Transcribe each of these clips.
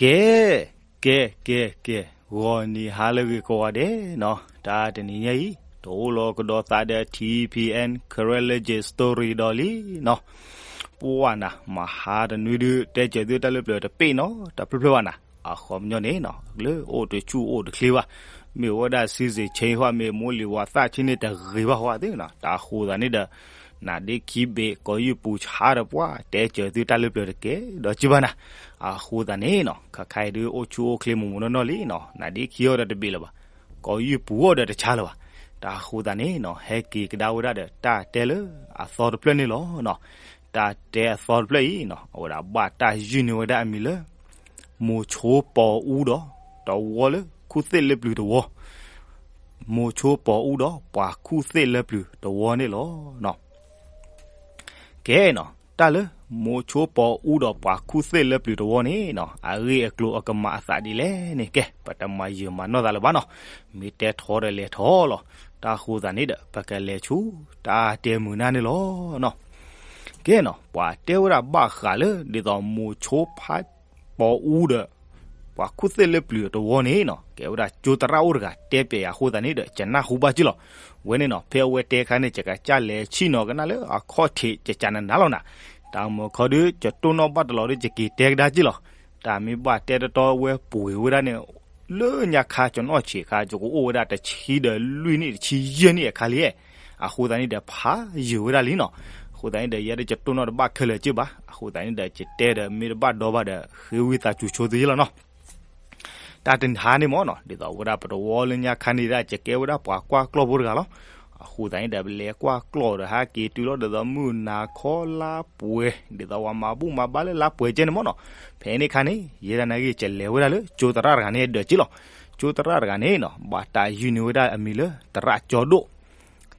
ကဲ, ကဲ, ကဲ, ကဲ, ဂီၤနံၤဟါလၢအဂ့ၤကိးဂၤဒဲးနီၤ, တၢ်တနံၤညါအံၤ တအိၣ်လီၤကဒီးသးဒီး ထံၣ်ဖံၣ်အဲၣ် Karen Legend Story ဒီးလံနီၤ, ပှၢ်နၤ မဟါတနွံဒု တဲစၢၤသုတၢ်လၢပျၢၤတပ့ၢ်နီၤ တၢ်ဖျၢၣ်ဖျၢၣ်ဘၣ်နၤ, အခီပညီန့ၣ်နီၤ လၢအိၣ်တဆူၣ်အိၣ်တချ့ဘၣ်, မ့ၢ်ဝဲဒၣ် season change ဟီ မ့ၢ်မိၢ်လံၤဝါသၣ်ဆ့န့ၣ်တဂ့ၤဘၣ်ဟီသ့နီၤ, တၢ်အဃိသတးန့ၣ်ဒီး နၤဒ့ခံဘ့ၣ် ကိးယုၢ်ပူၤဆါဒီးပှၢ် တဲစၢၤသုတၢ်လၢပျၢၤတကဲဒီးက့ဘၣ်နၤ, အဃိသတးန့ၣ်နီၤ ခါခါအံၤဒု အိၣ်ဆူၣ်အိၣ်ချ့မိၢ်မိၢ်နီၢ်နီၢ်လံနီၤ, နၤဒ့ခံအီၤဒီးတဘ့ၣ်လၢၤဘၣ်, ကိးယုၢ်ပူၤအီၤဒီးတဆါလၢၤဘၣ်, တၢ်အဃိသတးန့ၣ်နီၤ ဟဲက့ၤကဒါဝဲဒၣ်ဒီးတၢ်တဲလၢအသီတဖျၢၣ်န့ၣ်လီၤနီၤ, တၢ်တဲအသီတဖျၢၣ်အံၤနီၤ အဝဲဒၣ်ဘၣ်တၢ်ယုၢ်န့ၢ်ဝဲဒၣ်အမံၤလၢ မိၤဆိပီအူဒီး တဝီလၢခူၣ်သ့ၣ်လၢပျၢၤတဝီ မိၤဆိပီအူဒီးပှၤခူၣ်သ့ၣ်လၢပျၢၤတဝီန့ၣ်လီၤ. ကဲနီၤ တၢ်လၢ မိၤဆိပီအူဒီးပှၤခူၣ်သ့ၣ်လၢပျၢၤတဝီန့ၣ်နီၤ အဂ့ၢ်အကျိၤအကမၤအသးဒ်လဲၣ်န့ၣ် ကဲ ပတမၤယုာ်မၤနီၢ်သးလၢၤဘၣ်နီၤ, မ့ၢ်တဲထီဒီးလဲၤထီလီၤ, တၢ်အဃိသတးန့ၣ်ဒီး ပကလဲၤဆူ တၢ်တဲမုာ်နၢ်န့ၣ်လီၤ. ကဲနီၤ ပှၤတဲဝဲဒၣ်ဘၣ်ဃးလၢ ဒ်သိးမိၤဆိဖါ ပီအူဒီး ပှၤခူၣ်သ့ၣ်လၢပျၢၤတဝီန့ၣ်နီၤ ကဲဝဲဒၣ်ကၠိသရၣ်အိၣ်တဂၤ တဲပၠးယၤအဃိသတးန့ၣ်ဒီး ယနၢ်ဟူဘၣ်က့လီၤ. ဝဲန့ၣ်နီၤ ဖဲအဝဲတဲအခါန့ၣ် ယကစၢ်လဲၤဆံၣ်နီၤကနၣ်လၢအခီၣ်ထံး ယကနနၤလီၤနၤ, တၢ်မုၢ်ခီဒု ယတိၢ်နီၣ်ဘၣ်တလီၤဒီး ယက့ၤတဲကဒါက့လီၤ. တၢ်မ့ၢ်ဘၣ်တဲတတီဝဲပှ့ၤဝဲဒၣ်န့ၣ် လၢညါခါ ကနီၣ်ဆံးခါ ယကအိၣ်ဝဲဒၣ်တဆံဒီးလွံၢ်နံၣ် တဆံယဲၢ်နံၣ်အခါလံ, အဃိသတးန့ၣ်ဒီး ဖးယုာ်ဝဲဒၣ်လံနီၤ. အဃိသတးန့ၣ်ဒီး ယဲဒၣ်ယတိၢ်နီၣ်တဘၣ်ခဲလၢာ်က့ဘၣ်, အဃိသတးန့ၣ်ဒီး ယတဲဒီးမ့ၢ်တဘၣ်ဒီဘၣ်ဒီး ဃ့ဝံသးစူၤဆိသုယလီၤနီၤ. တၢ်တဟါန့ၣ်မ့ၢ်နီၤ ဒ်သိးဝဲဒၣ်ပတဝီလၢညါခါန့ၣ်ဒၣ် ယကဲဝဲဒၣ်ပှၤကွၢ်ကျီၢ်ဖိတဂၤလီၤ. အဃိသတးန့ၣ်ဒီး ပလဲၤကွၢ်ကျီၢ်ဒီးဟဲက့ၤတုၤလီၤ ဒ်သိးမုၢ်နၤခီလါပှဲၤ ဒ်သိးပှၤမၤဘူၣ်မၤဘါလၢလါပှဲၤကဲန့ၣ်မ့ၢ်နီၤ, ဖဲန့ၣ်ခါန့ၣ် ယဲဒၣ်နာ်က့ ယလဲၤဝဲဒၣ်လၢကၠိသရၣ်တဂၤန့ၣ်ဒီးက့လီၤ. ကၠိသရၣ်တဂၤန့ၣ်နီၤ ဘၣ်တၢ်ယုၢ်န့ၢ်ဝဲဒၣ်အမံၤလၢ သရၣ်ကၠီဒိၣ်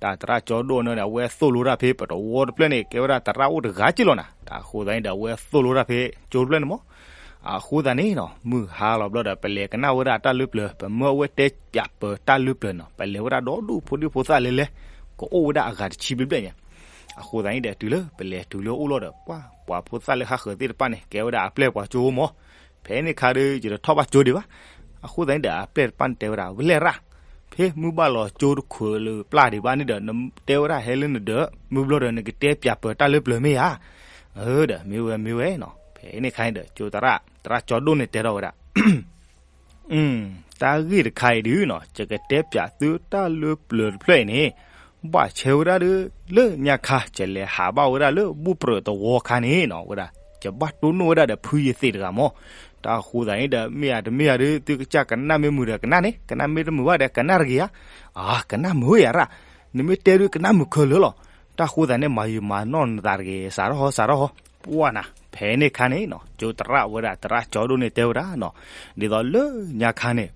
တၢ်သရၣ်ကၠီဒိၣ်န့ၣ် အဝဲသိၣ်လိတၢ်ဖဲပတဝီတဖျၢၣ်န့ၣ် ကဲဝဲဒၣ်သရၣ်အိၣ်တဂၤက့လီၤနၤ, တၢ်အဃိသတးန့ၣ်ဒီး အဝဲသိၣ်လိတၢ်ဖဲကၠိတဖျၢၣ်န့ၣ်မ့ၢ်. အဃိသတးန့ၣ်နီၤ မုၢ်ဟါလီၤဘျီဒီး ပလဲၤကနၣ်ဝဲဒၣ်တၢ်လၢပျၢၤ ပမၢအဝဲတဲပၠးပၢၤတၢ်လၢပျၢၤနီၤ ပလဲၤဝဲဒၣ်ဒီဒူၣ်ဖိဒံဖိသၣ်လဲၤလဲၤ ကအိၣ်ဝဲဒၣ်အဂၤတဆံဘျဲၣ်ဘျဲၣ်ညါ. အဃိသတးန့ၣ်ဒီး တုၤလၢပလဲၤတုၤလၢအအိၣ်လီၤဒီး ပှၤပှၤဖိသၣ်လၢဟးဃၢၤသ့ၣ်တဖၣ်န့ၣ် ကဲဝဲဒၣ်အပျဲၢ်ပှၤကၠိမ့ၢ်. ဖဲန့ၣ်ခါဒီး ယတထီၣ်ဘၣ်ကၠိဒံးဘၣ်. အဃိသတးန့ၣ်ဒီး အပျဲၢ်တဖၣ်န့ၣ်တဲဝဲဒၣ် ဝဲလဲၣ်ရၣ်, ဖဲမုၢ်ဘၣ်လီၤကၠိတခိၣ်လၢပျၢ်ဒံးဘၣ်န့ၣ်ဒီး နတဲဝဲဒၣ်ဟဲလၢနဒၢး မုၢ်ဘျီဒီး နကတဲပၠးပၢၤတၢ်လၢပျၢၤမ့ၢ်ဧါ. ဒီးမ့ၢ်ဝဲမ့ၢ်ဝဲနီၤ. ဖဲန့ၣ်ခါန့ၣ်ဒီး ကၠိသရၣ် သရၣ်ကၠီဒိၣ်န့ၣ်တဲထီၣ်ဝဲဒၣ် တၢ်ဂ့ၢ်တခါအံၤဒုနီၤ ယကတဲပၠးသုတၢ်လၢပျၢၤတဖျၢၣ်အံၤန့ၣ် ဘၣ်ဆၢဝဲဒၣ်ဒီး လၢညါခါ ယလဲၤဟးဘၣ်ဝဲဒၣ်လၢဘူၣ်ပြၢၤတဝီခါန့ၣ်နီၤ ဝဲဒၣ် ယဘၣ်တိၢ်နီၣ်ဝဲဒၣ်ဒီးဖုယသံးတဂၤမ့ၢ်. တၢ်ဃိသးန့ၣ်ဒီး မ့ၢ်ဧါတမ့ၢ်ဧါဒီး သုကစၢ်ကနၣ်မ့ၢ်မုာ်ဒီးကနၣ်န့ၣ် ကနၣ်မ့ၢ်တမုာ်ဘၣ်ဒီးကနၣ်တဂ့ၤဧါ. အၢ ကနၣ်မုာ်ဝဲယၤရၣ်, နမ့ၢ်တဲဒုးကနၣ်မုာ်ခဲလၢာ်လီၤ. တၢ်ဃိသးန့ၣ် မၤယုာ်မၤနီၢ်နသးတဂ့ၤ စးထီၣ်ဟီ စးထီၣ်ဟီ. ပှၢ်နၤ ဖဲန့ၣ်ခါန့ၣ်နီၤ ကၠိသရၣ်ဝဲဒၣ် သရၣ်ကၠီဒိၣ်န့ၣ်တဲဝဲဒၣ်နီၤ ဒ်သိးလၢညါခါန့ၣ်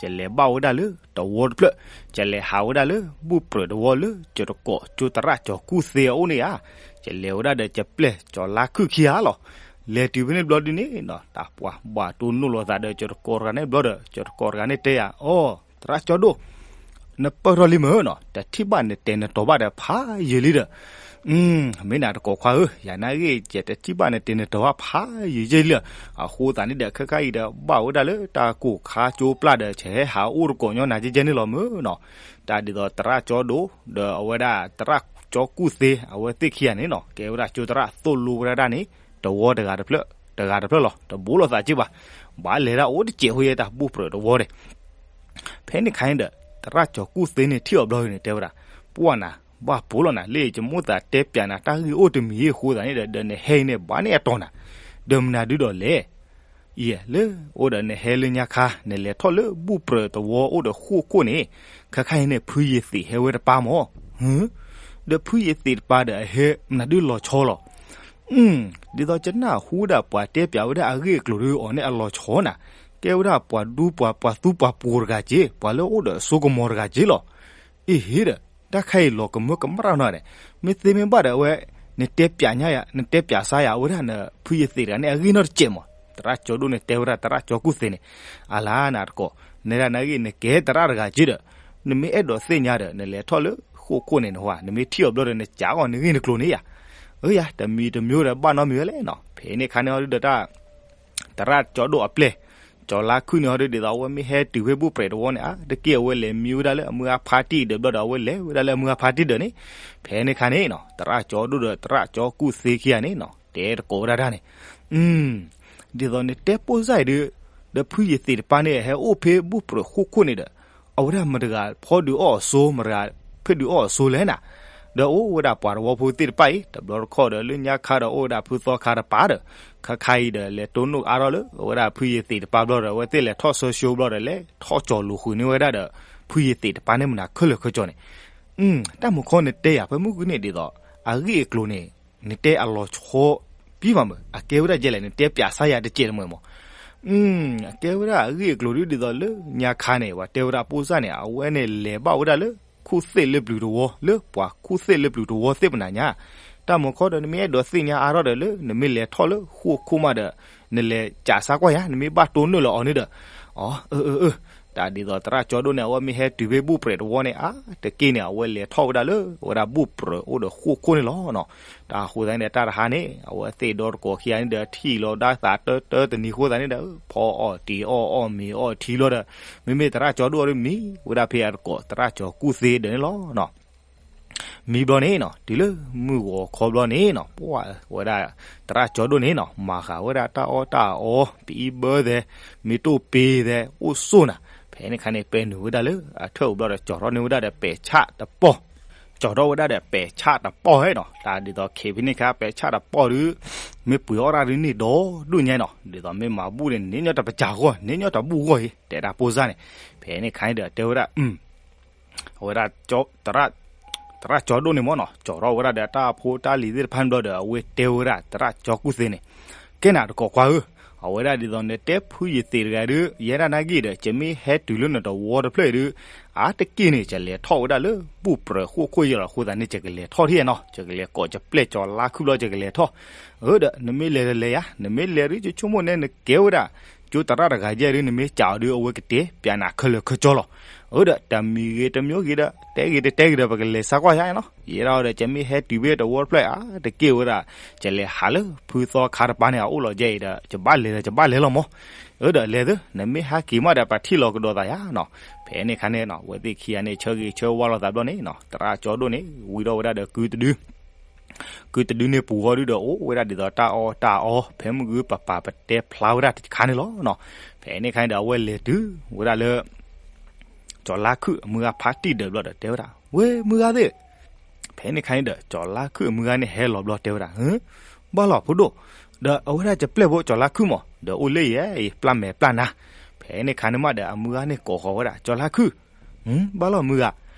ယလဲၤဘၣ်ဝဲဒၣ်လၢတဝီတဖျၢၣ်, ယလဲၤဟးဝဲဒၣ်လၢဘူၣ်ပြၢၤတဝီလၢ ကၠိတကိး ကၠိသရၣ်ကၠီကူၣ်သ့အအိၣ်န့ၣ်ဧါ. ယလဲၤဝဲဒၣ်ဒီးယပျဲၢ်ကၠီလါခုၣ်ခံဂၤလီၤ. လဲၤတုၤဖဲန့ၣ်ဘျီဒုန့ၣ်နီၤ တၢ်ပှၤဘၣ်တိၢ်နီၣ်လိာ်သးဒီးကၠိတကိးတဂၤန့ၣ်ဘျီဒီး ကၠိတကိးတဂၤန့ၣ်တဲယၤ အိ သရၣ်ကၠီဒိၣ်, နပၢၢ်ထီၣ်လံမ့ၢ်နီၤ တထံၣ်ဘၣ်နတဲာ်နတီၤဘၣ်ဒီးဖးယံာ်လံဒီး မ့ၢ်နၤတကိးခွါဧၢ, ယၤနာ်ဂ့ၢ် ယတထံၣ်ဘၣ်နတဲာ်နတီၤဘၣ်ဖးယံာ်ယံာ်လံ. အဃိသတးန့ၣ်ဒီး ခဲခါအံၤဒီး ဘၣ်ဝဲဒၣ်လၢတၢ်ကိၢ်ခါကၠိပျၢ်ဒီး ယဟဲဟးအိၣ်တကိးညီနၤကဲကဲန့ၣ်လီၤမ့ၢ်နီၤ. တၢ်ဒ်သိးသရၣ်ကၠီဒိၣ် ဒီးအဝဲဒၣ်သရၣ်ကၠီကူၣ်သ့ အဝဲသ့ၣ်ခံဂၤန့ၣ်နီၤ ကဲဝဲဒၣ်ကၠိသရၣ်သိၣ်လိဝဲဒၣ်ဒၣ်န့ၣ် တဝီတဂၤတဖျၢၣ် တဂၤတဖျၢၣ်လီၤ. တဘိလိာ်သးက့ဘၣ်. ဘၣ်လဲၤဒၣ်အိၣ်တစဲးဖိယဲတၢ်ဘူၣ်ပြၢၤတဝီဒီး ဖဲန့ၣ်ခါန့ၣ်ဒီး သရၣ်ကၠီကူၣ်သ့န့ၣ်ထံၣ်အီၤဘျီန့ၣ် တဲဝဲဒၣ်, ပှၢ်နၤ ဘၣ်ပိာ်လီၤနၤ လၢယမိၣ်သးတဲပၠးနၤ တၢ်ဂ့ၢ်အိၣ်တမံၤအဃိသတးန့ၣ်ဒီး ဒီးနဟဲအံၤန့ၣ် ဘၣ်န့ၣ်အတီၤနၤ, ဒီးမနုၤဒုဒီးလဲၣ်. ယဲ လၢအိၣ်ဒီးနဟဲလၢညါခါ နလဲၤထီၣ်လၢဘူၣ်ပြၢၤတဝီအိၣ်ဒီးဃိၣ်ခိၣ်န့ၣ်, ခဲခါအံၤန့ၣ် ဖုယသံးဟဲဝဲတပၢ်မၢ်. ဒီးဖုယသံးတပၢ်ဒီးအဟဲမနုၤဒုလီၤဆီလီၤ. ဒ်သိးယနၢ်ဟူဒၣ်ပှၤတဲပၠးဝဲဒၣ်အဂ့ၢ်အကျိၤဒီးအီၤန့ၣ်အလီၤဆီနၤ, ကဲဝဲဒၣ်ပှၤဒူပှၤ ပှၤသူပှၤပှိၤတဂၤက့, ပှၤလၢအိၣ်ဒီးအစိကမီၤတဂၤက့လီၤ. အ့ဟ့ဒီး တၢ်ခါအံၤလီၤကမၢကမၣ်တၢ်နီၤဒီး, မ့ၢ်သ့မ့ၢ်ဘၣ်ဒီးအဝဲ, နတဲပၠးညါယၤ နတဲပၠးစါယၤဝဲဒၣ်နဖုယသံးတဂၤန့ၣ် အဂ့ၢ်နီတစဲးမၢ်. သရၣ်ကၠီဒိၣ်န့ၣ်တဲဝဲဒၣ်သရၣ်ကၠီကူၣ်သ့န့ၣ်, အလါနၤတကိး, နဲဒၣ်နဂ့ၢ်နကဲသရၣ်တဂၤက့ဒီး, နမ့ၢ်အဲၣ်ဒိးသ့ၣ်ညါဒီး နလဲၤထီၣ်လၢဃိၣ်ခိၣ်န့ၣ်နဟါ, နမ့ၢ်ထံၣ်အီၤဘျီဒီး နကးအီၤနဂ့ၢ်နကျိၤန့ၣ်ယၤ. အၢယၤ တမံၤတမံၤဒီးဘၣ်နီတမံၤဝဲလဲၣ်နီၤ. ဖဲန့ၣ်ခါန့ၣ်အီၤဒုဒီးတၢ် သရၣ်ကၠီဒိၣ်အပျဲၢ် ကၠီၤလါခုၣ်န့ၣ်ဟီဒီး ဒ်သိးအဝဲမ့ၢ်ဟဲတုၤဖဲဘူၣ်ပြဲးတဝီန့ၣ် အါတက့ၢ်အဝဲလဲၤမံဝဲဒၣ်လၢအမုၢ်ဂၤဖါတံၢ်ဒၢးဘျီဒီး အဝဲလဲၤဝဲဒၣ်လၢအမုၢ်ဂၤဖါတံၢ်ဒၢးန့ၣ်, ဖဲန့ၣ်ခါန့ၣ်နီၤ သရၣ်ကၠီဒိၣ်ဒီးသရၣ်ကၠီကူၣ်သ့ခံဂၤန့ၣ်နီၤ တဲတကိးဝဲဒၣ်တၢ်န့ၣ်, ဒ်သိးနတဲပိၢ်စၢ်အံၤဒီး ဒီးဖုယသ့းတပၤန့ၣ် ဟဲအိၣ်ဖဲဘူၣ်ပြဲးဃိၣ်ခိၣ်န့ၣ်ဒီး အဝဲဒၣ်မတဂၤဖီဒုးအီၣ်အစိ မတဂၤဖဲဒုးအီၣ်အစိလဲၣ်နၤ, ဒီးအိၣ်ဝဲဒၣ်ပှၤတဝီဖိသ့ၣ်တဖၣ်အံၤ တဘျီတခီၣ်ဒီး လၢညါခါဒီးအိၣ်ဝဲဒၣ်ဖုသီခါတပၤဒီး ခါခါအံၤဒီး လဲၤတိၢ်နီၣ်အါထီၣ်လၢ အဝဲဒၣ်ဖုယသ့းတပၤဘျီဒီး အဝဲသ့ၣ်လဲၤထီၣ်ဆၢဆိဘျီဒီး လဲၤထီၣ်ကၠီၤလိာ်ဃုာ်န့ၢ်ဝဲဒၣ်ဒီး ဖုယသ့းတပၤန့ၣ်မနၤခဲလၢာ်ခဲဆ့န့ၣ်, တၢ်မူခီန့ၣ်တဲယၤ ဖဲမုၢ်ဂီၤန့ၣ်ဒ်သိး အဂ့ၢ်အကျိၤန့ၣ် နတဲအလီၤဆီ ပံမးမး အကဲဝဲဒၣ်ယဲလဲၣ် နတဲပၠးစါယၤတစဲးတမံၤမး, အကဲဝဲဒၣ်အဂ့ၢ်အကျိၤဒ်သိးလၢညါခါန့ၣ် ပှၤတဲဝဲဒၣ်ပိၢ်စၢ်န့ၣ် အဝဲန့ၣ်လဲၤဘၣ်ဝဲဒၣ်လၢ ခူၣ်သ့ၣ်လၢပျုၤတဝီ လၢပှၤခူၣ်သ့ၣ်လၢပျုၤတဝီသ့ၣ်ပနၤညါ, တၢ်မူခီဒီး နမ့ၢ်အဲၣ်ဒိးသ့ၣ်ညါအါထီၣ်ဒီးလၢ နမ့ၢ်လဲၤထီၣ်လၢဃိၣ်ခိၣ်မးဒီး နလဲၤကးစါကွၢ်ယၤ နမ့ၢ်ဘၣ်တိၢ်နီၣ်လၢအီၤန့ၣ်ဒီး, အၢ အၢ အၢ တၢ်ဒ်သိးသရၣ်ကၠီဒိၣ်န့ၣ် အဝဲမ့ၢ်ဟဲတုၤဖဲဘူၣ်ပြဲးတဝီန့ၣ် အါတက့ၢ်န့ၣ် အဝဲလဲၤထီၣ်ဝဲဒၣ်လၢ အဝဲဒၣ်ဘူၣ်ပြဲးအိၣ်ဒီးဃိၣ်ခိၣ်န့ၣ်လီၤနီၤ, တၢ်အဃိသတးန့ၣ်ဒီး တၢ်တဟါန့ၣ် အဝဲသ့ၣ်ဒီတကိးခံဂၤန့ၣ်ဒီး ထံၣ်လီၤဒၣ်သးတၢတၢတနံၤအဃိသတးန့ၣ်ဒီး ဖီအီၣ်တံၤအီၣ်အီၣ်မ့ၤအီၣ်ထံလီၤဒီး မ့မ့ၢ်သရၣ်ကၠီဒိၣ်အီၤဒီးမံဝဲဒၣ်ဖဲအတကိး သရၣ်ကၠီကူၣ်သ့ဒၢးန့ၣ်လီၤနီၤ မံဘျီန့ၣ်နီၤ တုၤလၢမုၢ်ဂီၤခီဘျီန့ၣ်နီၤ ပှၤဝဲဒၣ် သရၣ်ကၠီဒိၣ်န့ၣ်နီၤ မၤဃာ်ဝဲဒၣ်တၢ်အီၣ်တၢ်အီ ပအံဘၢသဲး မ့ၢ်တိၢ်ပ့သဲး အိၣ်ဆိၣ်နၤ, ဖဲန့ၣ်ခါန့ၣ် ပဲနုာ်ဝဲဒၣ်လၢအထၢၣ်အိၣ်ဘျီဒီး ကၠီၤထီၣ်န့ၢ်ဝဲဒၣ်ဒီးပဲာ်ဆၣ်တပီၢ်, ကၠီၤထီၣ်ဝဲဒၣ်ဒီးပဲာ်ဆၣ်တပီၢ်ဟဲနီၤ တၢ်ဒ်သိးခဲဖဲန့ၣ်ခါ ပဲာ်ဆၣ်တပီၢ်ဒီး မ့ၢ်ပှ့ၤအီၣ်တၢ်ဒုးန့ၣ်ဒီးဒိၣ်ညါနီၤ ဒ်သိးမ့ၢ်မၤဘူၣ်န့ၣ် န့ၢ်ညီတပစၢၤဂီၢ် န့ၢ်ညီတဘူၣ်ဂီၢ်အံၤ တဲဒၣ်ပိၢ်စၢ်န့ၣ်, ဖဲန့ၣ်ခါန့ၣ်ဒီးတဲဝဲဒၣ် အဝဲဒၣ် သရၣ်ကၠီဒိၣ်န့ၣ်မ့ၢ်နီၤ ကၠီၤထီၣ်ဝဲဒၣ်ဒီးတၢ်ဖိတၢ်လံၤသ့ၣ်တဖၣ်န့ၣ်ဘျီဒီး အဝဲတဲဝဲဒၣ်သရၣ်ကၠီကူၣ်သ့န့ၣ်, ကဲနၤတကိးကွၢ်ဧၢ, အဝဲဒၣ်ဒ်သိးနတဲဖုယသ့းတဂၤဒီး ယဲဒၣ်နာ်က့ဒီး ယမ့ၢ်ဟဲတုၤလၢနတဝီတဖျၢၣ်အံၤဒီး အါတက့ၢ်န့ၣ် ယလဲၤထီၣ်ဝဲဒၣ်လၢဘူၣ်ပြဲးဃိၣ်ခိၣ်ယဲလီၤအဃိသတးန့ၣ် ယကလဲၤထီၣ်ထံၣ်နီၤ ယကလဲၤကိးယပျဲၢ်ကၠီၤလါခုၣ်ဘျီ ယကလဲၤထီၣ်, အၢဒီး နမ့ၢ်လဲၤဒီးလဲၤယၤ နမ့ၢ်လဲၤဒီး ယဆိကမိၣ်န့ၣ် နကဲဝဲဒၣ် ကၠိသရၣ်တဂၤယဲဒီး နမ့ၢ်ကးအီၤဒီး အဝဲကတဲပၠးနၤခဲလၢာ်ခဲဆ့လီၤ, အၢဒီး တမံၤဂ့ၤတမံၤဂ့ၤဒီး တဲဂ့ၤတတဲဂ့ၤဒီး ပကလဲၤစါကွၢ်ယၤနီၤ ယဲဒၣ်ဒီး ယမ့ၢ်ဟဲတုၤဖဲတဝီတဖျၢၣ် အါတက့ၢ်ဝဲဒၣ် ယလဲၤဟးလၢဖုသီခါတပၤန့ၣ် အအိၣ်လီၤယဲအံၤဒီး ယဘၣ်လဲၤဒီး ယဘၣ်လဲၤလီၤမး, အၢဒီး လဲၤသ့ နမ့ၢ်ဟဲက့ၤမးဒီး ပထံၣ်လီၤကဒီးသးယၤနီၤ, ဖဲန့ၣ်ခါန့ၣ်နီၤ အဝဲသ့ၣ်ခံဂၤန့ၣ် ဆၢဂ့ၤဆၢဝါလိာ်သးဘျီန့ၣ်နီၤ သရၣ်ကၠီဒိၣ်န့ၣ် ဝံထီၣ်ဝဲဒၣ်ဒီးကုတဒု ကုတဒုန့ၣ်ပူၤဃီဒုဒီး အိၣ်ဝဲဒၣ်ဒ်သိးတၢ်အီၣ်တၢ်အီ ဖဲမုၢ်ဂုၢ်ပၤပၤပတဲဖျါဝဲဒၣ်တခါန့ၣ်လီၤနီၤ, ဖဲန့ၣ်ခါန့ၣ်ဒီး အဝဲလဲၤတုၤဝဲဒၣ်လၢ ကၠီၤလါခုၣ်အမုၢ်ဂၤဖါတံၢ်ဒၢးဘျီဒီး တဲဝဲဒၣ် ဝဲမုၢ်ဂၤသ့ၣ်, ဖဲန့ၣ်ခါန့ၣ်ဒီး ကၠီၤလါခုၣ်အမုၢ်ဂၤန့ၣ်ဟဲလီၤဘျီတဲဝဲဒၣ် ဘၣ်လီၤဖိဒိၣ်, ဒီးအဝဲဒၣ်ယပျဲၢ်ဖိကၠီၤလါခုၣ်မး ဒီးအိၣ်လၢယဲအံၤ ပျၢ်မဲာ်ပျၢ်နါ, ဖဲန့ၣ်ခါန့ၣ်မးဒီး အမုၢ်ဂၤန့ၣ်ကိးဃီၤဝဲဒၣ် ကၠီၤလါခုၣ် ဘၣ်လီၤမုၢ်ဂၤ,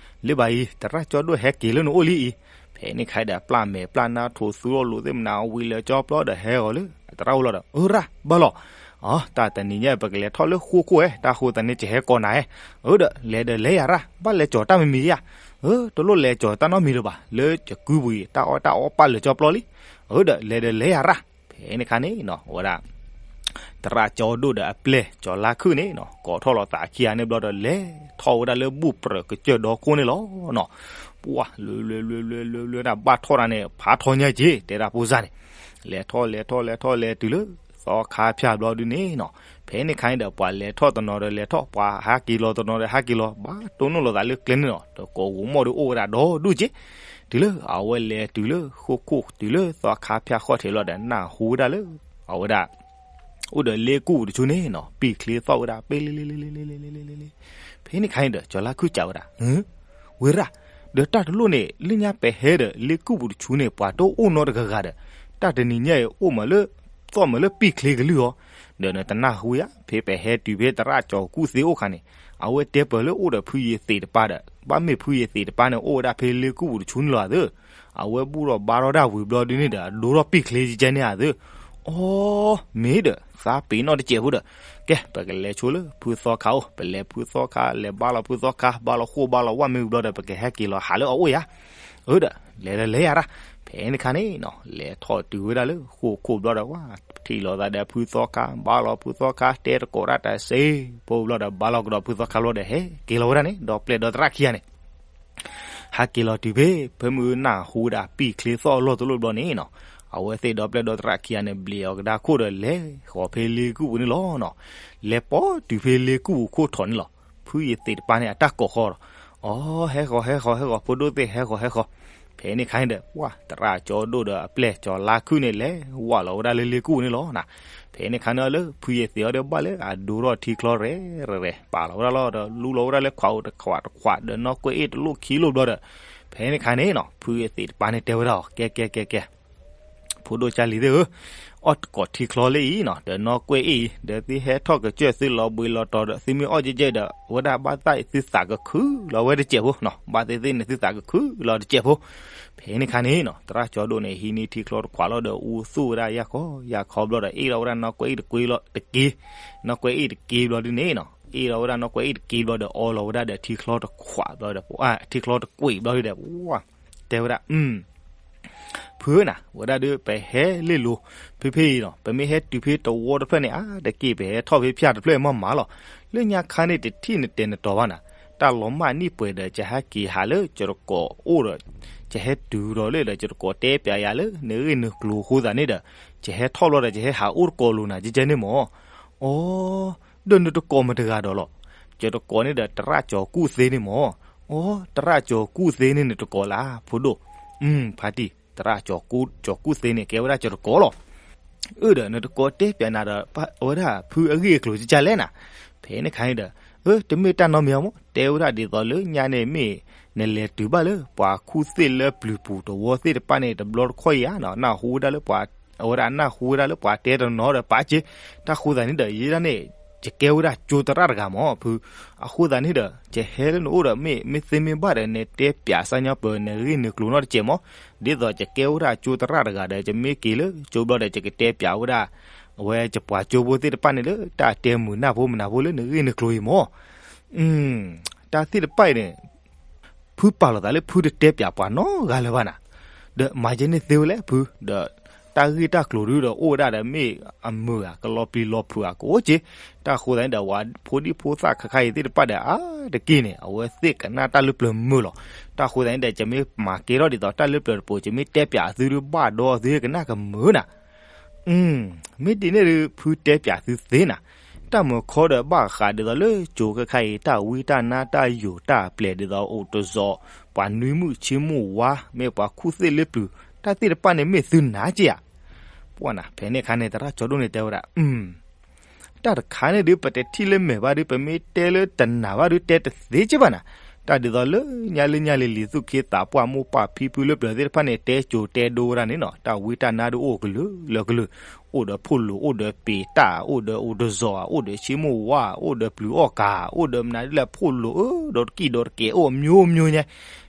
လၢဘၣ်အံၤ သရၣ်ကၠီဒိၣ်ဟဲက့ၤလၢနအိၣ်လံအံၤ, ဖဲန့ၣ်ခါဒီး ပျၢ်မဲာ်ပျၢ်နါ ထိးသူလီၤလိာ်သ့ၣ်မနၤ ဝံၤလၢကၠီပျီဒီးဟဲဂီၤလၢ သရၣ်အိၣ်လီၤဒီး အၢရၣ် ဘၣ်လီၤ, အတၢ်တနံၤညါ ပကလဲၤထီၣ်လၢဃိၣ်ခိၣ်ဧဲ တၢ်ဃိသးန့ၣ် ကဟဲကိးနၤဧဲ, အၢဒီး လဲၤဒီးလဲၤယၤရၣ် ဘၣ်လဲၤကၠီၤတၢ်မံၤမံၤဧါ, အၢ တလိၣ်လဲၤကၠီၤတၢ်နီတမံၤလၢၤဘၣ် လၢယကုပူၤအံၤ တၢ်အီၣ်တၢ်အီပာ်လၢာ်ကၠီပျီလံ, အၢဒီး လဲၤဒီးလဲၤယၤရၣ် ဖဲန့ၣ်ခါန့ၣ်နီၤ အဝဲဒၣ် သရၣ်ကၠီဒိၣ်ဒီးအပျဲၢ် ကၠီၤလါခုၣ်န့ၣ်နီၤ ကိးထီၣ်လီၤသးခံဂၤန့ၣ်ဘျီဒီး လဲၤထီၣ်ဝဲဒၣ်လၢဘူၣ်ပြၢၤကစၢၢ်ဒီခိၣ်န့ၣ်လီၤနီၤ, ပှၤ လွဲလွဲလွဲလွဲလွဲလွဲဒၣ် ဘၣ်ထီၣ်တၢ်န့ၣ် ဖးထီညါက့ၤ တဲဒၣ်ပိၢ်စၢ်န့ၣ်, လဲၤထီၣ်လဲၤထီၣ်လဲၤထီၣ်လဲၤတုၤလၢ သီခါဖၠၣ်ဘျီဒုန့ၣ်နီၤ, ဖဲန့ၣ်ခါန့ၣ်ဒီး ပှၤလဲၤထီၣ်တနီၤဒီးလဲၤထီၣ် ပှၤဟးက့ၤလီၤတနီၤဒီးဟးက့ၤလီၤ ဘၣ်တိၢ်နီၣ်လိာ်သးလၢကျဲန့ၣ်လီၤ တကိးဂိၤမီၣ်ဒီးအိၣ်ဝဲဒၣ်ဒီဒူၣ်က့ၤ, တုၤလၢအဝဲလဲၤတုၤလၢဃိၣ်ခိၣ်တုၤလၢသီခါဖၠၣ်ဃီၣ်ထံးလီၤဒီး နၢ်ဟူဝဲဒၣ်လၢ အဝဲဒၣ် အိၣ်ဒီးလ့ကူၣ်ပူၤတဆူန့ၣ်နီၤ ပံာ်ချ့သီၣ်ဝဲဒၣ် ပ့လ့လ့လ့လ့လ့လ့လ့လ့လ့, ဖဲန့ၣ်ခါန့ၣ်ဒီး ကၠီၤလါခုၣ်စံးဝဲဒၣ် ဝဲရၣ်, ဒီးတၢ်တလိၣ်န့ၣ် လၢညါပဟဲဒီး လ့ကူၣ်ပူၤတဆူန့ၣ် ပှၤတအိၣ်နီတဂၤဂၤဒီး တၢ်တနံၤညါအံၤ အိၣ်မးလၢ သီၣ်မးလၢပံာ်ချ့ကလုၢ်အီၤ, ဒီးနတနၢ်ဟူဧါ ဖဲပဟဲတုၤဖဲသရၣ်ကၠီၤကူၣ်သ့အိၣ်ခါန့ၣ် အဝဲတဲပၢၤလၢအိၣ်ဒီးဖုယသ့းတပၤဒီး ဘၣ်မ့ၢ်ဖုယသ့းတပၤန့ၣ် အိၣ်ဝဲဒၣ်ဖဲလ့ကူၣ်ပူၤတဆူန့ၣ်လီၤသၢ, အဝဲဘူၣ်ထီၣ်ဘါထီၣ်ဒၣ်ဝံၤဘျီဒုန့ၣ်ဒီး အဒိထီၣ်ပံာ်ချ့ကဲန့ၣ်ဧါသၢ, အိ မ့ၢ်ဒီး သးပ့ၤနီၣ်တစဲးဖိဒီး ကဲ ပကလဲၤဆိလၢဖုသီခါအိၣ်, ပလဲၤဖုသီခါ လဲၤဘါလီၤဖုသီခါ ဘါလီၤဃိၣ်ဘါလီၤဝၣ်မ့ၢ်ဝံၤဘျီဒီး ပကဟဲက့ၤလီၤဟးလၢအအိၣ်ယၤ, အၢဒီး လဲၤဒီးလဲၤယၤရၣ်, ဖဲန့ၣ်ခါန့ၣ်နီၤ လဲၤထီၣ်တုၤဝဲဒၣ်လၢဃိၣ်ခိၣ်ဘျီဒီး ဝါ ထံၣ်လိာ်သးဒီးဖုသီခါ ဘါလီၤဖုသီခါ တဲတကိးတၢ်တစ့းဖိဘျီဒီး ဘါလီၤကဒီးဖုသီခါဘျီဒီး ဟဲက့ၤလီၤဝဲဒၣ်န့ၣ် ဒီးပျဲၢ်ဒီးသရၣ်ခံဂၤန့ၣ် ဟဲက့ၤလီၤတုၤဖဲ ဖဲမုၢ်နၢ်ဟူဝဲဒၣ်ပံာ်ချ့သီၣ်အလီၢ်တလီၢ်ဘျီန့ၣ်နီၤ, အဝဲသ့ၣ်ဒီပျဲၢ်ဒီသရၣ်ခံဂၤန့ၣ် ဘျံးအီၤကဒါခိၣ်ဒီး လဲၤဃီၤဖဲလ့ကူၣ်ပူၤန့ၣ်လီၤနီၤ. လဲၤပိာ်တုၤဖဲလ့ကူၣ်ပူၤခိၣ်ထီၣ်န့ၣ်လီၤ. ဖုယသ့ၣ်တပၤန့ၣ် အတၢ်ကိးဃီဒီး, အီ, ဟဲဃီၤ ဟဲဃီၤ ဟဲဃီၤ, ဖိဒိၣ်သ့ၣ် ဟဲဃီၤ ဟဲဃီၤ. ဖဲန့ၣ်ခါန့ၣ်ဒီး ဝဲ သရၣ်ကၠီဒိၣ်ဒီးအပျဲၢ်ကၠီလါခုၣ်န့ၣ် လဲၤဝးလီၤဝဲဒၣ်လၢလ့ကူၣ်ပူၤန့ၣ်လီၤနီၤ. ဖဲန့ၣ်ခါန့ၣ်လၢ ဖုယသ့ၣ်အီၤဒီးဘၣ်လၢအဒိထီၣ်ထံချီရဲၣ်ရဲၣ် ပာ်လီၤဝဲဒၣ်လီၤဒီး လူလီၤဝဲဒၣ်လၢခွးအိၣ်တခွးတခွးဒီး နီၢ်ကွဲၢ်အ့ၣ်တလိၣ်ခံလိၣ်ဘျီဒီး, ဖဲန့ၣ်ခါန့ၣ်နီၤ ဖုယသ့ၣ်တပၤန့ၣ်တဲဝဲဒၣ်အီၤ ကဲ ကဲ ကဲ ကဲ ဖိဒိၣ်ကၢ်လံၤသ့ၣ်ဧၢ, အီၣ်တကိးထံချီလၢအံၤနီၤ ဒီးနီၢ်ကွဲၢ်အ့ၣ်အံၤ ဒီးသုဟဲထီၣ်ကစၢၢ်သုလီၤဘှံးလီၤတီၤဒီး သုမ့ၢ်အီၣ်ကဲကဲဒီး အဝဲဒၣ်ဘၣ်သးသုသးကခုလီၤဝဲတစဲးဖိနီၤ. ဘၣ်သ့ၣ်သ့ၣ်န့ၣ် သုသးကခုလီၤတစဲးဖိ. ဖဲန့ၣ်ခါန့ၣ်နီၤ သရၣ်ကၠီဒိၣ်န့ၣ် ဟံးန့ၢ်ထံချီတခွးလီၤဒီး အူသူၣ်ဝဲဒၣ်ယၢ်ခီယၢ်ခီဘျီဒီး အ့ၣ်လီၤဝဲဒၣ်နီၢ်ကွဲၢ်အ့ၣ်တကွ့လီၤတက့ၢ်, နီၢ်ကွဲၢ်အ့ၣ်တက့ဘျီဒုန့ၣ်နီၤ အ့ၣ်လီၤဝဲဒၣ်နီၢ်ကွဲၢ်အ့ၣ်တက့ဘျီဒီး အီလီၤဝဲဒၣ်ဒီးထံချီတခွးဘျီဒီး ထံချီတကွ့ဘျီဒုဒီး တဲဝဲဒၣ် ဖုနၤဝဲဒၣ်ဒီး ပဟဲလ့ၣ်လိၤဖဲဖဲအံၤနီၤ ပမ့ၢ်ဟဲတုၤဖဲတဝီတဖျၢၣ်န့ၣ် အါတက့ၢ် ပဟဲထီၣ်ဖဲဖၠၣ်တဖျၢၣ်မးမးလီၤ. လၢညါခါန့ၣ် တထံၣ်နတဲာ်နတီၤဘၣ်နၤ, တၢ်လီၤမၢ်နံၣ်ပှဲၤဒီး ယဟဲက့ၤဟးလၢကတကိးအိၣ်ဒီး ယဟဲတုၤဒီးလၢဒီး ကတကိးတဲပၠးယၤလၢ နဂ့ၢ်နကျိၤအဃိသတးန့ၣ်ဒီး ယဟဲထီၣ်ဘျီဒီး ယဟဲဟးအိၣ်တကိးလိၤနၤ ကကဲန့ၣ်မး. အီ, ဒီးနတကိးမတဂၤဒီးလီၤ. ကတကိးန့ၣ်ဒီး သရၣ်ကၠီၤကူၣ်သ့န့ၣ်မး. အီ, သရၣ်ကၠီၤကူၣ်သ့န့ၣ် နတကိးလၢ ဖိဒိၣ်, ဖါတံၢ် သရၣ်ကၠီၤကူၣ်သ့န့ၣ် ကဲဝဲဒၣ်ကတကိးလီၤ. အၢၣ်ဒီး နတကိးတဲပၠးနၤဒီး အဝဲဒၣ်ဖုအဂ့ၢ်အကျိၤကကလဲၣ်နၤ. ဖဲန့ၣ်ခါန့ၣ်ဒီး အၢ တမ့ၢ်တၢ်နီတမံၤအမး တဲဝဲဒၣ်ဒ်သိးလၢညါန့ၣ်မ့ၢ် နလဲၤတုၤဘၣ်လၢပှၤခူၣ်သ့ၣ်လၢပျုၤပူၤတဝီသ့ၣ်တဖၣ်န့ၣ် တဘျီတခီၣ်အံၤဧါနီၤ နၢ်ဟူဝဲဒၣ်လၢပှၤ အဝဲဒၣ်နၢ်ဟူဝဲဒၣ်လၢပှၤတဲတနီၤဒီးပာ်စ့, တၢ်ဃိသတးန့ၣ်ဒီး ယဲဒၣ်န့ၣ် ယကဲဝဲဒၣ်ကၠိသရၣ်တဂၤမး ဖု, အဃိသတးန့ၣ်ဒီး ယဟဲလၢနအိၣ်ဒီး မ့ၢ်မ့ၢ်သ့မ့ၢ်ဘၣ်ဒီး နတဲပၠးစၢ်ညီပၢၤ နဂ့ၢ်နကျိၤနီတစဲးမး, ဒ်သိးယကဲဝဲဒၣ်ကၠိသရၣ်တဂၤဒီး ယမ့ၢ်က့ၤလၢကၠိဘျီဒီး ယကတဲပၠးဝဲဒၣ် အဝဲယပှၤကၠိဖိသ့ၣ်တဖၣ်န့ၣ်လၢ တၢ်တဲမုာ်နၢ်ဖိမနၤဖိလၢနဂ့ၢ်နကျိၤအံၤမး. တၢ်သ့ၣ်တဖၣ်အံၤန့ၣ် ဖုပာ်လီၤသးလၢဖုတတဲပၠးပှၤနီတဂၤလၢၤဘၣ်နၤ, ဒီးမၤယဲန့ၣ်သ့ဝဲလဲၣ်ဖု, ဒီးတၢ်ဂ့ၢ်တၢ်ကျိၤဒုဒီးအိၣ်ဝဲဒၣ်ဒီးမ့ၢ်အမုာ်ဧါ ကလီၤပျံၤလီၤဖုးဧါ ကအိၣ်က့, တၢ်ဃိသတးန့ၣ်ဒီး ပှၤဖိဒံဖိသၣ်ခါခါအံၤသ့ၣ်တဖၣ်ဒီး အါတက့ၢ်န့ၣ် အဝဲသ့ၣ်ကနၣ်တၢ်လၢပျၢၤမုာ်လီၤ. တၢ်ဃိသတးန့ၣ်ဒီး ယမ့ၢ်မၤကဲထီၣ်ဒ်သိးတၢ်လၢပျၢၤတပိၤ ယမ့ၢ်တဲပၠးအသုဒု ဘၣ်ဒီးအသုကနၣ်ကမုာ်နၤ မ့ၢ်ဒ်န့ၣ်ဒီး ဖုတဲပၠးသုသ့နၤ, တၢ်မုာ်ခီဒီးဘၣ်ဃးဒ်သိးလၢကၠိခါခါအံၤ တၢ်ဝံတၢ်နါတၢ်ယိာ်တၢ်အပျဲၢ် ဒ်သိးအိၣ်တစီး ပှၤနွံမုၣ်ဆံမုၣ်ဝါ မ့ၢ်ပှၤခူၣ်သ့ၣ်လၢပျုၤ တၢ်သ့ၣ်တဖၣ်န့ၣ် မ့ၢ်သုနၤက့ဧါ. ပှၢ်နၤ ဖဲန့ၣ်အခါန့ၣ် သရၣ်ကၠီဒိၣ်န့ၣ်တဲဝဲဒၣ် တၢ်တခါန့ၣ်ဒုး ပတထံၣ်လၢမဲာ်ဘၣ်ဒုး ပမ့ၢ်တဲလၢတနာ်ဘၣ်ဒုး တဲတသ့က့ဘၣ်နၤ, တၢ်ဒ်သိးလၢညါလၢညါလံၤလံၤ သူၣ်က့သးပှၢ်မိၢ်ပၢ်ဖံဖုလၢပျၢၤသ့ၣ်တဖၣ်န့ၣ် တဲကၠိတဲဒိဝဲဒၣ်န့ၣ်နီၤ တၢ်ဝံတၢ်နါဒုးအိၣ်ကလုာ်လၢကလုာ်, အိၣ်ဒီးဖိၣ်လိာ် အိၣ်ဒီးပ့ၤတၢ် အိၣ်ဒီးအိၣ်တစီၤ အိၣ်ဒီးဆံမိၢ်ဝါ အိၣ်ဒီးပျုၤအီၣ်ကၤ အိၣ်ဒီးမနုၤဒ်လဲၣ် ဖိၣ်လိာ်ဧၢ ဒီးတကံၢ်ဒီးတကဲး အိၣ်အမျိုးမျိုးညါ,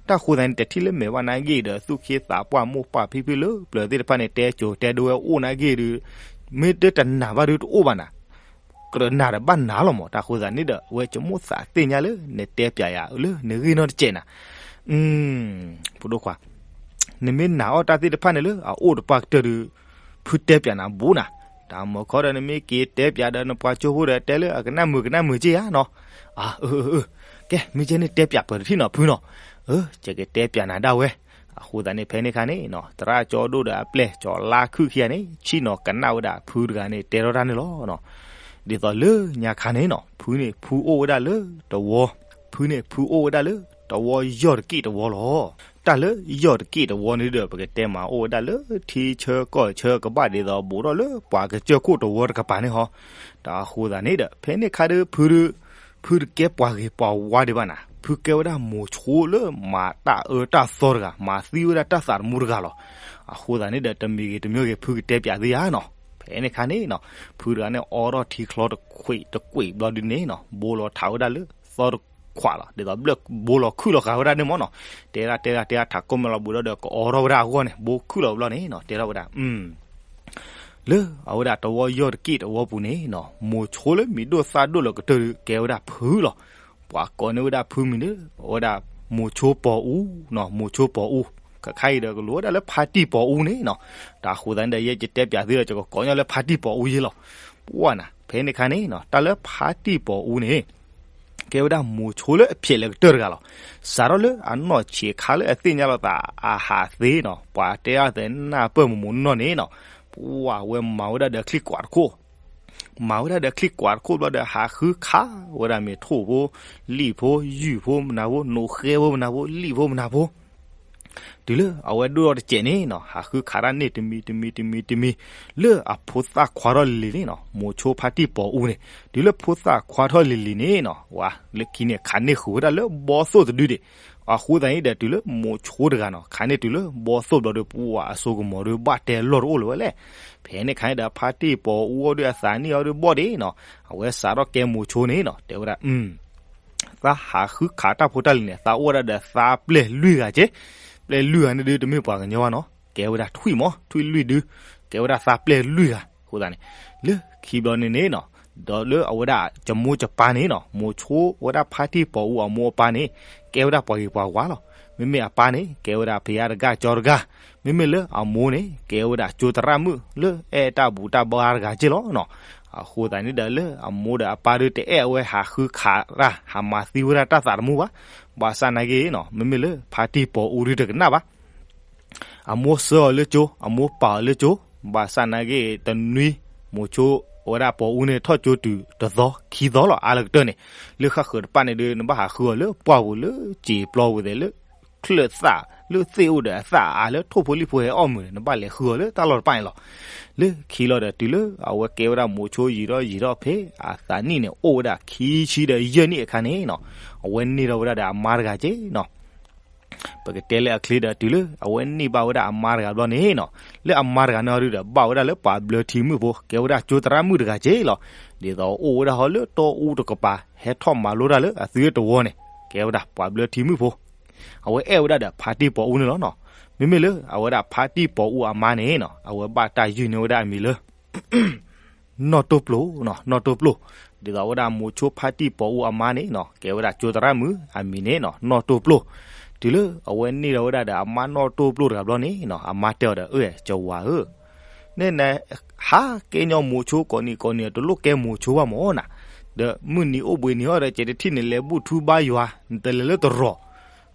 တၢ်ဃိသတးန့ၣ် တထံၣ်လၢမဲာ်ဘၣ်နာ်က့ဒီး သူၣ်က့သးပှၢ်မိၢ်ပၢ်ဖံဖုလၢပျၢၤသ့ၣ်တဖၣ်န့ၣ် တဲကၠိတဲဒိဝဲအိၣ်နာ်က့ဒုး မ့ၢ်တတနာ်ဘၣ်ဒုးတအိၣ်ဘၣ်နၤ ကတနာ်ဒီးဘၣ်နာ်လီၤမး တၢ်ဃိသတးန့ၣ်ဒီး အဝဲကမိၣ်သးသ့ၣ်ညါလၢ နတဲပၠးယၤလၢနဂ့ၢ်နီတစဲးနၤ, ဖိဒိၣ်ခွါ, နမ့ၢ်နာ်အီၣ်တၢ်သ့ၣ်တဖၣ်န့ၣ်လၢအအိၣ်တပှၢ်ကတၢၢ်ဒီး ဖုတဲပၠးနၤဘူးနၤ, တၢ်မုာ်ခီဒီးနမ့ၢ်က့ၤတဲပၠးဒီးနပှၤကၠိဖိဒီးတဲလၢအကနၣ်မုာ်ကနၣ်မုာ်က့ဧါနီၤ, အၢ အၢ အၢ ကဲ မ့ၢ်ကဲန့ၣ် တဲပၠးပၢၤတထံၣ်နီၤဖုနီၤ, အၢ ယကတဲပၠးနၤဒၣ်ဝဲ, အဃိသတးန့ၣ် ဖဲန့ၣ်ခါန့ၣ်နီၤ သရၣ်ကၠီဒိၣ်ဒီးအပျဲၢ်ကၠီလါခုၣ်ခံဂၤန့ၣ် ဆ့ၣ်နီၤကနၣ်ဝဲဒၣ်ဖုတဂၤန့ၣ် တဲထီၣ်တၢ်န့ၣ်လီၤ. ဒ်သိးလၢညါခါန့ၣ်နီၤ ဖုန့ၣ်ဖုအိၣ်ဝဲဒၣ်လၢတဝီ, ဖုန့ၣ်ဖုအိၣ်ဝဲဒၣ်လၢတဝီယီၢ်တက့ၢ်တဝီလီၤ. တၢ်လၢယီၢ်တက့ၢ်တဝီန့ၣ်ဒီး ပကတဲမၤအိၣ်ဝဲဒၣ်လၢထံဆၢကီၢ်ဆၢကဘၣ်ဒ်သိး ဘူးထီၣ်လၢပှၤကစၢၢ်ခိၣ်တဝီတကပၤန့ၣ်ဟီ, တၢ်အဃိသတးန့ၣ်ဒီး ဖဲန့ၣ်ခါဒီး ဖု ဖုတကဲပှၤဂ့ၤပှၤဝါဒံးဘၣ်နၤ, ဖုကဲဝဲဒၣ်မိၤဆိလၢမၤတၢ်အၢတၢ်သီတဂၤ, မၤသံဝဲဒၣ်တၢ်သးသမူတဂၤလီၤ. အဃိသတးန့ၣ်ဒီး တမံၤဂ့ၤတမံၤဂ့ၤ ဖုကတဲပၠးသုဧါနီၤ. ဖဲန့ၣ်ခါန့ၣ်နီၤ ဖုတဂၤန့ၣ်အိးထီၣ်ထံချီတကွံာ်တကွံာ်ဘျီဒုန့ၣ်နီၤ ဘိလီၤထးဝဲဒၣ်လၢသီတခွးလီၤ. ဒ်သိးဘျၢၣ်ဘိလီၤခုၣ်လီၤဃာ်ဝဲဒၣ်န့ၣ်မ့ၢ်နီၤ, တဲဒၣ်တဲဒၣ်တဲဒၣ်ထးကိၢ်မ့ၢ်လီၤဘှံးဒီး ကအိးထီၣ်ဝဲဒၣ်အဂီၢ်န့ၣ် ဘိခုၣ်လီၤဘျီန့ၣ်နီၤ တဲထီၣ်ဝဲဒၣ် လၢအဝဲဒၣ်တဝီယီၢ်တက့ၢ်တဝီပူၤန့ၣ်နီၤ မိၤဆိလၢမံၤဒိၣ်သၣ်ဒိၣ်လီၤကတၢၢ်ဒီး ကဲဝဲဒၣ်ဖုလီၤ. ပှၤကိးန့ၢ်ဝဲဒၣ်ဖုမံၤန့ၣ် အဝဲဒၣ်မိၤဆိပီၤအူနီၤ, မိၤဆိပီၤအူ, ခဲခါအံၤဒီးကလိၤဝဲဒၣ်လၢဖါတံၢ်ပီၤအူန့ၣ်နီၤ. တၢ်အဃိသတးန့ၣ်ဒီး ယဲယတဲပၠးသုဒီး ယကကိးညီလၢဖါတံၢ်ပီၤအူယဲလီၤ. ပှၢ်နၤ ဖဲန့ၣ်ခါန့ၣ်နီၤ တၢ်လၢဖါတံၢ်ပီၤအူန့ၣ် ကဲဝဲဒၣ်မိၤဆိလၢအဖျဲးလၢကတၢၢ်တဂၤလီၤ. စးထီၣ်လၢအနီၢ်ဆံးခါလၢအသ့ၣ်ညါလိာ်သးအဟးသ့နီၤ, ပှၤတဲအသးနၢ်ပၢၢ်မိၢ်မိၢ်နီၢ်နီၢ်န့ၣ်နီၤ, ပှၤဝဲမၤဝဲဒၣ်ဒီးအချံကွၢ်တခိၣ် မၤဝဲဒၣ်ဒီးအချံကွၢ်တခိၣ်ဘျီဒီး ဟးဃုခးဝဲဒၣ်မ့ၢ်ထိၣ်ဖိ, လံၣ်ဖိ, ယုၢ်ဖိမနၤဖိ, နိးဃဲဖိမနၤဖိ, လံၣ်ဖိမနၤဖိ, တုၤလၢအဝဲဒိၣ်ထီၣ်တစဲးန့ၣ်နီၤ, ဟးဃုခးတၢ်န့ၣ်တမံၤတမံၤတမံၤတမံၤ, လၢအဖိသၣ်ခွါထီၣ်လံၤလံၤန့ၣ်နီၤ, မိၤဆိဖါတံၢ်ပီၤအူန့ၣ်, တုၤလၢဖိသၣ်ခွါထီၣ်လံၤလံၤန့ၣ်နီၤ, ဝဲလၢခံန့ၣ် ခးန့ၢ်ဃုာ်ဝဲဒၣ်လၢဘီသိၣ်တဒုဒံး, အဃိသတးန့ၣ်ဒီး တုၤလၢမိၤဆိတဂၤနီၤ, ခးန့ၢ်တုၤလၢဘီသိၣ်ဘျီဒီး ပှၤအစိကမီၤဒီး ဘၣ်တဲလီၢ်တအိၣ်လၢၤဝဲလဲၣ်. ဖဲန့ၣ်ခါန့ၣ်ဒီး ဖါတံၢ်ပီၤအူအီၤဒီး အသးနံၣ်အီၤဒီးဘီၣ်ဒံးနီၤ, အဝဲစးထီၣ်ကဲမိၤဆိန့ၣ်နီၤ, တဲဝဲဒၣ် သးဟးဃုခးတၢ်ဖိတၢ်လံၤန့ၣ် သးအိၣ်ဝဲဒၣ်ဒီးသးပျဲၢ်လွံၢ်ဂၤက့, ပျဲၢ်လွံၢ်ဂၤန့ၣ်ဒုး တမ့ၢ်ပှၤကညီဘၣ်နီၤ, ကဲဝဲဒၣ်ထွံၣ်မး, ထွံၣ်လွံၢ်ဒု, ကဲဝဲဒၣ်သးပျဲၢ်လွံၢ်ဂၤ, အဃိသတးန့ၣ်, လၢခံဘျီန့ၣ်န့ၣ်နီၤ, ဒီးလၢအဝဲဒၣ်ကမိၢ်ကပၢ်န့ၣ်နီၤ, မိၤဆိဝဲဒၣ်ဖါတံၢ်ပီၤအူအမိၢ်အပၢ်န့ၣ်, ကဲဝဲဒၣ်ပှၤဂ့ၤပှၤဝါလီၤ. မ့မ့ၢ်အပၢ်န့ၣ် ကဲဝဲဒၣ်ဖယါတဂၤကၠီတဂၤ, မ့မ့ၢ်လၢအမိၢ်န့ၣ် ကဲဝဲဒၣ်ကၠိသရၣ်မုၣ် လၢအဲၣ်တၢ်ဘူၣ်တၢ်ဘါတဂၤက့လီၤနီၤ. အဃိသတးန့ၣ်ဒီး လၢအမိၢ်ဒီးအပၢ်ဒုးတအဲၣ်အဝဲဟးဃုခးတၢ် ဟးမၤသံဝဲဒၣ်တၢ်သးတမူဘၣ်. ဘၣ်ဆၣ်နာ်က့နီၤ, မ့မ့ၢ်လၢဖါတံၢ်ပီၤအူဒုးတကနၣ်ဘၣ်. အမိၢ်ဆှၢအီၤလၢကၠိ, အမိၢ်ပာ်အီၤလၢကၠိ, ဘၣ်ဆၣ်နာ်က့တနွံ မိၤဆိဝဲဒၣ်ပီၤအူန့ၣ် ထီၣ်ကၠိတုၤတသီခံသီလီၤ အါလၢကတၢၢ်န့ၣ်, လၢဃၣ်ဃၢၤတဖၣ်န့ၣ်ဒီး နဘၣ်ဟးဃုအီၤလၢပှၢ်ပူၤလၢစံာ်ပျီပူၤသ့ၣ်လၢ ချၢၣ်သၣ်လၢသ့ၣ်အိၣ်ဒီးအသၣ်အါလၢထိၣ်ဖိလံၣ်ဖိဟဲအီၣ်မုာ်န့ၣ် နဘၣ်လဲၤဃုအီၤလၢတၢ်လီၢ်တဖၣ်န့ၣ်လီၤ. လၢခံလီၤဒီး တုၤလၢအဝဲကဲဝဲဒၣ်မိၤဆိယံာ်ထီၣ်ယံာ်ထီၣ်ဖဲ အသးနံၣ်န့ၣ် အိၣ်ဝဲဒၣ်ခံဆံဒီးယဲၢ်နံၣ်အခါန့ၣ်နီၤ, အဝဲန့ၢ်ထီၣ်ဝဲဒၣ်ဒီးအမါတဂၤက့နီၤ. ပကတဲလၢအချ့ဒီး တုၤလၢအဝဲန့ၢ်ဘၣ်ဝဲဒၣ်အမါတဂၤဘျီန့ၣ်နီၤ, လၢအမါတဂၤန့ၣ်အီၤဒုးဒီး ဘၣ်ဝဲဒၣ်လၢပှၤဘျၢထံမုၣ်ဖိ ကဲဝဲဒၣ်ကၠိသရၣ်မုၣ်တဂၤက့လီၤ. ဒ်သိးအိၣ်ဝဲဒၣ်ဟီလၢတီအူတကပၤ ဟဲထီၣ်မၤလိတၢ်လၢအသုးတဝီန့ၣ် ကဲဝဲဒၣ်ပှၤဘျၢထံမုၣ်ဖိ, အဝဲအဲၣ်ဝဲဒၣ်ဒီးဖါတံၢ်ပီၤအူန့ၣ်လီၤနီၤ. မ့မ့ၢ်လၢအဝဲဒၣ်ဖါတံၢ်ပီၤအူအမါန့ၣ်နီၤ, အဝဲဘၣ်တၢ်ယုၢ်န့ၢ်ဝဲဒၣ်အမံၤလၢ နီၢ်တိၢ်ပျိၢ်, နီၢ်တိၢ်ပျိၢ်, ဒ်သိးဝဲဒၣ်မိၤဆိဖါတံၢ်ပီၤအူအမါန့ၣ်နီၤ, ကဲဝဲဒၣ်ကၠိသရၣ်မုၣ်အမံၤန့ၣ်နီၤ, နီၢ်တိၢ်ပျိၢ်. တုၤလၢအဝဲန့ၢ်ဒီးဝဲဒၣ်ဒီးအမါနီၢ်တိၢ်ပျိၢ်တဂၤဘျီန့ၣ်နီၤ, အမါတဲအီၤဒီး အၢ ကဝၤဧၢ, နဲနဟးကဲညီမိၤဆိကိးနံၤကိးနံၤ တလိၣ်ကဲမိၤဆိဘၣ်မၢ်နၤ, ဒီးမုၢ်နံၤအိၣ်ဘှံးနံၤအီၤဒီး ကဲတထံၣ်နလဲၤဘူၣ်ထူဘါယွၤ နတလဲၤလၢတရီၤ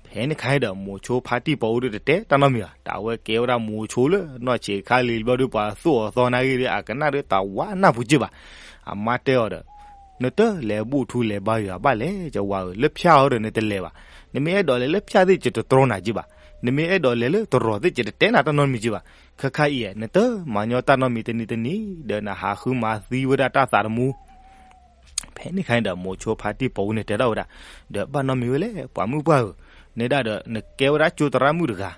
ဖဲန့ၣ်ခါအံၤဒီး မိၤဆိဖါတံၢ်ပီၤအူဒုးတတဲတၢ်နီတမံၤဘၣ်. တၢ်ဝဲကဲဝဲဒၣ်မိၤဆိလၢနီၢ်ဆံးခါလံၤဘျီဒုး ပှၤသူၣ်အီၤသီနာ်ဂ့ၤဒီး အကနၣ်ဒီးတၢ်ဝါနၢ်ပူၤက့ဘၣ်. အမါတဲအီၤဒီး နတလဲၤဘူၣ်ထူလဲၤဘါယွၤဘၣ်လဲၣ် ကဝၤဧၢ, လၢဖၠၣ်အီၤဒီးနတလဲၤဘၣ်. နမ့ၢ်အဲၣ်ဒိးလဲၤလၢဖၠၣ်သ့ၣ် ယတတြီနၤက့ဘၣ်. နမ့ၢ်အဲၣ်ဒိးလဲၤလၢတရီၤသ့ၣ် ယတတဲနၤတၢ်နီတမံၤက့ဘၣ်. ခဲခါအံၤ နတမၤညီတၢ်နီတမံၤတနံၤတနံၤ ဒီးနဟးဃုမၤသံဝဲဒၣ်တၢ်သးတမူ ဖဲန့ၣ်ခါအံၤဒီး မိၤဆိဖါတံၢ်ပီၤအူန့ၣ်တဲထီၣ်ဝဲဒၣ်, ဒီးဘၣ်နီတမံၤဝဲလဲၣ် ပှၤမုၣ်ပှၢ်ဧၢ, နဲဒၣ်ဒီး နကဲဝဲဒၣ်ကၠိသရၣ်မုၣ်တဂၤ,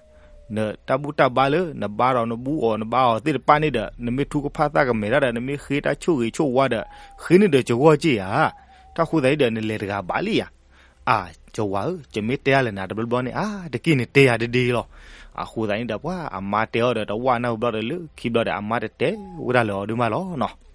နတၢ်ဘူၣ်တၢ်ဘါလၢ နဘါဒီးနဘူၣ်အီၤနဘါအီၤသ့ၣ်တဖၣ်န့ၣ်ဒီး နမ့ၢ်ထူကဖၣ်သၣ်ကမဲာ်တၢ်ဒီး နမ့ၢ်ဃ့တၢ်ဆိၣ်ဂ့ၤဆိၣ်ဝါဒီး ဃ့န့ၢ်ဒီးကဂီၢ်က့ဧါ. တၢ်ဃိသတးအံၤဒီး နလဲၤတဂၤဘၣ်လံဧါ. အၢ ကဝၤဧၢ, ယမ့ၢ်တဲယၤလဲၣ်နၤတဘျီဘျီန့ၣ် အါ တက့ၢ်နတဲယၤတဒ့လီၤ. အဃိသတးန့ၣ်ဒီး ပှၤအမါတဲအီၤဒီး တဝၣ်နၢ်ဟူဘျီဒီး လၢခံဘျီဒီး အမါတတဲဝဲဒၣ်လၢအီၤဒုးမးလီၤနီၤ.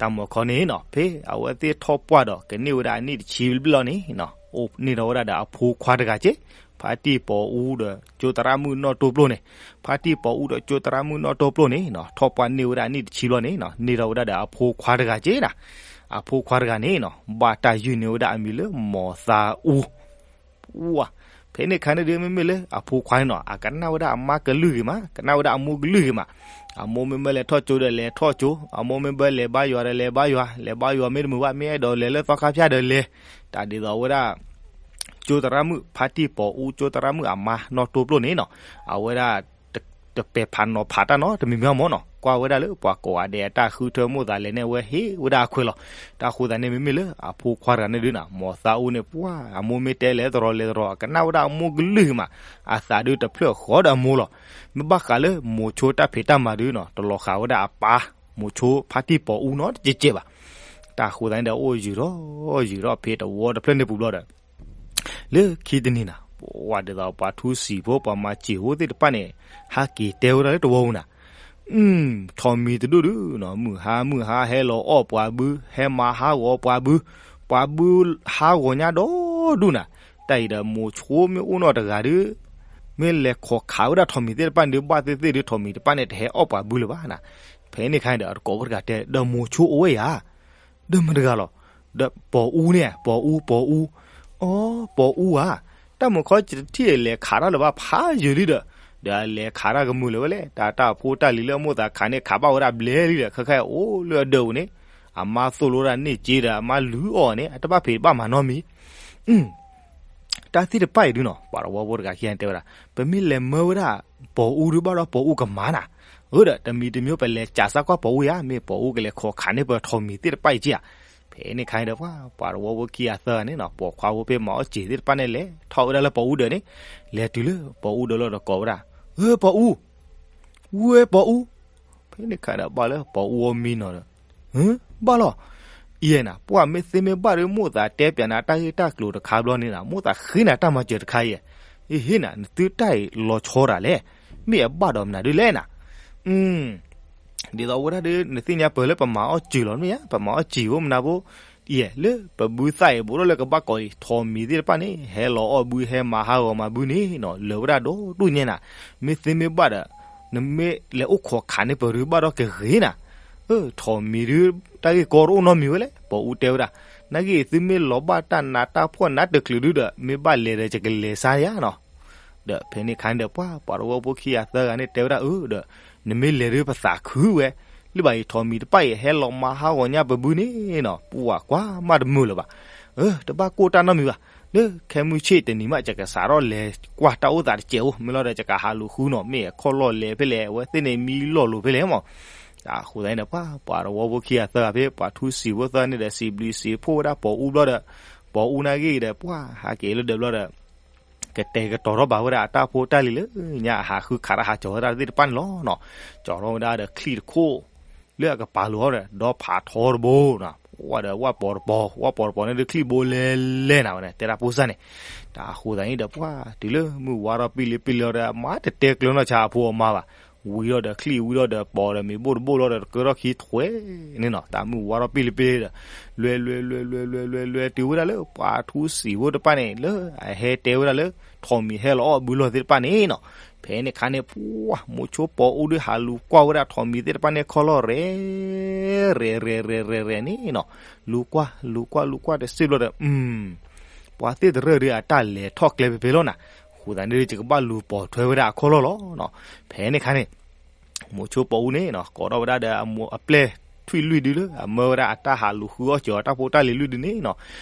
တၢ်မၤခီန့ၣ်နီၤ ဖဲအဝဲသ့ၣ်ထီၣ်ပှၢ်ဒီး ကန့ၢ်ဝဲဒၣ်အနံၣ်တဆံဘျီန့ၣ်နီၤ, အိၣ်န့ၢ်ထီၣ်ဝဲဒၣ်ဒီးအဖိခွါတဂၤက့, ဖါတံၢ်ပီၤအူဒီးကၠိသရၣ်မုၣ်နီၢ်တိၢ်ပျိၢ်န့ၣ်, ဖါတံၢ်ပီၤအူဒီးကၠိသရၣ်မုၣ်နီၢ်တိၢ်ပျိၢ်န့ၣ်နီၤ ထီၣ်ပှၢ်န့ၢ်ဝဲဒၣ်အနံၣ်တဆံဘျီန့ၣ်နီၤ န့ၢ်ထီၣ်ဝဲဒၣ်ဒီးအဖိခွါတဂၤက့နီၤ. အဖိခွါတဂၤန့ၣ်နီၤ ဘၣ်တၢ်ယုၢ်န့ၢ်ဝဲဒၣ်အမံၤလၢ မီၤသးအူ ဝါ, ဖဲန့ၣ်ခါန့ၣ်ဒုး မ့မ့ၢ်လၢအဖိခွါန့ၣ်နီၤ အကနၣ်ဝဲဒၣ်အမါကလုၢ်ဂ့ၤမး, ကနၣ်ဝဲဒၣ်အမိၢ်ကလုၢ်ဂ့ၤမး. အမိၢ်မ့မ့ၢ်လဲၤထီၣ်ကၠိဒီးလဲၤထီၣ်ကၠိ, အမိၢ်မ့မ့ၢ်လဲၤဘါယွၤဒီးလဲၤဘါယွၤ, လဲၤဘါယွၤမ့ၢ်တမုာ်ဘၣ် မ့ၢ်အဲၣ်ဒိးလဲၤလၢသီခါဖၠၣ်ဒီးလဲၤ. တၢ်ဒ်သိးဝဲဒၣ် ကၠိသရၣ်မုၣ် ဖါတံၢ်ပီၤအူ ကၠိသရၣ်မုၣ်အမါနီၢ်တိၢ်ပျိၢ်န့ၣ်နီၤ, အဝဲဒၣ် တပဲာ်ဖးနီၤဖးတၢ်နီတမံၤမံၤမ့ၢ်နီၤ, ကွၢ်ဝဲဒၣ်လၢပှၤကိးဂၤဒဲးအတၢ်ဃုထၢမိၣ်သးလဲၣ်န့ၣ် အဝဲဟ့ၣ်ဝဲဒၣ်အခွဲးလီၤ. တၢ်ဃိသတးန့ၣ် မ့မ့ၢ်လၢအဖိခွါတဂၤန့ၣ်ဒုးနီၤ မီၤသးအူန့ၣ် ပှၤအမိၢ်မ့ၢ်တဲလဲၤတရီၤလဲၤတရီၤ အကနၣ်ဝဲဒၣ်အမိၢ်ကလုၢ်ဂ့ၤမး, အသးဒုးတဖျၢၣ်ဃီဒီးအမိၢ်လီၤ. မ့ၢ်ဘၣ်ဃးလၢမိၤဆိတၢ်ဖံးတၢ်မၤဒုးနီၤ တလီၤဃာ်ဝဲဒၣ်အပၢ် မိၤဆိဖါတံၢ်ပီၤအူနီတကဲးကဲးဘၣ်. တၢ်ဃိသတးန့ၣ်ဒီး အိၣ်ယံာ်ထီၣ်ယံာ်ထီၣ်ဖဲတဝီတဖျၢၣ်န့ၣ်ပူၤဘျီဒီး လၢခံတနံၤနီၤ ပှၤဒ်သိးပှၤထူစံာ်ဖိ ပှၤမၤစံာ်ဖိသ့ၣ်တဖၣ်န့ၣ် ဟးက့ၤတဲဝဲဒၣ်လၢတဝီပူၤနီၤ, ထီးမံၤတဒူၣ်ဒုးနီၤ မုၢ်ဟါမုၢ်ဟါဟဲလီၤအီၣ်ပှၤဘု ဟဲမၤဟးဂီၤပှၤဘု, ပှၤဘုဟးဂီၤညါဒီဒူၣ်နီၤ. တၢ်အံၤဒီးမိၤဆိမ့ၢ်အိၣ်နီတဂၤဒုး မ့ၢ်လဲၤခိးခးဝဲဒၣ်ထီးမံၤသ့ၣ်တဖၣ်န့ၣ်ဒုး ဘၣ်သ့ၣ်သ့ၣ်ဒုး ထီးမံၤတဖၣ်န့ၣ် တဟဲအီၣ်ပှၤဘုလၢၤဘၣ်နီၤ. ဖဲန့ၣ်ခါန့ၣ်ဒီး အတကိးဖိတဂၤတဲ ဒီးမိၤဆိအိၣ်ဝဲဧါ ဒီးမတၤတဂၤလီၤ. ဒီးပိာ်အူန့ၣ် ပိာ်အူ ပိာ်အူ, အိ ပိာ်အူဧါ, တၢ်မုၢ်ခီတထံၣ်လဲၤခးတၢ်လၢၤဘၣ်ဖးယံာ်လံဒီး, ဒီးအလဲၤခးတၢ်ကမုာ်လၢၤဝဲလဲၣ်, တၢ်တၢ်ဖိတၢ်လံၤလၢအမိၢ်သးခးန့ၣ် ခးဘၣ်ဝဲဒၣ်ဘျဲလံဒီး ခဲခါအိၣ်လၢအဒၢးပူၤန့ၣ်, အမါသိၣ်လိတၢ်န့ၢ်စ့ဒီး အမါလုၢ်အီၣ်န့ၣ် အတဘၣ်ဖံးတဘၣ်မၤနီတမံၤ တၢ်သ့ၣ်တဖၣ်အံၤဒုနီၤ ပှၤတဝီဖိတဂၤခံဂၤန့ၣ်တဲဝဲဒၣ်, ပမ့ၢ်လဲၤမၢဝဲဒၣ် ပိာ်အူဒုဘၣ်ဒီးပိာ်အူကမၤနၤ, အၢဒီးတမံၤတမံၤပလဲၤစးစၢ်ကွၢ်ပိာ်အူဧါ, မ့ၢ်ပိာ်အူကလဲၤခိးခးန့ၢ်ပထိးမံၤသ့ၣ်တဖၣ်အံၤက့ဧါ, ဖဲန့ၣ်ခါန့ၣ်ဒီးပှၤ ပှၤတဝီဖိခံဂၤသၢဂၤန့ၣ်နီၤ ပိာ်ခွါဖိဖဲမၤအီၣ်စ့ၤသ့ၣ်တဖၣ်န့ၣ်လဲၤထီၣ်ဝဲဒၣ်လၢပိာ်အူဒၢးန့ၣ်, လဲၤတုၤလၢပိာ်အူဒၢးလီၤဒီးကိးဝဲဒၣ်, အၢပိာ်အူ ဝဲပိာ်အူ, ဖဲန့ၣ်ခါဒီးဘၣ်လၢပိာ်အူအီၤမံနီၤဒီး, ဘၣ်လီၤ, ယဲနၤ ပှၤမ့ၢ်သ့မ့ၢ်ဘၣ်ဒီး မိၢ်သးတဲပၠးနၤတၢ်ဂ့ၢ်တၢ်ကျိၤတခါဘျီန့ၣ်နၤ မိၢ်သးဃ့နၤတၢ်မၤစၢၤတခါအံၤ, ယဟ့ၣ်နၤ နသုတၢ်အံၤလီၤဆီတၢ်လဲၣ်, မ့ၢ်အဘၣ်ဒီးမနုၤဒ်လဲၣ်နၤ ဒ်သိးဝဲဒၣ်ဒီး နသ့ၣ်ညါပၢၢ်လၢပမၤအီၣ်စ့ၤလီၤမ့ၢ်ဧါ, ပမၤအီၣ်စ့ၤဖိမနုၤဖိ, ယဲ လၢပဘုသၣ်အံၤ ဘူးထီၣ်လၢကဘၣ်ကိးအံၤ ထိးမံၤသ့ၣ်တဖၣ်န့ၣ် ဟဲလီၤအီၣ်ဘု ဟဲမၤဟးဂီၤမၤဘုန့ၣ်နီၤ လၢာ်ဝဲဒၣ်ဒီဒူၣ်ညါနၤ, မ့ၢ်သ့မ့ၢ်ဘၣ်ဒီး နမ့ၢ်လဲၤအိၣ်ခိးခးန့ၢ်ပဒုဘၣ်ဒီးကဂ့ၤနၤ, ထိးမံၤဒု တၢ်ဂ့ၢ်ကီတအိၣ်နီတမံၤဝဲလဲၣ်, ပိာ်အူတဲဝဲဒၣ်, နာ်က့ သုမ့ၢ်လီၤဘၣ်တၢ်နးတၢ်ဖှီၣ်နးတချုးဒုဒီး မ့ၢ်ဘၣ်လဲၤဒီးယကလဲၤစါယါနီၤ ဒီးဖဲန့ၣ်ခါန့ၣ်ဒီး ပှၤ ပှၤတဝီဖိခံဂၤသၢဂၤန့ၣ်တဲဝဲဒၣ်အၢဒီး, နမ့ၢ်လဲၤဒုပသးခုဝဲ, လၢဘၣ်အံၤထိးမံၤတဖၣ်အံၤ ဟဲလီၤမၤဟးဂီၤညါပဘုန့ၣ်နီၤ ပှၤကွၢ်မးတမုာ်လၢၤဘၣ်, တဘၣ်ကိၢ်တၢ်နီတမံၤဘၣ်, လၢခဲမုၢ်ဆ့ၣ်တနံၤမး ယကစးထီၣ်လဲၤကွၢ်တၢ်အိၣ်သးတစဲးအိၣ် မ့ၢ်လီၤဒီးယကဟးလူၤဃုနီၤ မ့ၢ်အခီၣ်လီၢ်လဲၤဖဲလဲၣ် အဝဲသ့ၣ်န့ၣ်မံလီၢ်လိၤဖဲလဲၣ်မး, အဃိသတးန့ၣ်ဒီး ပှၤ ပှၤတဝီဖိခံဂၤသၢဂၤဖဲ ပှၤထူစံာ်ဖိသၢဂၤန့ၣ်ဒီး စံးဘျုးစံးဖှိၣ်ဝဲဒၣ်ပိာ်အူဘျီဒီး, ပိာ်အူနာ်က့ဒီး ပှၤဟးက့ၤလၢဒၢးဘျီဒီး ကတဲာ်ကတီၤထီၣ်ဘၣ်ဝဲဒၣ်အတၢ်ဖိတၢ်လံၤလၢညါအဟးဃုခးတၢ်ဟးကၠီၤဝဲဒၣ်သ့ၣ်တဖၣ်န့ၣ်လီၤနီၤ, ကၠီၤထီၣ်ဝဲဒၣ်ဒီးချံၣ်တခိၣ်, လၢအကပၤလိၤအီၤဒီး ဒီဖးထီတဘိနီၤ, ဝဲဒီးဝၣ်ပီၤတပီၤ ဝၣ်ပီၤတပီၤန့ၣ်ဒုးချံၣ်ဘိလဲလဲနၤဝဲန့ၣ် တဲဒၣ်ပိစၢ်န့ၣ်, တၢ်အဃိသတးန့ၣ်ဒီးပှၤ တုၤလၢမုၢ်ဝါထီၣ်ပံလံပံလံဒီး အမါတတဲကျၢၤနီၢ်ဆါအဖိအမါဘၣ်, ဝံထီၣ်ဒီးချံၣ်ဝံထီၣ်ဒီးပီၤဒီးမ့ၤဘိၣ်တဘိၣ်လီၤဒီးတကၢထီၣ်ခံထွဲန့ၣ်နီၤ, တၢ်မုၢ်ဝါထီၣ်ပံလံပံလံဒီး, လွဲလွဲလွဲလွဲလွဲလွဲလွဲတုၤဝဲဒၣ်လၢပှၤထူစံာ်ဖိတဖၣ်န့ၣ် လၢအဟဲတဲဝဲဒၣ်လၢ ထိးမံၤဟဲလီၤအီၣ်ဘုလီၢ်သ့ၣ်တဖၣ်န့ၣ်နီၤ, ဖဲန့ၣ်ခါန့ၣ် ပှၤ မိၤဆိပိာ်အူဒုးဟးလူၤကွၢ်ဝဲဒၣ်ထိးမံၤသ့ၣ်တဖၣ်န့ၣ်ခီၣ်လီၢ်ရဲၣ် ရဲၣ်ရဲၣ်ရဲၣ်ရဲၣ်န့ၣ်နီၤ, လူၤကွၢ် လူၤကွၢ် လူၤကွၢ်တစ့ၢ်ဘျီဒီး ပှၤသ့ၣ်တရၢၣ်ဒုးအတၢ်လဲၤထီၣ်ကျဲဖဲဖဲလီၤနၤ, အဃိသတးန့ၣ်ဒုး ယကဘၣ်လူၤပိာ်ထွဲဝဲဒၣ်အခီၣ်လီၢ်လီၤနီၤ, ဖဲန့ၣ်ခါန့ၣ် မိၤဆိပိာ်အူန့ၣ်နီၤ ကိးထီၣ်ဝဲဒၣ်ဒီးအပျဲၢ်ထွံၣ်လွံၢ်ဒုလၢ အမၢဝဲဒၣ်အတၢ်ဟးလူၤဃုအီၣ်စၢၤအီၤတၢ်ဖိတၢ်လံၤလွံၢ်ဒုန့ၣ်နီၤ,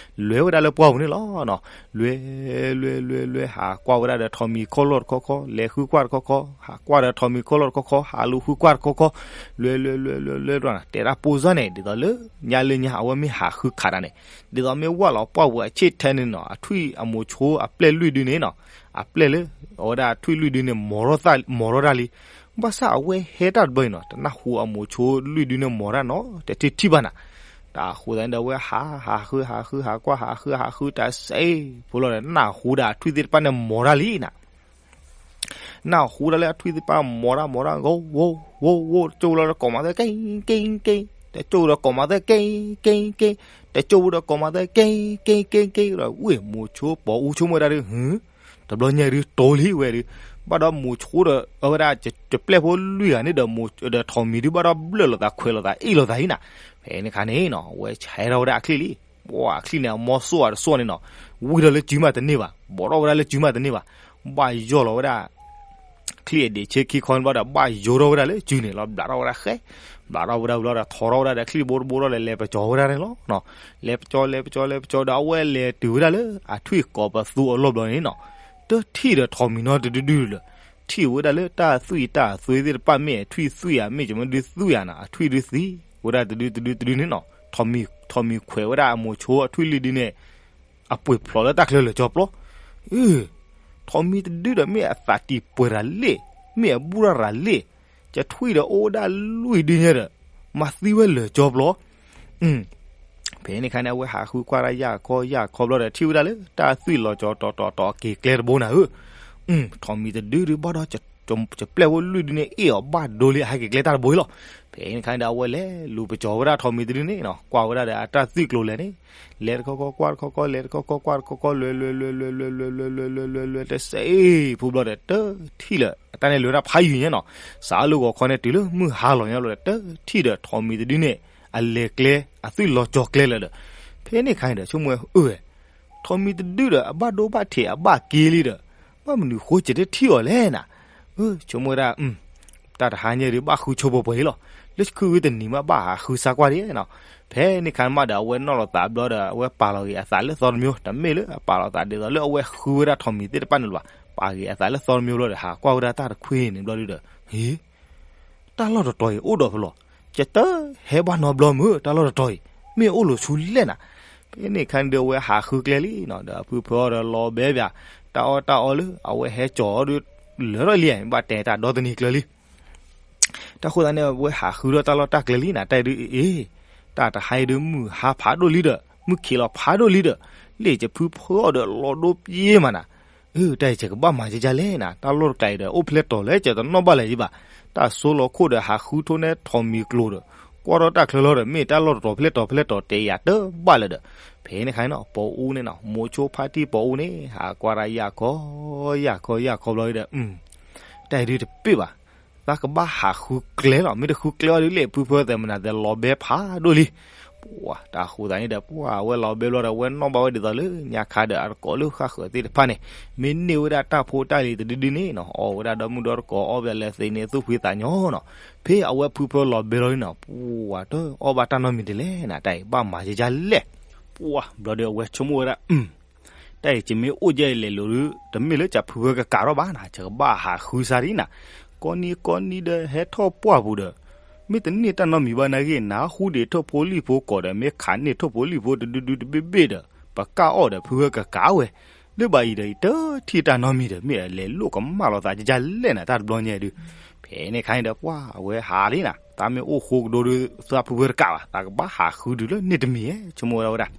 လဲၤဝဲဒၣ်လၢပှၢ်ပူၤန့ၣ်လီၤနီၤ, လဲၤ လဲၤ လဲၤ လဲၤ လဲၤ ဟးကွၢ်ဝဲဒၣ်ဒီးထိးမံၤခီၣ်လီၢ်တခီခီ လဲၤဃုကွၢ်တခီခီ ဟးကွၢ်ဒီးထိးမံၤခီၣ်လီၢ်တခီခီ ဟးလူၤဃုကွၢ်တခီခီ, လဲၤ လဲၤ လဲၤ လဲၤ လဲၤ တဲဒၣ်ပိစၢ်န့ၣ် ဒ်သိးလၢ ညါလၢညါ အဝဲမ့ၢ်ဟးဃုခးတၢ်န့ၣ် ဒ်သိးမ့ၢ်ဝၢ်လီၤပှၢ်ပူၤအဆ့ၣ်ထဲန့ၣ်နီၤ အထွံၣ်အမိၤဆိအပျဲၢ်လွံၢ်ဒုန့ၣ်နီၤ, အပျဲၢ်လၢ အဝဲဒၣ်ထွံၣ်လွံၢ်ဒုန့ၣ် မီၤထီၣ်တၢ်လံ, ဘၣ်ဆၣ်အဝဲဟဲတၢ်တဘျီအံၤနီၤ တနၢ်ဟူအမိၤဆိလွံၢ်ဒုန့ၣ်မီၤတၢ်နီတထံၣ်ဘၣ်နၤ, တၢ်အဃိသတးန့ၣ်ဒီး အဝဲဟး ဟးဃု ဟးဃု ဟးကွၢ် ဟးဃု ဟးဃုတၢ်စ့ၢ်ဖိလီၤဒီး နၢ်ဟူဒၣ်အထွံၣ်သ့ၣ်တဖၣ်န့ၣ်မီၤတၢ်လံနၤ နၢ်ဟူဒၣ်လၢအထွံၣ်သ့ၣ်တဖၣ်မီၤတၢ်မီၤတၢ် ဂီၤ ဂီၤ ဂီၤ ဂီၤ တကၠိၢ်လီၤဒီးကိးမၤသၢ က့ၤ က့ၤ က့ၤ, တကၠိၢ်ဒီးကိးမၤသၢ က့ၤ က့ၤ က့ၤ, တကၠိၢ်ဒီးကိးမၤသၢ က့ၤ က့ၤ က့ၤ က့ၤဒီး ဝ့ၢ်မိၤဆိပိာ်အူဆိကမိၣ်ဝဲဒၣ်ဒုး တဘျီညါဒုး တိၤလံဝဲဒုး, ဘၣ်ဒီးမိၤဆိဒီး အဝဲဒၣ် ပျဲၢ်ဖိလွံၢ်ဂၤန့ၣ်ဒီး ဒီးထိးမံၤဒုး ဘၣ်ဒီးဘျၢၣ်လိာ်သး ခွဲးလိာ်သး အ့ၣ်လိာ်သးအံၤနၤ, ဖဲန့ၣ်ခါန့ၣ်နီၤ အဝဲဆဲးထီၣ်ဝဲဒၣ်အချံၣ်လံ, ပှၤအချံၣ်န့ၣ် အမီၢ်စိၣ်အတစိၣ်န့ၣ်နီၤ, ဝံထီၣ်လၢစုမးတန့ၢ်ဘၣ်, ဘီးထီၣ်ဝဲဒၣ်လၢစုမးတန့ၢ်ဘၣ်, ဘၣ်ယီၢ်လီၤဝဲဒၣ် ချံၣ်အဒံးဆ့ခံခီန့ၣ်ဘျီဒီး ဘၣ်ယိးထီၣ်ဝဲဒၣ်လၢစုန့ၣ်လီၤ, ဘျးထီၣ်ဝဲဒၣ်ဃဲ, ဘျးထီၣ်ဝဲဒၣ်ဘျီဒီး ထီထီၣ်ဝဲဒၣ်ဒီး ချံၣ်ဘိတဘိထီၣ်လဲၤ လဲၤပကၠီၤဝဲဒၣ်န့ၣ်လီၤ. လဲၤပကၠီၤ လဲၤပကၠီၤ လဲၤပကၠီၤဒီး အဝဲလဲၤတုၤဝဲဒၣ်လၢအထွံၣ်ကိးပသူအလီၢ်ဘျီန့ၣ်နီၤ, တထံၣ်ဒီးထိးမံၤနီတဒုဒုလၢၤ, ထံၣ်ဝဲဒၣ်လၢတၢ်သွံၣ်တၢ်အသွဲသ့ၣ်တဖၣ် မ့ၢ်အထွံၣ်သွံၣ်ဧါ မ့ၢ်ကမၢဒုသွံၣ်ဧါနီၤ, အထွံၣ်ဒုသံဝဲဒၣ်တဒုတဒုတဒုန့ၣ်နီၤ, ထိးမံၤခွဲးဝဲဒၣ်အမိၤဆိအထွံၣ်လွံၢ်ဒုန့ၣ် အပှ့ၤဖျိးလၢတၢ်ချၢလၢာ်ကၠီပျီ, အၢ ထိးမံၤတဒုဒီး မ့ၢ်အသးတံၢ်ပှဲၤရၤလ့ၣ်, မ့ၢ်အဘူၣ်ရၤလ့ၣ်, ယထွံၣ်ဒီးအိၣ်ဝဲဒၣ်လွံၢ်ဒုညါဒီး မၤသံဝဲလၢာ်ကၠီပျီ, ဖဲန့ၣ်အခါန့ၣ် အဝဲဟးဃုကွၢ်တၢ်ယၢ်ခီယၢ်ခီဘျီဒီး ထံၣ်ဝဲဒၣ်လၢတၢ်သွံၣ်လီၤကၠီတီၤတီၤတီၤ အက့ၤကျဲတဘိနၤဧၢ, ထိးမံၤတဒုဒုဘၣ်ဒီး ယပျဲၢ်ဖိလွံၢ်ဒုန့ၣ် အ့ၣ်အီၤဘၣ်ဒိလံ အဟဲက့ၤကျဲတၢ်တဘိအံၤလီၤ. ဖဲန့ၣ်အခါန့ၣ်ဒီး အဝဲလဲၤလူၤပကၠီၤဝဲဒၣ်ထိးမံၤတဒုန့ၣ်နီၤ, ကွၢ်ဝဲဒၣ်ဒီးအတၢ်သွံၣ်ကျိၤလဲၤန့ၣ်, လဲၤတခီခီကွၢ်တခီခီ လဲၤတခီခီကွၢ်တခီခီ လဲၤလဲၤလဲၤလဲၤလဲၤလဲၤလဲၤလဲၤလဲၤလဲၤလဲၤလဲၤလဲၤလဲၤ တစဲးအ့ၣ်ဖိဘျီဒီး တထံၣ်လၢၤ အတၢ်န့ၣ်လဲၤဝဲဒၣ်ဖးယံၤညါနီၤ, စးလၢဂီၤခီန့ၣ် တုၤလၢမုၢ်ဟါလီၤညါလီၤဒီး တထံၣ်ဒီးထိးမံၤတဒုန့ၣ် အလဲၤကျဲ အသွံၣ်လီၤကၠီကျဲလၢာ်ဒီး ဖဲန့ၣ်ခါန့ၣ်ဒီး ဆိကမိၣ်ဝဲ အၢဝဲ ထိးမံၤတဒုဒီး အဘၣ်ဒိဘၣ်ထံးအဘၣ်က့လံဒီး ဘၣ်မနုၤဃိကတထံၣ်အီၤလဲၣ်နၤ. အၢ ဆိကမိၣ်ဝဲဒၣ် တၢ်တဟါညါဒုး ဘၣ်ဃုဆိပှဲၤပှဲၤလံလီၤ. လၢခုဝံၤတနံၤမး ဘၣ်ဟးဃုစါကွၢ်ဒံးနီၤ. ဖဲန့ၣ်ခါန့ၣ်မးဒီး အဝဲနီၣ်လီၤသးဘျီဒီး အဝဲပာ်လီၤဂ့ၤအသးလၢသီတမံၤ တမ့ၢ်လၢအပာ်လီၤသးဒ်သိးလၢအဝဲဃုဝဲဒၣ်ထိးမံၤသ့ၣ်တဖၣ်န့ၣ်လၢၤဘၣ်. ပာ်ဂ့ၤအသးလၢသီတမံၤဘျီဒီး ဟးကွၢ်ဝဲဒၣ်တၢ်တခွ့န့ၣ်ဘျီဒုဒီး ဟ့ တၢ်လီၢ်တတီၤအံၤအိၣ်ဒီးဖဲလဲၣ်, ယတဟဲဘၣ်နီတဘျီမုၢ် တၢ်လီၢ်တတီၤအံၤ မ့ၢ်အိၣ်လိာ်ဆူလဲၣ်နၤ. ဖဲန့ၣ်ခါန့ၣ်ဒီး အဝဲဟးဃုကျဲလံနီၤ, ဒီးအဖုဖုအီၤဒီးလီၤဘဲဘၣ် တၢ်အီၣ်တၢ်အီလၢအဝဲဟဲကၠီၤအီၤဒီး လၢထီၣ်လံ ဘၣ်တဲတၢ်ဒီတနံၤကျၢၤလံ. တၢ်ဃိသတးန့ၣ် အဝဲဟးဃုထီၣ်တၢ်လီၢ်တၢ်ကျဲလံနၤ, တၢ်အံၤဒုးအ့ၣ်, တၢ်တဟါအံၤဒုး မုၢ်ဟါဖးဒိၣ်လံဒီး မုၢ်ခံးလီၤဖးဒိၣ်လံဒီး လၢယဖုဖုအီၤဒီးလီၤဒိပှ့ၤမးနၤ. အၢ တၢ်အံၤယကဘၣ်မၤဒ်လဲၣ်နၤ, တၢ်လီၢ်တကျါအံၤဒီး အိၣ်ဖျဲၣ်တီၤလၢယတနီၣ်ဘၣ်လၢၤဘၣ်. တၢ်ဆိလီၤခိၣ်ဒီး ဟးဃုထိးန့ၢ်ထိးမံၤကျိၤဒီး ကွၢ်ထီၣ်တၢ်ချၢလီၤဒီး မ့ၢ်တၢ်လီၢ်တတီၤဖျဲၣ်တီၤဖျဲၣ်တီၤ တဲယၤတဘၣ်လၢၤဒီး ဖဲန့ၣ်ခါန့ၣ်နီၤ ပိာ်အူန့ၣ်နီၤ မိၤဆိဖါတံၢ်ပိာ်အူန့ၣ် ဟးကွၢ်တၢ်ယၢ်ခီ ယၢ်ခီ ယၢ်ခီဘျီဒီး တၢ်အံၤဒုးတပ့ၢ်ဘၣ်, သးကဘၣ်ဟးဃုကျဲလီၤ, မ့ၢ်တဃုကျဲအီၤဒုး လၢဖုဖုသဲးမနၤသဲးလီၤဘဲဖးဒိၣ်လံ. ပှၤတၢ်ဃိသတးန့ၣ်ဒီး ပှၤအဝဲလီၤဘဲဘျီဒီး အဝဲနီၣ်ဘၣ်ဝဲဒ်သိးလၢညါခါဒီး အတကိးလၢဃၣ်ဃၢၤသ့ၣ်တဖၣ်န့ၣ် မ့ၢ်န့ၢ်ဝဲဒၣ်တၢ်ဖိတၢ်လံၤတဒုဒုန့ၣ်နီၤ အီၣ်ဝဲဒၣ်ဒီမုၣ်ဒီတကိး အီၣ်ဘၣ်လဲၤသ့န့ၣ် သူၣ်ဖှံသးညီနီၤ. ဖဲအဝဲဖုဖုလီၤဘဲလီၤန့ၣ်နီၤ ပှၤတအီၣ်ဘၣ်တၢ်နီတမံၤဒ်လဲၣ်နၤ, တၢ်အံၤဘၣ်မၤဒ်လဲၣ်. ပှၤဘျီဒီး အဝဲဆိကမိၣ်ဝဲဒၣ် တၢ်အံၤ ယမ့ၢ်အိၣ်ယဲအံၤလဲၤလိၤဒီး တမ့ၢ်လၢယဖုဖုကကးထီၣ်ဘၣ်နၤ, ယကဘၣ်ဟးဃုစါဒံးနၤ. ကိးနံၤကိးနံၤဒီးဟဲထီၣ်ပှၢ်ပူၤဒီး မ့ၢ်တန့ၢ်တၢ်နီတမံၤဘၣ်နာ်က့ နၢ်ဟူဒံးထိၣ်ဖိလံၣ်ဖိကိးဒီး မ့ၢ်ခးန့ၢ်ထိၣ်ဖိလံၣ်ဖိတဒုဒုတဘ့ၣ်ဘ့ၣ်ဒီး ပကၢ်အီၣ်ဒီးဖုဖုကကးဝဲ, လၢဘၣ်အံၤဒီး ယတထံၣ်တၢ်နီတမံၤဒီး မ့ၢ်အလဲၤလိာ်ကမၣ်လီၤသးဒ်လဲၣ်နၤ တၢ်တဘျီညါဒုး. ဖဲန့ၣ်ခါန့ၣ်ဒီး ပှၤအဝဲဟးလံနၤ, တၢ်မ့ၢ်အိၣ်ဃိကဒိဒီး သးဖုဖုတကးဘၣ်, သးကဘၣ်ဟးဃုတုၤလၢန့ၣ်တမံၤ ဆိကမိၣ်ဝဲဒၣ်ဝဲဒၣ်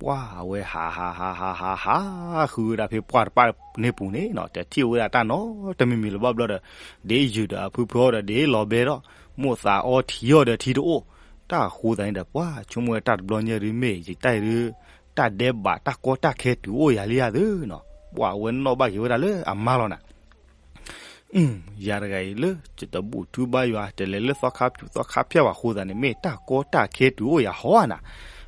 ပှၤအဝဲဟးဟးဟးဟးဟးဟး ဃုဝဲဒၣ်ဖဲပှၢ်တပၢ်န့ၣ်ပူၤန့ၣ်နီၤ တထံၣ်ဝဲဒၣ်တၢ်နီတမံၤမံၤလၢၤဘၣ်ဘျီဒီး ဒ်ယုာ်ဒီးအဖုဖုအီၤဒီး ဒ်လီၤဘဲဒီး မိၢ်သးအီထံအီၤဒီးထံတအိၣ်. တၢ်ဃိသတးန့ၣ်ဒီး ပှၤဆိကမိၣ်ဝဲတၢ်တဘျီညါဒုး မ့ၢ်ယတၢ်အံၤဒုး တၢ်ဒဲးဘးတၢ်ကီတၢ်ခဲတုၤအိၣ်ယၤလံဧါသ့နီၤ. ပှၤအဝဲနီၣ်ဘၣ်က့ၤဝဲဒၣ်လၢအမါလီၤနၤ ယၤတဂၤအံၤလၢ ယတဘူၣ်ထူဘါယွၤ တလဲၤလၢသီခါပူၤသီခါဖၠၣ်ဘၣ်အဃိသတးန့ၣ် မ့ၢ်တၢ်ကီတၢ်ခဲတုၤအိၣ်ယၤဟီဧါနၤ.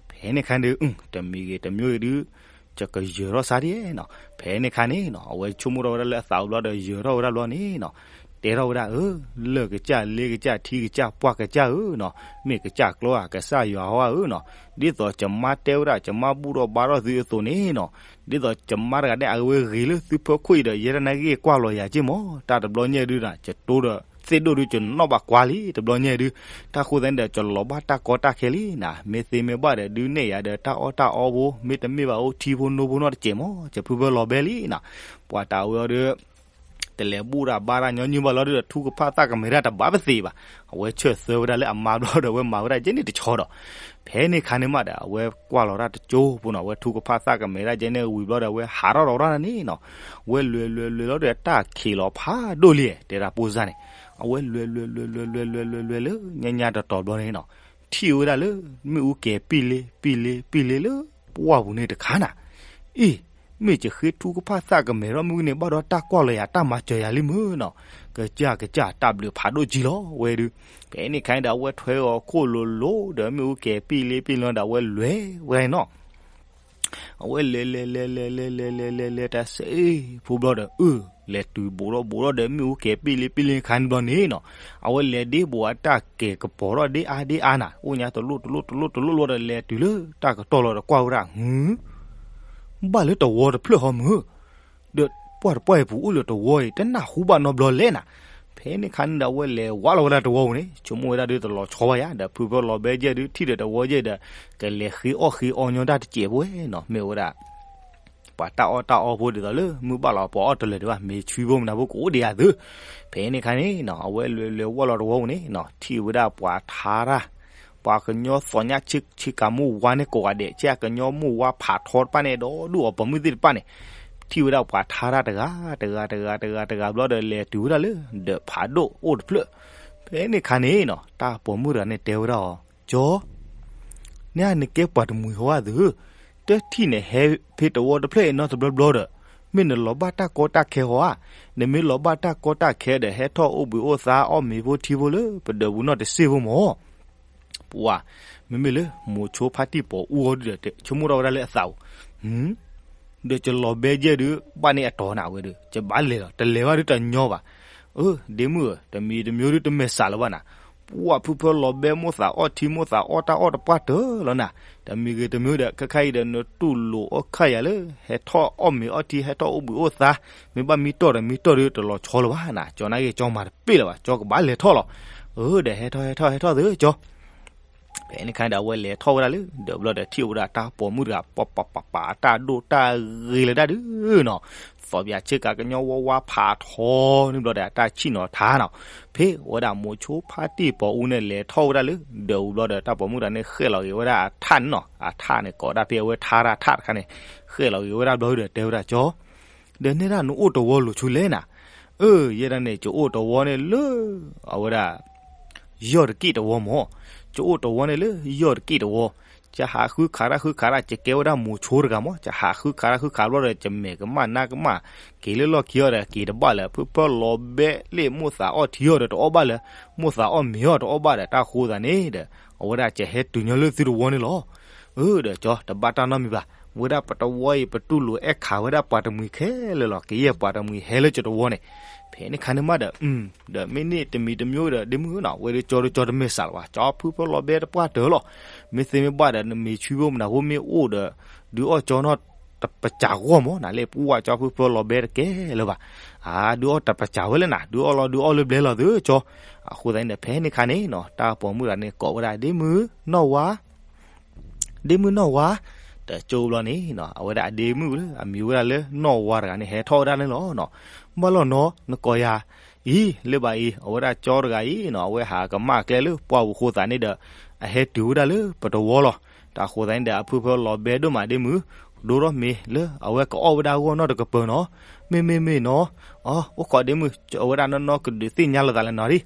ဖဲန့ၣ်ခါန့ၣ်ဒုး တမံၤဂ့ၤတမံၤဂ့ၤဒုး ယကယၢၤထီၣ်စါဒ်နီၤ. ဖဲန့ၣ်ခါန့ၣ်နီၤ အဝဲဆိကမိၣ်ထီၣ်ဝဲဒၣ်လၢအသးအိၣ်ဘျီဒီး ယၢၤထီၣ်ဝဲဒၣ်ဘျီန့ၣ်နီၤ တဲထီၣ်ဝဲဒၣ် အၢ လၢၢ်ကစၢ်လ့ကစၢ်ထံကစၢ်ပှၢ်ကစၢ်ဧၢနီၤ မ့ၢ်ကစၢ်ကျီဧါ ကစၢ်ယွၤဟီဧါဧၢနီၤ ဒ်သိးယမါတဲဝဲဒၣ် ယမါဘူၣ်ထီၣ်ဘါထီၣ်သုအသိးန့ၣ်နီၤ ဒ်သိးယမါတဂၤန့ၣ် အဝဲဂ့ၤလၢသုဖၢခိၣ်အံၤဒီး ယဲဒၣ်နာ်က့ကွၢ်လီၤယၤက့မး တၢ်တဘျီညါဒုးနၤ ယတိဒီးသ့ၣ်ဒိၣ်ဒုး ယနီၣ်ဘၣ်ကွၢ်လံ တဘျီညါဒုး. တၢ်ဃိသတးန့ၣ်ဒီး ယလီၤဘၣ်တၢ်ကီတၢ်ခဲလံနၤ မ့ၢ်သ့မ့ၢ်ဘၣ်ဒီး ဒုးနဲၣ်ယၤဒီးတၢ်အီၣ်တၢ်အီဖိ မ့တမ့ၢ်ဘၣ်အိၣ်ထံဖိနိဖိနီတစဲးမး ယဖုဖုလီၤဘဲလံနၤ. ပှၤတၢ်ဝဲအီၤဒီး တလဲၤဘူၣ်တၢ်ဘါတၢ်ညီနုၢ်ဘၣ်လီၤဒုးဒီး ထူကဖၣ်သၣ်ကမဲာ်တၢ်တဘၣ်ပသ့ဘၣ်. အဝဲဆၢၣ်သၢဝဲဒၣ်လၢအမါဘျီဒီး အဝဲမၤဝဲဒၣ်ကဲန့ၣ်တဆီဒီး ဖဲန့ၣ်ခါန့ၣ်မးဒီး အဝဲကွၢ်လီၤတၢ်တကၠိဖိနီၤ အဝဲထူကဖၣ်သၣ်ကမဲာ်တၢ်ကဲန့ၣ်ဝံၤဘျီဒီး အဝဲဟးထီၣ်ဒီးဝဲဒၣ်န့ၣ်နီၤ ဝဲလဲၤလဲၤလဲၤလဲၤလီၤဒီး တၢ်ခံးလီၤဖးဒိၣ်လံ တဲဒၣ်ပိၢ်စၢ်န့ၣ် အဝဲလဲၤလဲၤလဲၤလဲၤလဲၤလဲၤလဲၤလဲၤလဲၤလၢညါညါတီၤတီၤဘျီန့ၣ်နီၤ ထံၣ်ဝဲဒၣ်လၢ မ့ၣ်အူကဲၤပံၣ်လ့ ပံၣ်လ့ ပံၣ်လ့လၢပှၢ်ပူၤန့ၣ်တခါနၤ အံၤ မ့ၢ်ယဃ့ထူကဖၣ်သၣ်ကမဲာ်ထီၣ်မ့ၣ်အူန့ၣ် ဘၣ်ဒီးတၢ်ကွၢ်လီၤယၤ တၢ်မၤစၢၤယၤလံမုၢ်နီၤ. ကစၢ်ကစၢ် တၢ်ဘျုးဖးဒိၣ်ကံလီၤဝဲဒုး. ဖဲန့ၣ်ခါန့ၣ်ဒီး အဝဲထွဲအီၤခိၣ်လိၤလိၤဒီး မ့ၣ်အူကဲၤပံၣ်လ့ပံၣ်လ့ဒီး အဝဲလဲၤဝဲဒၣ်နီၤ. အဝဲလဲၤလဲၤလဲၤလဲၤလဲၤလဲၤလဲၤလဲၤတၢ်စ့ၢ်ဖိဘျီဒီး အၢ လဲၤတုၤဘိးထီၣ်ဘိးထီၣ်ဒီး မ့ၣ်အူကဲၤပံၣ်လ့ပံၣ်လ့ခါန့ၣ်ဘျီန့ၣ်နီၤ. အဝဲလဲၤဒ့ဘိးအတၢ်ကဲၤကပီၤထီၣ်ဒ့အါဒ့အါနၤ အိၣ်ညါတလိၣ်တလိၣ်တလိၣ်တလိၣ်လီၤဒီး လဲၤတုၤလၢတၢ်ကတီၢ်လီၤဒီးကွၢ်ဝဲဒၣ် ဟု ဘၣ်လၢတဝီတဖျၢၣ်ဟီမုၢ် ဒီးပှၢ်တပှၢ်အံၤပူၤအိၣ်လၢတဝီအံၤ တနၢ်ဟူဘၣ်နီတဘျီလဲၣ်နၤ. ဖဲန့ၣ်ခါန့ၣ်ဒီး အဝဲလဲၤဝးလီၤဝဲဒၣ်တဝီပူၤန့ၣ် ဆိကမိၣ်ဝဲဒၣ်ဒုးတလီၤဆီဘၣ်ယၤ ဒီးဖုဖုလီၤဘဲယဲၢ်ဒုး ထံၣ်ဒီးတဝီယဲၢ်ဒီး ကလဲၤဃ့အီၣ်ဃ့အီညီတၢ်တစဲးဖိနီၤ မ့ၢ်ဝဲဒၣ် ပှၤတၢ်အီၣ်တၢ်အီဖိဒ်သိးလၢ မုၢ်ဘၣ်လီၤပှၤအီၣ်တလၢာ်ဒံးဘၣ် မ့ၢ်ဆွံဖိမနၤဖိကအိၣ်ဒံးဧါသု. ဖဲန့ၣ်ခါန့ၣ်နီၤ အဝဲလဲၤလဲၤဝးလီၤတဝီပူၤန့ၣ်နီၤ ထံၣ်ဝဲဒၣ်ပှၤထါတၢ် ပှၤကညီသီညါဆ့ကၤမိၢ်ဝါန့ၣ်ကိးဂၤဒဲး ဆ့ကၤကညီမိၢ်ဝါဖးထီတဖၣ်န့ၣ် ဒီဒူၣ်အီၤပိာ်မုၣ်သ့ၣ်တဖၣ်န့ၣ် ထံၣ်ဝဲဒၣ်ပှၤထါတၢ်တဂၤတဂၤတဂၤတဂၤတဂၤဘျီဒီး လဲၤတုၤဝဲဒၣ်လၢ ဒီးဖးဒိၣ်အိၣ်တဖျၢၣ် ဖဲန့ၣ်ခါန့ၣ်နီၤ တၢ်ပိာ်မုၣ်တဂၤန့ၣ်တဲဝဲဒၣ်အီၤ ကၠီ နကဲပှၤတမှံၤဟီဧါသုဧၢ, တထံၣ်နဟဲဖဲတဝီတဖျၢၣ်အံၤနီတဘျီဘျီဒီး မ့ၢ်နလီၤဘၣ်တၢ်ကီတၢ်ခဲဟီဧါ, နမ့ၢ်လီၤဘၣ်တၢ်ကီတၢ်ခဲဒီး ဟဲထီၣ်အိၣ်ဘှံးအိၣ်သါအီၣ်မ့ၤဖိထံဖိလၢပဒၢးပူၤနီၢ်တစ့ၢ်ဖိမၢ်. ပှၤ မ့မ့ၢ်လၢမိၤဆိဖါတံၢ်ပိာ်အူအီၤဒုဒီး ဆိကမိၣ်ထီၣ်ဝဲဒၣ်လၢအသးပူၤ, ဒီးယလီၤဘဲယဲၢ်ဒုး ဘၣ်န့ၢ်အတီၤနၤဝဲဒီး ယဘၣ်လဲၤလီၤ တလဲၤဘၣ်ဒုတညီဘၣ်. အၢ ဒ့မုၣ်ဧၢ တမံၤတမံၤဒုတမဲာ်ဆှးလၢၤဘၣ်နၤ, ပှၢ်ဖုဖၢလီၤဘဲမိၢ်သးအီၣ်ထံမိၢ်သးအီၣ်တၢ်အီၣ်တပှၢ်တၢၢ်လီၤနၤ, တမံၤဂ့ၤတမံၤဒီး ခဲခါအံၤဒီး နတူၢ်လိာ်အီၣ်ခၣ်ယၤလၢ ဟဲထီၣ်အီၣ်မ့ၤအီၣ်ထံ ဟဲထီၣ်အိၣ်ဘှံးအိၣ်သါ, မ့ၢ်ဘၣ်မံတီၢ်ဒီးမံတီၢ်ဒုတလီၤဆီလၢၤဘၣ်နၤ, ကၠီနာ်က့ၤကၠီမၤတပ့ၢ်လၢၤဘၣ် ကၠီကဘၣ်လဲၤထီၣ်လီၤ. အၢ ဒီးဟဲထီၣ်ဟဲထီၣ်ဟဲထီၣ်သုကၠီ ဖဲန့ၣ်ခါန့ၣ်ဒီး အဝဲလဲၤထီၣ်ဝဲဒၣ်လၢ ဒီးဘျီဒီးထံၣ်ဝဲဒၣ်တၢ်ပိာ်မုၣ်တဂၤ ပှၤပှၤပှၤပှၤအတၢ်ဒိၣ်တၢ်ဂ့ၤလၢၤဒၣ်ဒုနီၤ, သီးပၠးဆ့ကၤကညီဝါဝါဖးထီန့ၣ်ဘျီဒီး အတၢ်ဆံၣ်နီၤထါနီၤ, ဖဲဝဲဒၣ်မိၤဆိဖါတံၢ်ပိာ်အူန့ၣ် လဲၤထီၣ်ဝဲဒၣ်လၢ ဒီးဝံၤဘျီဒီး တၢ်ပိာ်မုၣ်တဂၤန့ၣ် ဃဲၣ်လီၤက့ၤဝဲဒၣ်အထၣ်န့ၣ်နီၤ, အထၣ်န့ၣ် ကိးဒၣ်ဖဲအဝဲထါတၢ်ထၣ်တခါန့ၣ် ဃဲၣ်လီၤက့ၤဝဲဒၣ်ဘျီဒီး တဲဝဲဒၣ်ကၠီ ဒီးနဲဒၣ်နအိၣ်တဝီလိၤဆူလဲၣ်နၤ, အၢ ယဲဒၣ်န့ၣ် ကအိၣ်တဝီန့ၣ်လၢ အဝဲဒၣ် ယီၢ်တက့ၢ်တဝီမၢ်, ကအိၣ်တဝီန့ၣ်လၢယီၢ်တက့ၢ်တဝီ, ယဟးဃုခးတၢ်ဃုခးတၢ် ယကဲဝဲဒၣ်မိၤဆိတဂၤမၢ်, ယဟးဃုခးတၢ်ဃုခးဘျီဒီး ယမဲာ်ကမၣ်နါကမၣ် က့ၤလၢလီၢ်ခံအီၤဒီး က့ၤတဘၣ်လၢၤ ဖုဖၢလီၤဘဲလ့ၣ်မိၢ်သးအီၣ်ထံအီၤဒီးတအီၣ်ဘၣ်လၢၤ, မိၢ်သးအီၣ်မ့ၤအီၤတအီၣ်ဘၣ်ဒီး တၢ်ဃိသးန့ၣ်ဒီး အဝဲဒၣ်ကဟဲတုၤညီလၢသုတဝီန့ၣ်လီၤ. အၢ ဒီးကၠီ တဘၣ်တၢ်နီတမံၤဘၣ်, ဝဲဒၣ်ပတဝီအံၤ ပတူၢ်လိာ်အဲၣ်ခးဝဲဒၣ်ပှၤတမှံၤခဲလၢာ်လီၤ, ကယဲၢ်ပှၤတမှံၤဟဲလၢကၠီတဝီန့ၣ်, ဖဲန့ၣ်ခါန့ၣ်မးဒီး ဒီးမ့ၢ်န့ၣ်တမံၤတမံၤဒီး ဒ့မုၣ်ဧၢနီၤ ဝဲဒၣ်ကၠီဒီးကၠီတမဲာ်ဆှးလၢၤဘၣ်, ကၠီဖုဖၢလီၤဘဲတပှၢ်တၢၢ်လီၤ, မ့ၢ်သ့မ့ၢ်ဘၣ်ဒီး နမ့ၤဆှံဖိမနၤဖိမ့ၢ်အိၣ်ဒီး ဒုးအီၣ်ကၠီနီၢ်တပစးဂီၢ်မၢ်နၤလဲၣ်, ပှၢ်ကၠီဖုဖၢလီၤဘဲတကဲလၢၤဘၣ်, အါ ဒုးအီၣ်တပစးဝဲလဲၣ်နၤ, ဒုးအီၣ်လီၤဒုးအီၣ်လၢဘျဲလီၤသုကၠီ, အဃိသတးန့ၣ်ဒီး ဖဲန့ၣ်ခါန့ၣ်နီၤ တၢ်ပိာ်မုၣ်တဂၤန့ၣ် ကိးဝဲဒၣ်ဒ့မုၣ်နီၢ်ဝါ ဒ့မုၣ်နီၢ်ဝါ, တကၠိဘျီန့ၣ်နီၤ အဝဲဒၣ်အဒ့မုၣ်လၢအမံၤဝဲဒၣ်လၢနီၢ်ဝါတဂၤန့ၣ် ဟဲထီၣ်ဝဲဒၣ်န့ၣ်လီၤနီၤ, ဘၣ်လီၤနီၤ နကိးယၤအံၤ လၢဘၣ်အံၤ အဝဲဒၣ်ကၠီတဂၤအံၤနီၤ အဝဲဟးကမၣ်ကျဲလၢပှၢ်ပူၤအဃိသတးန့ၣ်ဒီး အဟဲတုၤဝဲဒၣ်လၢပတဝီလီၤ, တၢ်ဃိသတးန့ၣ်ဒီး အဖုဖၢလီၤဘဲဒိၣ်မးဒ့မုၣ်, ဒိထီၣ်မ့ၤလၢအဝဲကအီၣ်ဝဲဒၣ်အဂီၢ်နီတကပၤနီၤ, မ့မ့ၢ်မ့ၢ်နီၤ, အိၣ်ခိးဒ့မုၣ် အဝဲဒၣ်နီၢ်နီၢ်ကဒုးသ့ၣ်ညါလိာ်သးလၢနီၤဒံး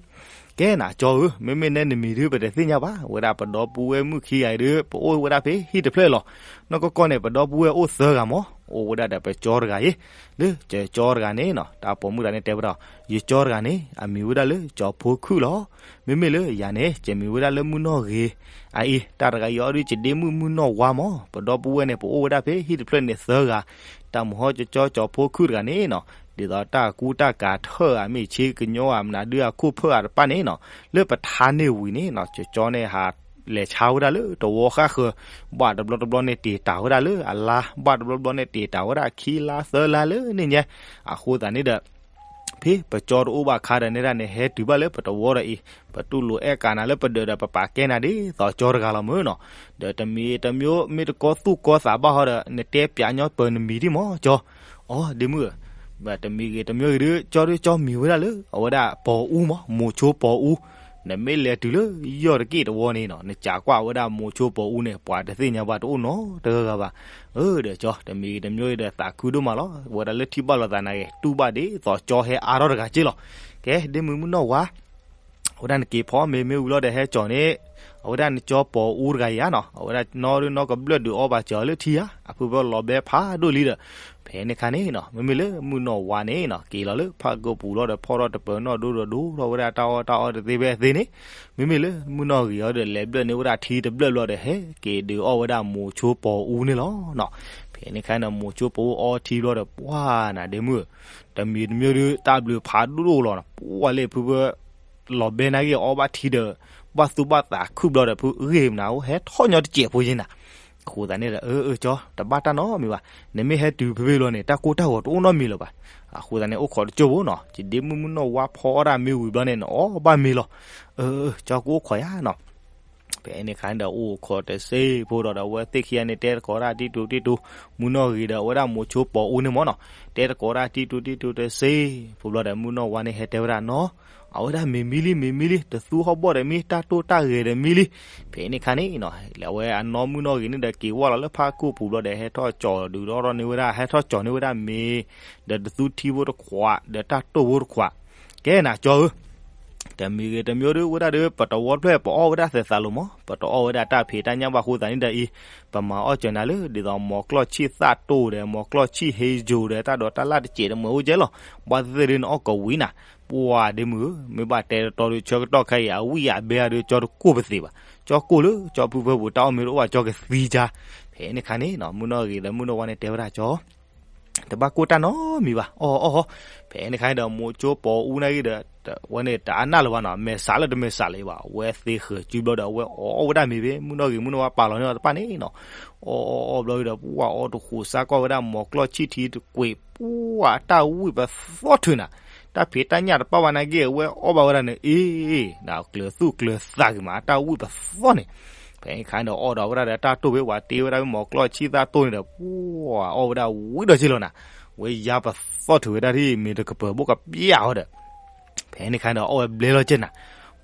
ကဲနၤကၠီဧၢ, မ့မ့ၢ်နဲနမံၤဒုး ပတသ့ၣ်ညါဘၣ်, ဝဲဒၣ်ပဒီပုၢ်ဝဲၢ်မုၣ်ခံဂၤအံၤဒုး ပအိၣ်ဝဲဒၣ်ဖဲဟံၣ်တဖျၢၣ်လီၤ. နီၢ်ကီၢ်ကီၢ်န့ၣ် ပဒီပုၢ်ဝဲၢ်အိၣ်သၢဂၤမၢ်, အိၣ်ဝဲဒၣ်ဒီးပကၠီတဂၤအံၤ, လၢကၠီတဂၤန့ၣ်နီၤ တၢ်ပိာ်မုၣ်တဂၤန့ၣ်တဲဝဲဒၣ်, ယကၠီတဂၤန့ၣ် အမံၤဝဲဒၣ်လၢကၠီဖိခုၣ်လီၤ. မ့မ့ၢ်လၢယၤန့ၣ် ကမံၤဝဲဒၣ်လၢမုၢ်နီၢ်ဂ့ၤ အအံၤ တၢ်တဂၤအံၤအီၤဒုး ယဒ့မုၣ်မုၢ်နီၢ်ဝါမၢ်, ပဒီပုၢ်ဝဲၢ်န့ၣ် ပအိၣ်ဝဲဒၣ်ဖဲဟံၣ်တဖျၢၣ်န့ၣ်သၢဂၤ, တၢ်မုၢ်ဟီကၠီကၠီဖိခုၣ်တဂၤန့ၣ်နီၤ ဒ်သိးတၢ်ကူတၢ်ကၤထၢၣ်ဧါ မ့ၢ်ဆ့ကညီဧါ မနုၤဒုးအခိၣ်ဖၢၣ်ဧါတပၣ်န့ၣ်နီၤ, လၢပထါန့ၢ်ဝံၤန့ၣ်နီၤ ကၠီကၠီန့ၣ်ဟးလဲၤဆါဝဲဒၣ်လၢတဝီဃၣ်ဃၢၤ, ဘၣ်တဘျီတဘျီန့ၣ်တ့ၢ်တၢ်ဝဲဒၣ်လၢအလါ, ဘၣ်တဘျီတဘျီန့ၣ်တ့ၢ်တၢ်ဝဲဒၣ်ခံလါသၢလါလၢန့ၣ်ညါ, အဃိသတးန့ၣ်ဒီး ဖဲပကၠီတအိၣ်ဘၣ်ခါဒီးန့ၣ်ဒၣ်န့ၣ် ဟဲတုၤဘၣ်လၢပတဝီဒီးအံၤ, ပတူၢ်လိာ်အဲၣ်ကးနၤလၢပဒၢးဒီး ပပာ်ကဲနၤဒ်သိးကၠီတဂၤလီၤမၢ်နီၤ, ဒီးတမံၤတမံၤမ့ၢ်တကီသူၣ်ကီသးဘၣ်ဟီဒီး နတဲပျးညီပၢၤနမံၤဒံးမၢ်ကၠီ, အိ ဒ့မုၣ်ဧၢ, တမံၤဂ့ၤတမံၤဂ့ၤဒုး ကၠီဒုးကၠီမံၤဝဲဒၣ်လၢ အဝဲဒၣ်ပိာ်အူမၢ်, မိၤဆိပိာ်အူ, နမ့ၢ်လဲၤတုၤလၢယီၢ်တက့ၢ်တဝီန့ၣ်နီၤ နစံးကွၢ်ဝဲဒၣ်မိၤဆိပိာ်အူန့ၣ် ပှၤတသ့ၣ်ညါဘၣ်တအိၣ်နီတဂၤဂၤဘၣ်, အၢ ဒီးကၠီ တမံၤဂ့ၤတမံၤဂ့ၤဒီးသးခုဒိၣ်မးလီၤ, အဝဲဒၣ်လၢထံၣ်ဘၣ်လိာ်သးနာ်ဂ့ၤ တူၢ်ဘၣ်ဒ်သိးကၠီဟဲအါထီၣ်တဂၤက့ၢ်လီၤ, ကဲ ဒ့မုၣ်မုၢ်နီၢ်ဝါ အဝဲဒၣ်နက့ၤဖီမ့ၤမ့ၢ်ဝံၤလီၤဒီးဟဲကၠီၣ်န့ၣ်, အဝဲဒၣ်နကၠီပိာ်အူတဂၤအံၤဧါနီၤ အဝဲဒၣ်နီၢ်ဒုးနီၢ်ကဘျၢၣ်ဒုးအီဘၣ်စၢၤလၢထံဧါ, အဖုဖၢလီၤဘဲဖးဒိၣ်လံဒီး, ဖဲန့ၣ်ခါန့ၣ်နီၤ မ့မ့ၢ်လၢမုၢ်နီၢ်ဝါန့ၣ်နီၤ က့ၤလီၤလၢဖးကၢၢ်ပူၤလီၤဒီးဖီၣ်ထီၣ်တပၢၤနီၣ်ဒိၣ်ဒီးဒိၣ်ထီၣ်ဝဲဒၣ်တၢ်အီၣ်တၢ်အီတသ့ဖဲအသ့န့ၣ်, မ့မ့ၢ်လၢမုၢ်နီၢ်ဂ့ၤအီၤဒီးလဲၤဘျၢၣ်န့ၢ်ဝဲဒၣ်ထံတဘျၢၣ်ဘျီဒီး ဟဲက့ၤဒုးအီၣ်ဝဲဒၣ်မိၤဆိပိာ်အူန့ၣ်လီၤနီၤ, ဖဲန့ၣ်ခါန့ၣ် မိၤဆိပိာ်အူအီထံဘျီဒီး ပှၢ်နၤဒ့မုၣ်ဧၢ, တမံၤတမံၤဒုး တၢ်ဘျုးဖးဒိၣ်ဒိၣ်လီၤနီၤ, ပှၢ်လၢဖုဖၢ လီၤဘဲနာ်ဂ့ၤအီဘၣ်ထံဒီး ဘၣ်သူၣ်ဘၣ်သးခုၣ်ဘျီဒီး ဖုဂ့ၤမနုၤအိၣ် ဟဲထီၣ်ညီတစဲးဖိယ့ၢ်နၤ, အဃိသတးန့ၣ်ဒီး အၢ အၢ ကၠီ တဘၣ်တၢ်နီတမံၤဘၣ်, နမ့ၢ်ဟဲတုၤဖဲဖဲလီၤန့ၣ် တၢ်ကိၢ်တၢ်ဂီၤတအိၣ်နီတမံၤလၢၤဘၣ်, အဃိသတးန့ၣ် အိၣ်ခိးတကၠိၢ်ဖိနီၤ, ယဒ့မုၣ်မုၢ်နီၢ်ဝါဖီအီၣ်ဒၣ်မ့ၢ်ဝံၤဘျီန့ၣ် နအီၣ်ဘၣ်မ့ၤလီၤ, အၢ အၢ ကၠီ ကအိၣ်ခိးယၤနီၤ ဖဲန့ၣ်ခါန့ၣ်ဒီး အိၣ်ခိးတစဲးဖိဒီး အဝဲသ့ၣ်ခံဂၤန့ၣ် တဲတကိးဒၣ်တံတူးတံတူး, မုၢ်နီၢ်ဂ့ၤဒီးအဝဲဒၣ်မိၤဆိပိာ်အူန့ၣ်မၢ်နီၤ, တဲတကိးဒၣ်တံတူးတံတူးတစဲးဖိဘျီဒီး မုၢ်နီၢ်ဝါန့ၣ် ဟဲတဲဝဲဒၣ်နီၤ, အဝဲဒၣ်မ့ၤမံလံ မ့ၤမံလံ တသူဟီၣ်ဘီၣ်ဒီးမံ တၢ်တိၢ်တၢ်ဂဲၤဒီးမံလံ, ဖဲန့ၣ်ခါန့ၣ်နီၤ လၢအဝဲအနီၢ်မုၢ်နီၢ်ဂ့ၤန့ၣ်ဒီး က့ၤဝဲလီၤလၢဖးကိၢ်ပူၤဘျီဒီး ဟဲထီၣ်ကၠီၣ်ဒုးဒီးန့ၢ်ဝဲဒၣ် ဟဲထီၣ်ကၠီၣ်န့ၢ်ဝဲဒၣ်မ့ၤ ဒီးတသူထံဖိတခွး ဒီးတၢ်တိၢ်ဖိတခွး, ကဲနၤကၠီဧၢ တမံၤဂ့ၤတမံၤဒုး ဝဲဒၣ်ဒီး ပတဝီတဖျၢၣ် ပအီၣ်ဝဲဒၣ်သဲးသးလိၤမး ပတအီၣ်ဝဲဒၣ်တၢ်ဖံးတၢ်ညၣ်ဘၣ်အဃိသတးန့ၣ်ဒီးအံၤ, ပမၤအီၣ်စၢၤနၤလၢ ဒ်သိး မီၤကျီၢ်ဆံၣ်သၣ်တိၢ်ဒီး မီၤကျီၢ်ဆံၣ်ဟ့ယိၤဒီး တၢ်ဒိးတၢ်လၣ်တစဲးတမှဲၤအိၣ်ကဲလီၤ, ဘၣ်သ့ၣ်သ့ၣ်ဒုး နအီၣ်ကဝံၤနၤ, ပှၤဒ့မုၢ်ဧၢ, မ့ၢ်ဘၣ်တဲတတီဒုး ဆၢကတီၢ်ခဲအံၤ အဝံၣ်အဘဲဒုး ကၠီတကိၢ်ပသ့ဘၣ်, ကၠီကိၢ်လၢကၠီဖုဖၢပူၤ တၢ်အီၣ်မ့ၤတအိၣ်ဘၣ် ကၠီကသံကါ. ဖဲန့ၣ်ခါန့ၣ်နီၤ မုၢ်နီၢ်ဂ့ၤဒီးမုၢ်နီၢ်ဝါန့ၣ် တဲဝဲဒၣ်ကၠီ တဘၣ်ကိၢ်တၢ်နီတမံၤဘၣ်, အီၣ်အီၣ်အီၣ်. ဖဲန့ၣ်ခါန့ၣ်ဒီး မိၤဆိပီၤအူန့ၣ်ဂ့ၤဒီး ဝဲန့ၣ်တအါနၢ်လၢၤဘၣ်နီၤ, မဲာ်ဆှးလၢတမဲာ်ဆှးလၢၤဘၣ်, အဝဲသ့ဃၢၤစုဘျီဒီး အဝဲအီၣ်ဝဲဒၣ်မ့ၤဖဲ မုၢ်နီၢ်ဂ့ၤမုၢ်နီၢ်ဝါပာ်လီၤန့ၢ်အီၤတဖၣ်န့ၣ်နီၤ. အီၣ်အီၣ်အီၣ်ဘျီဒီး ပှၢ်အီၣ်တဃိးစၢ်ကွၢ်ဝဲဒၣ် မိၤကျီၢ်ဆံၣ်ထံတကွံာ် ပှၢ်တၢ်ဝံၣ်ပသီၣ်ထုးနၤ, တၢ်ဖံးတၢ်ညၣ်တပာ်ဘၣ်နာ်က့ အဝဲအီၣ်ဘၣ်ဝဲဒၣ်န့ၣ် အ့ နကျၢၤသူၣ်ကျၢၤသးဂ့ၤမး တၢ်ဝံၣ်ပသီၣ်န့ၣ်. ဖဲန့ၣ်ခါန့ၣ်ဒီး အီၣ်ဒီးဝဲဒၣ်ဒီးတၢ်တိၢ်ဖဲ ပှၤတ့ဝဲဒၣ်ဖဲမိၤကျီၢ်ဆံၣ်သၣ်တိၢ်န့ၣ်ဒီး ပှၢ်အီၣ်ဝဲဒၣ်ဝံၤဒီးက့လီၤနၤ, ဝဲယါပသီၣ်ထုးဝဲဒၣ်ထံၣ် မ့ၢ်တကပၢၤဘိၣ်ကပျၢ်အီၤဒီး ဖဲန့ၣ်ခါန့ၣ်ဒီး အီၣ်ဝဲဘျဲလီၤက့နၤ.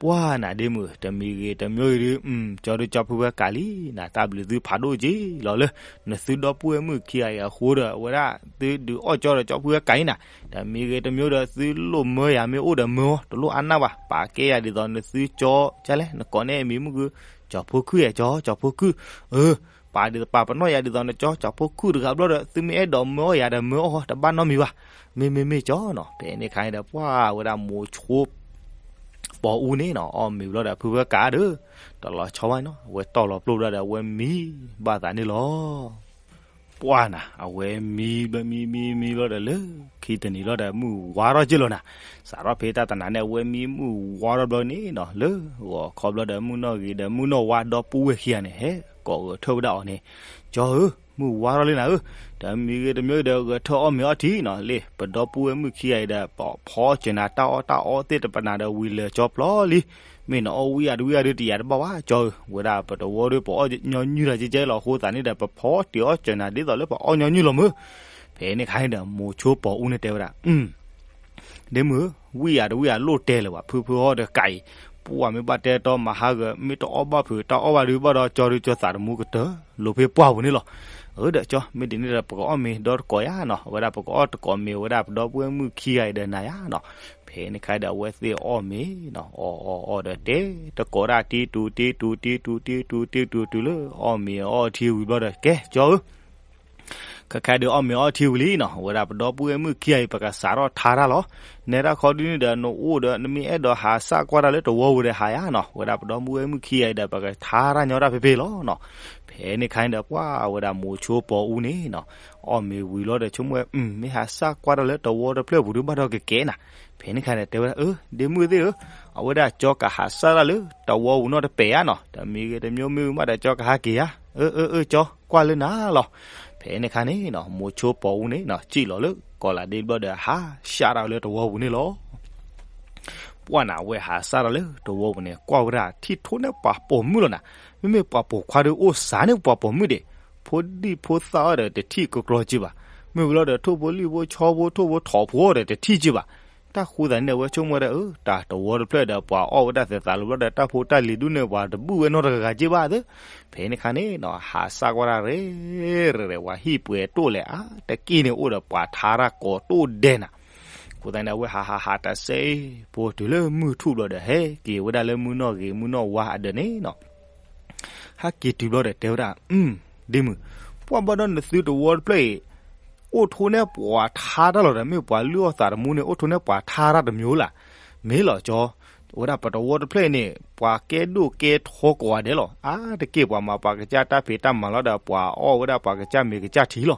ပှၢ်နၤဒ့မုၣ် တမံၤဂ့ၤတမံၤဂ့ၤဒုး ကၠီဒုးကၠီဖုဖၢကးလံနၤ, တၢ်ဘျုးသုဖးဒိၣ်က့လီၤလၢ နသုဒီပုၢ်ဝဲၢ်မုၣ်ခံဂၤအံၤအဃိဒီး အဝဲဒၣ်သုဒုးအီၣ်ကၠီဒီးကၠီဖုဖၢကးလံနၤ. တမံၤဂ့ၤတမံၤဒီး သုလိၣ်မၢယၤမ့ၢ်အိၣ်ဒီးမၢအီၤ တလိၣ်အါနၢ်ဘၣ်, ပာ်ကဲယၤဒ်သိးနသုကၠီကလဲၣ် နကိးန့ၢ်အမံၤမုၢ်ဂ့ၤ ကၠီဖိခုၣ်ယဲၢ် ကၠီ ကၠီဖိခုၣ်, အၢ ပာ်ဒ်သိးပာ်ပနီၣ်ယၤဒ်သိးနကၠီ ကၠီဖိခုၣ်တဂၤဘျီဒီး သုမ့ၢ်အဲၣ်ဒိးမၢအီၣ်ယၤဒီးမၢအီၣ် တဘၣ်နီတမံၤဘၣ်. မ့မ့မ့ၢ်ကၠီနီၤ. ဖဲန့ၣ်ခါန့ၣ်ဒီး ပှၢ်ဝဲဒၣ်မိၤဆိ ပီၤအူန့ၣ်နီၤ အီၣ်မ့ၤဘျီဒီး ဖုဖၢကးဒီး တလီၤဆီဘၣ်နီၤ အဝဲတီၢ်လီၤပျိၢ်ဘျီဒီး အဝဲမံဘၣ်သးန့ၣ်လီၤ. ပှၢ်နၤ အဝဲမံဘျီ မံမံမံဘျီဒီး လၢခံတနံၤဘျီဒီး မုၢ်ဝါထီၣ်က့လီၤနၤ. စးထီၣ်ဖဲတၢ်တနၤန့ၣ် အဝဲမံမုၢ်ဝါထီၣ်ဘျီန့ၣ်နီၤ လၢဂီၤခီဘျီဒီး မုၢ်နီၢ်ဂ့ၤဒီးမုၢ်နီၢ်ဝါဒီပုၢ်ဝဲၢ်ခံဂၤန့ၣ် ဟဲကိးဂဲၤထၢၣ်ဝဲဒၣ်အီၤန့ၣ်, ကၠီဧၢ မုၢ်ဝါထီၣ်လံနၤဧၢ, တမံၤဂ့ၤတမံၤဂ့ၤဒီး ဂဲၤထၢၣ်အီၣ်မ့ၤအီထံနီၤ, လၢပဒီပုၢ်ဝဲၢ်မုၣ်ခံဂၤအံၤဒီး ပဖီစၢၤနၤတၢ်အီၣ်တၢ်အီသ့ၣ်တဖၣ်နၤဒီး ဝံၤလၢာ်ကၠီဖျီလံ. မ့ၢ်နအီၣ်ဝံၤအါတဝံၤအါဒုး တယာ်တဘၣ်ဘၣ် ကၠီဧၢ, ဝဲဒၣ်ပတဝီဒီး ပအီၣ်ညီနုၢ်တၢ်ကဲကဲလီၤ. အဃိသတးန့ၣ်ဒီး ပဖီတ့ၢ်အီၣ်စၢၤနၤ ဒ်သိးလၢပအီၣ်ညီနုၢ်လီၤမၢ်. ဖဲန့ၣ်ခါန့ၣ်ဒီး မိၤဆိပီၤအူန့ၣ်တဲဝဲဒၣ် ဒ့မုၣ်ဧၢ, ဝံၤအါတဝံၤအါလိၣ်တဲလၢၤဘၣ်, ဖုဖုအီၣ်တကးအံၤ, ပှၢ်မ့ၢ်ဘၣ်တဲတီမၤဟါဂၢၤ မ့ၢ်တအီၣ်ဘၣ်ဖုးတၢ်အီၣ်ဘၣ်ဒုးဘၣ်ဒီး ကၠီဒုးကၠီသးတမူကတၢၢ် လိၤဖဲပှၢ်ပူၤန့ၣ်လီၤ. အၢ ဒီးကၠီ မ့ၢ်ဒ်န့ၣ်ဒီး ပကအီၣ်မ့ၤဒီတကိးယါနီၤ, အဝဲဒၣ်ပကအီၣ်တကိးမ့ၤ အဝဲဒၣ်ပဒီပုၢ်ဝဲၢ်မုၣ်ခံဂၤအံၤဒီးနၤယါနီၤ. ဖဲန့ၣ်ခါဒီး အဝဲသ့ၣ်အီၣ်မ့ၤနီၤ, အီၣ်အီၣ်အီၣ်ဒီးတဲတကိးဒၣ် တ့တူၤတ့တူၤ တ့တူၤတ့တူၤ တ့တူၤတုၤလၢအီၣ်မ့ၤအီထံဝံၤဘျီဒီး ကဲကၠီဧၢ ခဲခါဒုးအီၣ်မ့ၤအီထံဝံၤလံနီၤ, ဝဲဒၣ်ပဒီပုၢ်ဝဲၢ်မုၣ်ခံဂၤအံၤ ပကစးထီၣ်ထါတၢ်လီၤ. နဲဒၣ်ခီဒုန့ၣ်ဒီး နအိၣ်ဒီး နမ့ၢ်အဲၣ်ဒိးဟးစၢ်ကွၢ်တၢ်လၢတဝီပူၤဒီးဟးယါနီၤ, ဝဲဒၣ်ပဒီပုၢ်ဝဲၢ်မုၣ်ခံဂၤအံၤဒီး ပကထါတၢ်ညီတၢ်ဖဲဖဲလီၤနီၤ. ဖဲန့ၣ်ခါန့ၣ်ဒီး ပှၢ်ဝဲဒၣ်မိၤဆိပီၤအူန့ၣ်နီၤ, အီၣ်မ့ၤဝံၤလီၤဒီး ဆိကမိၣ်ဝဲ မ့ၢ်ဟးစၢ်ကွၢ်တၢ်လၢတဝီတဖျၢၣ်ပူၤဒုးဘၣ်ဒီးကကဲနၤ. ဖဲန့ၣ်ခါန့ၣ် တဲဝဲဒၣ် အၢ ဒ့မုၣ်သ့ၣ်ဧၢ, အဝဲဒၣ်ကၠီကဟးစၢ်တၢ်လၢတဝီပူၤနီတပဲာ်ဧါနီၤ, တမံၤဂ့ၤတမံၤမ့ၢ်ဝံၤမးဒီး ကၠီကဟးက့ၤဧါ. အၢ အၢ အၢ ကၠီ ကွၢ်လၢနၤလီၤ. ဖဲန့ၣ်ခါန့ၣ်နီၤ မိၤဆိပီၤအူန့ၣ်နီၤ စံၣ်လီၤလၢကီးလးဒ့ဘျီဒီး ဟးစၢ်တၢ်လၢတဝီပူၤန့ၣ်လီၤ. ပှၢ်နၤ အဝဲဟးစၢ်တၢ်လၢတဝီပူၤန့ၣ် ကွၢ်ဝဲဒၣ် ထံၣ်ထိးန့ၢ်ပှၤပိာ်မုၣ်လီၤနၤ. မ့မ့ၢ်ပှၤပိာ်ခွါဒုးအိၣ်စးန့ၢ်ပှၤပိာ်မုၣ်ဒံး, ဖိဒံဖိသၣ်အီၤဒီးတထံၣ်ကကျီက့ဘၣ်, မ့ၢ်ဝံၤလီၤဒီး ထိၣ်ဖိလံၣ်ဖိဆီဖိ ထိၣ်ဖိထိးဖိအီၤဒီးတထံၣ်က့ဘၣ်. တၢ်ဃိသတးန့ၣ် အဝဲဆိကမိၣ်ဝဲဒၣ် အၢ တၢ်တဝီတဖျၢၣ်ဒီး ပှၤအီၣ်ဝဲဒၣ်သဲးသးလိၤဘျီဒီး တၢ်ဖိတၢ်လံၤဒုးန့ၣ် ပှၤတဘူၣ်ဝဲနီတဂၤက့ဘၣ်သ့. ဖဲန့ၣ်ခါန့ၣ်နီၤ ဟးစၢ်ကွၢ်တၢ်ရဲၣ်ရဲၣ် ပှၤဟံၣ်ပှဲၤတိၣ်လဲၣ်အါတက့ၢ်န့ၣ် အိၣ်ဒီးပှၤထါတၢ်ကိးတိၢ်ဒဲးနၤ. အဃိသတးန့ၣ် အဝဲဟးဟးဟးတၢ်စဲးဖိတုၤလၢမုၢ်ထူၣ်ဘျီဒီး ဟဲက့ၤဝဲဒၣ်လၢမုၢ်နီၢ်ဂ့ၤမုၢ်နီၢ်ဝါအဒၢးန့ၣ်နီၤ. ဟဲက့ၤတုၤဘျီဒီးတဲဝဲဒၣ် ဒ့မုၣ်, ပှၢ်ဘၣ်ဒီးနသုတဝီတဖျၢၣ်အံၤ အိၣ်ထိးန့ၢ်ပှၤထါတၢ်လီၤဒီး မ့ၢ်ပှၤလုၢ်အီၣ်သးတမူန့ၣ် အိၣ်ထိးန့ၢ်ပှၤထါတၢ်တမံၤလၢ်. မ့ၢ်လီၤကၠီ, ဝဲဒၣ်ပတဝီတဖျၢၣ်အံၤန့ၣ် ပှၤကဲဒိၣ်ကဲထီကိးဂၤဒဲးလီၤ. အါတက့ၢ်ပှၤမၤပှၤကစၢ်တၢ်ဖံးတၢ်မၤလီၤဒီး ပှၤအီၣ်ဝဲဒၣ်ပှၤကစၢ်မ့ၤကစၢ်ထံလီၤ.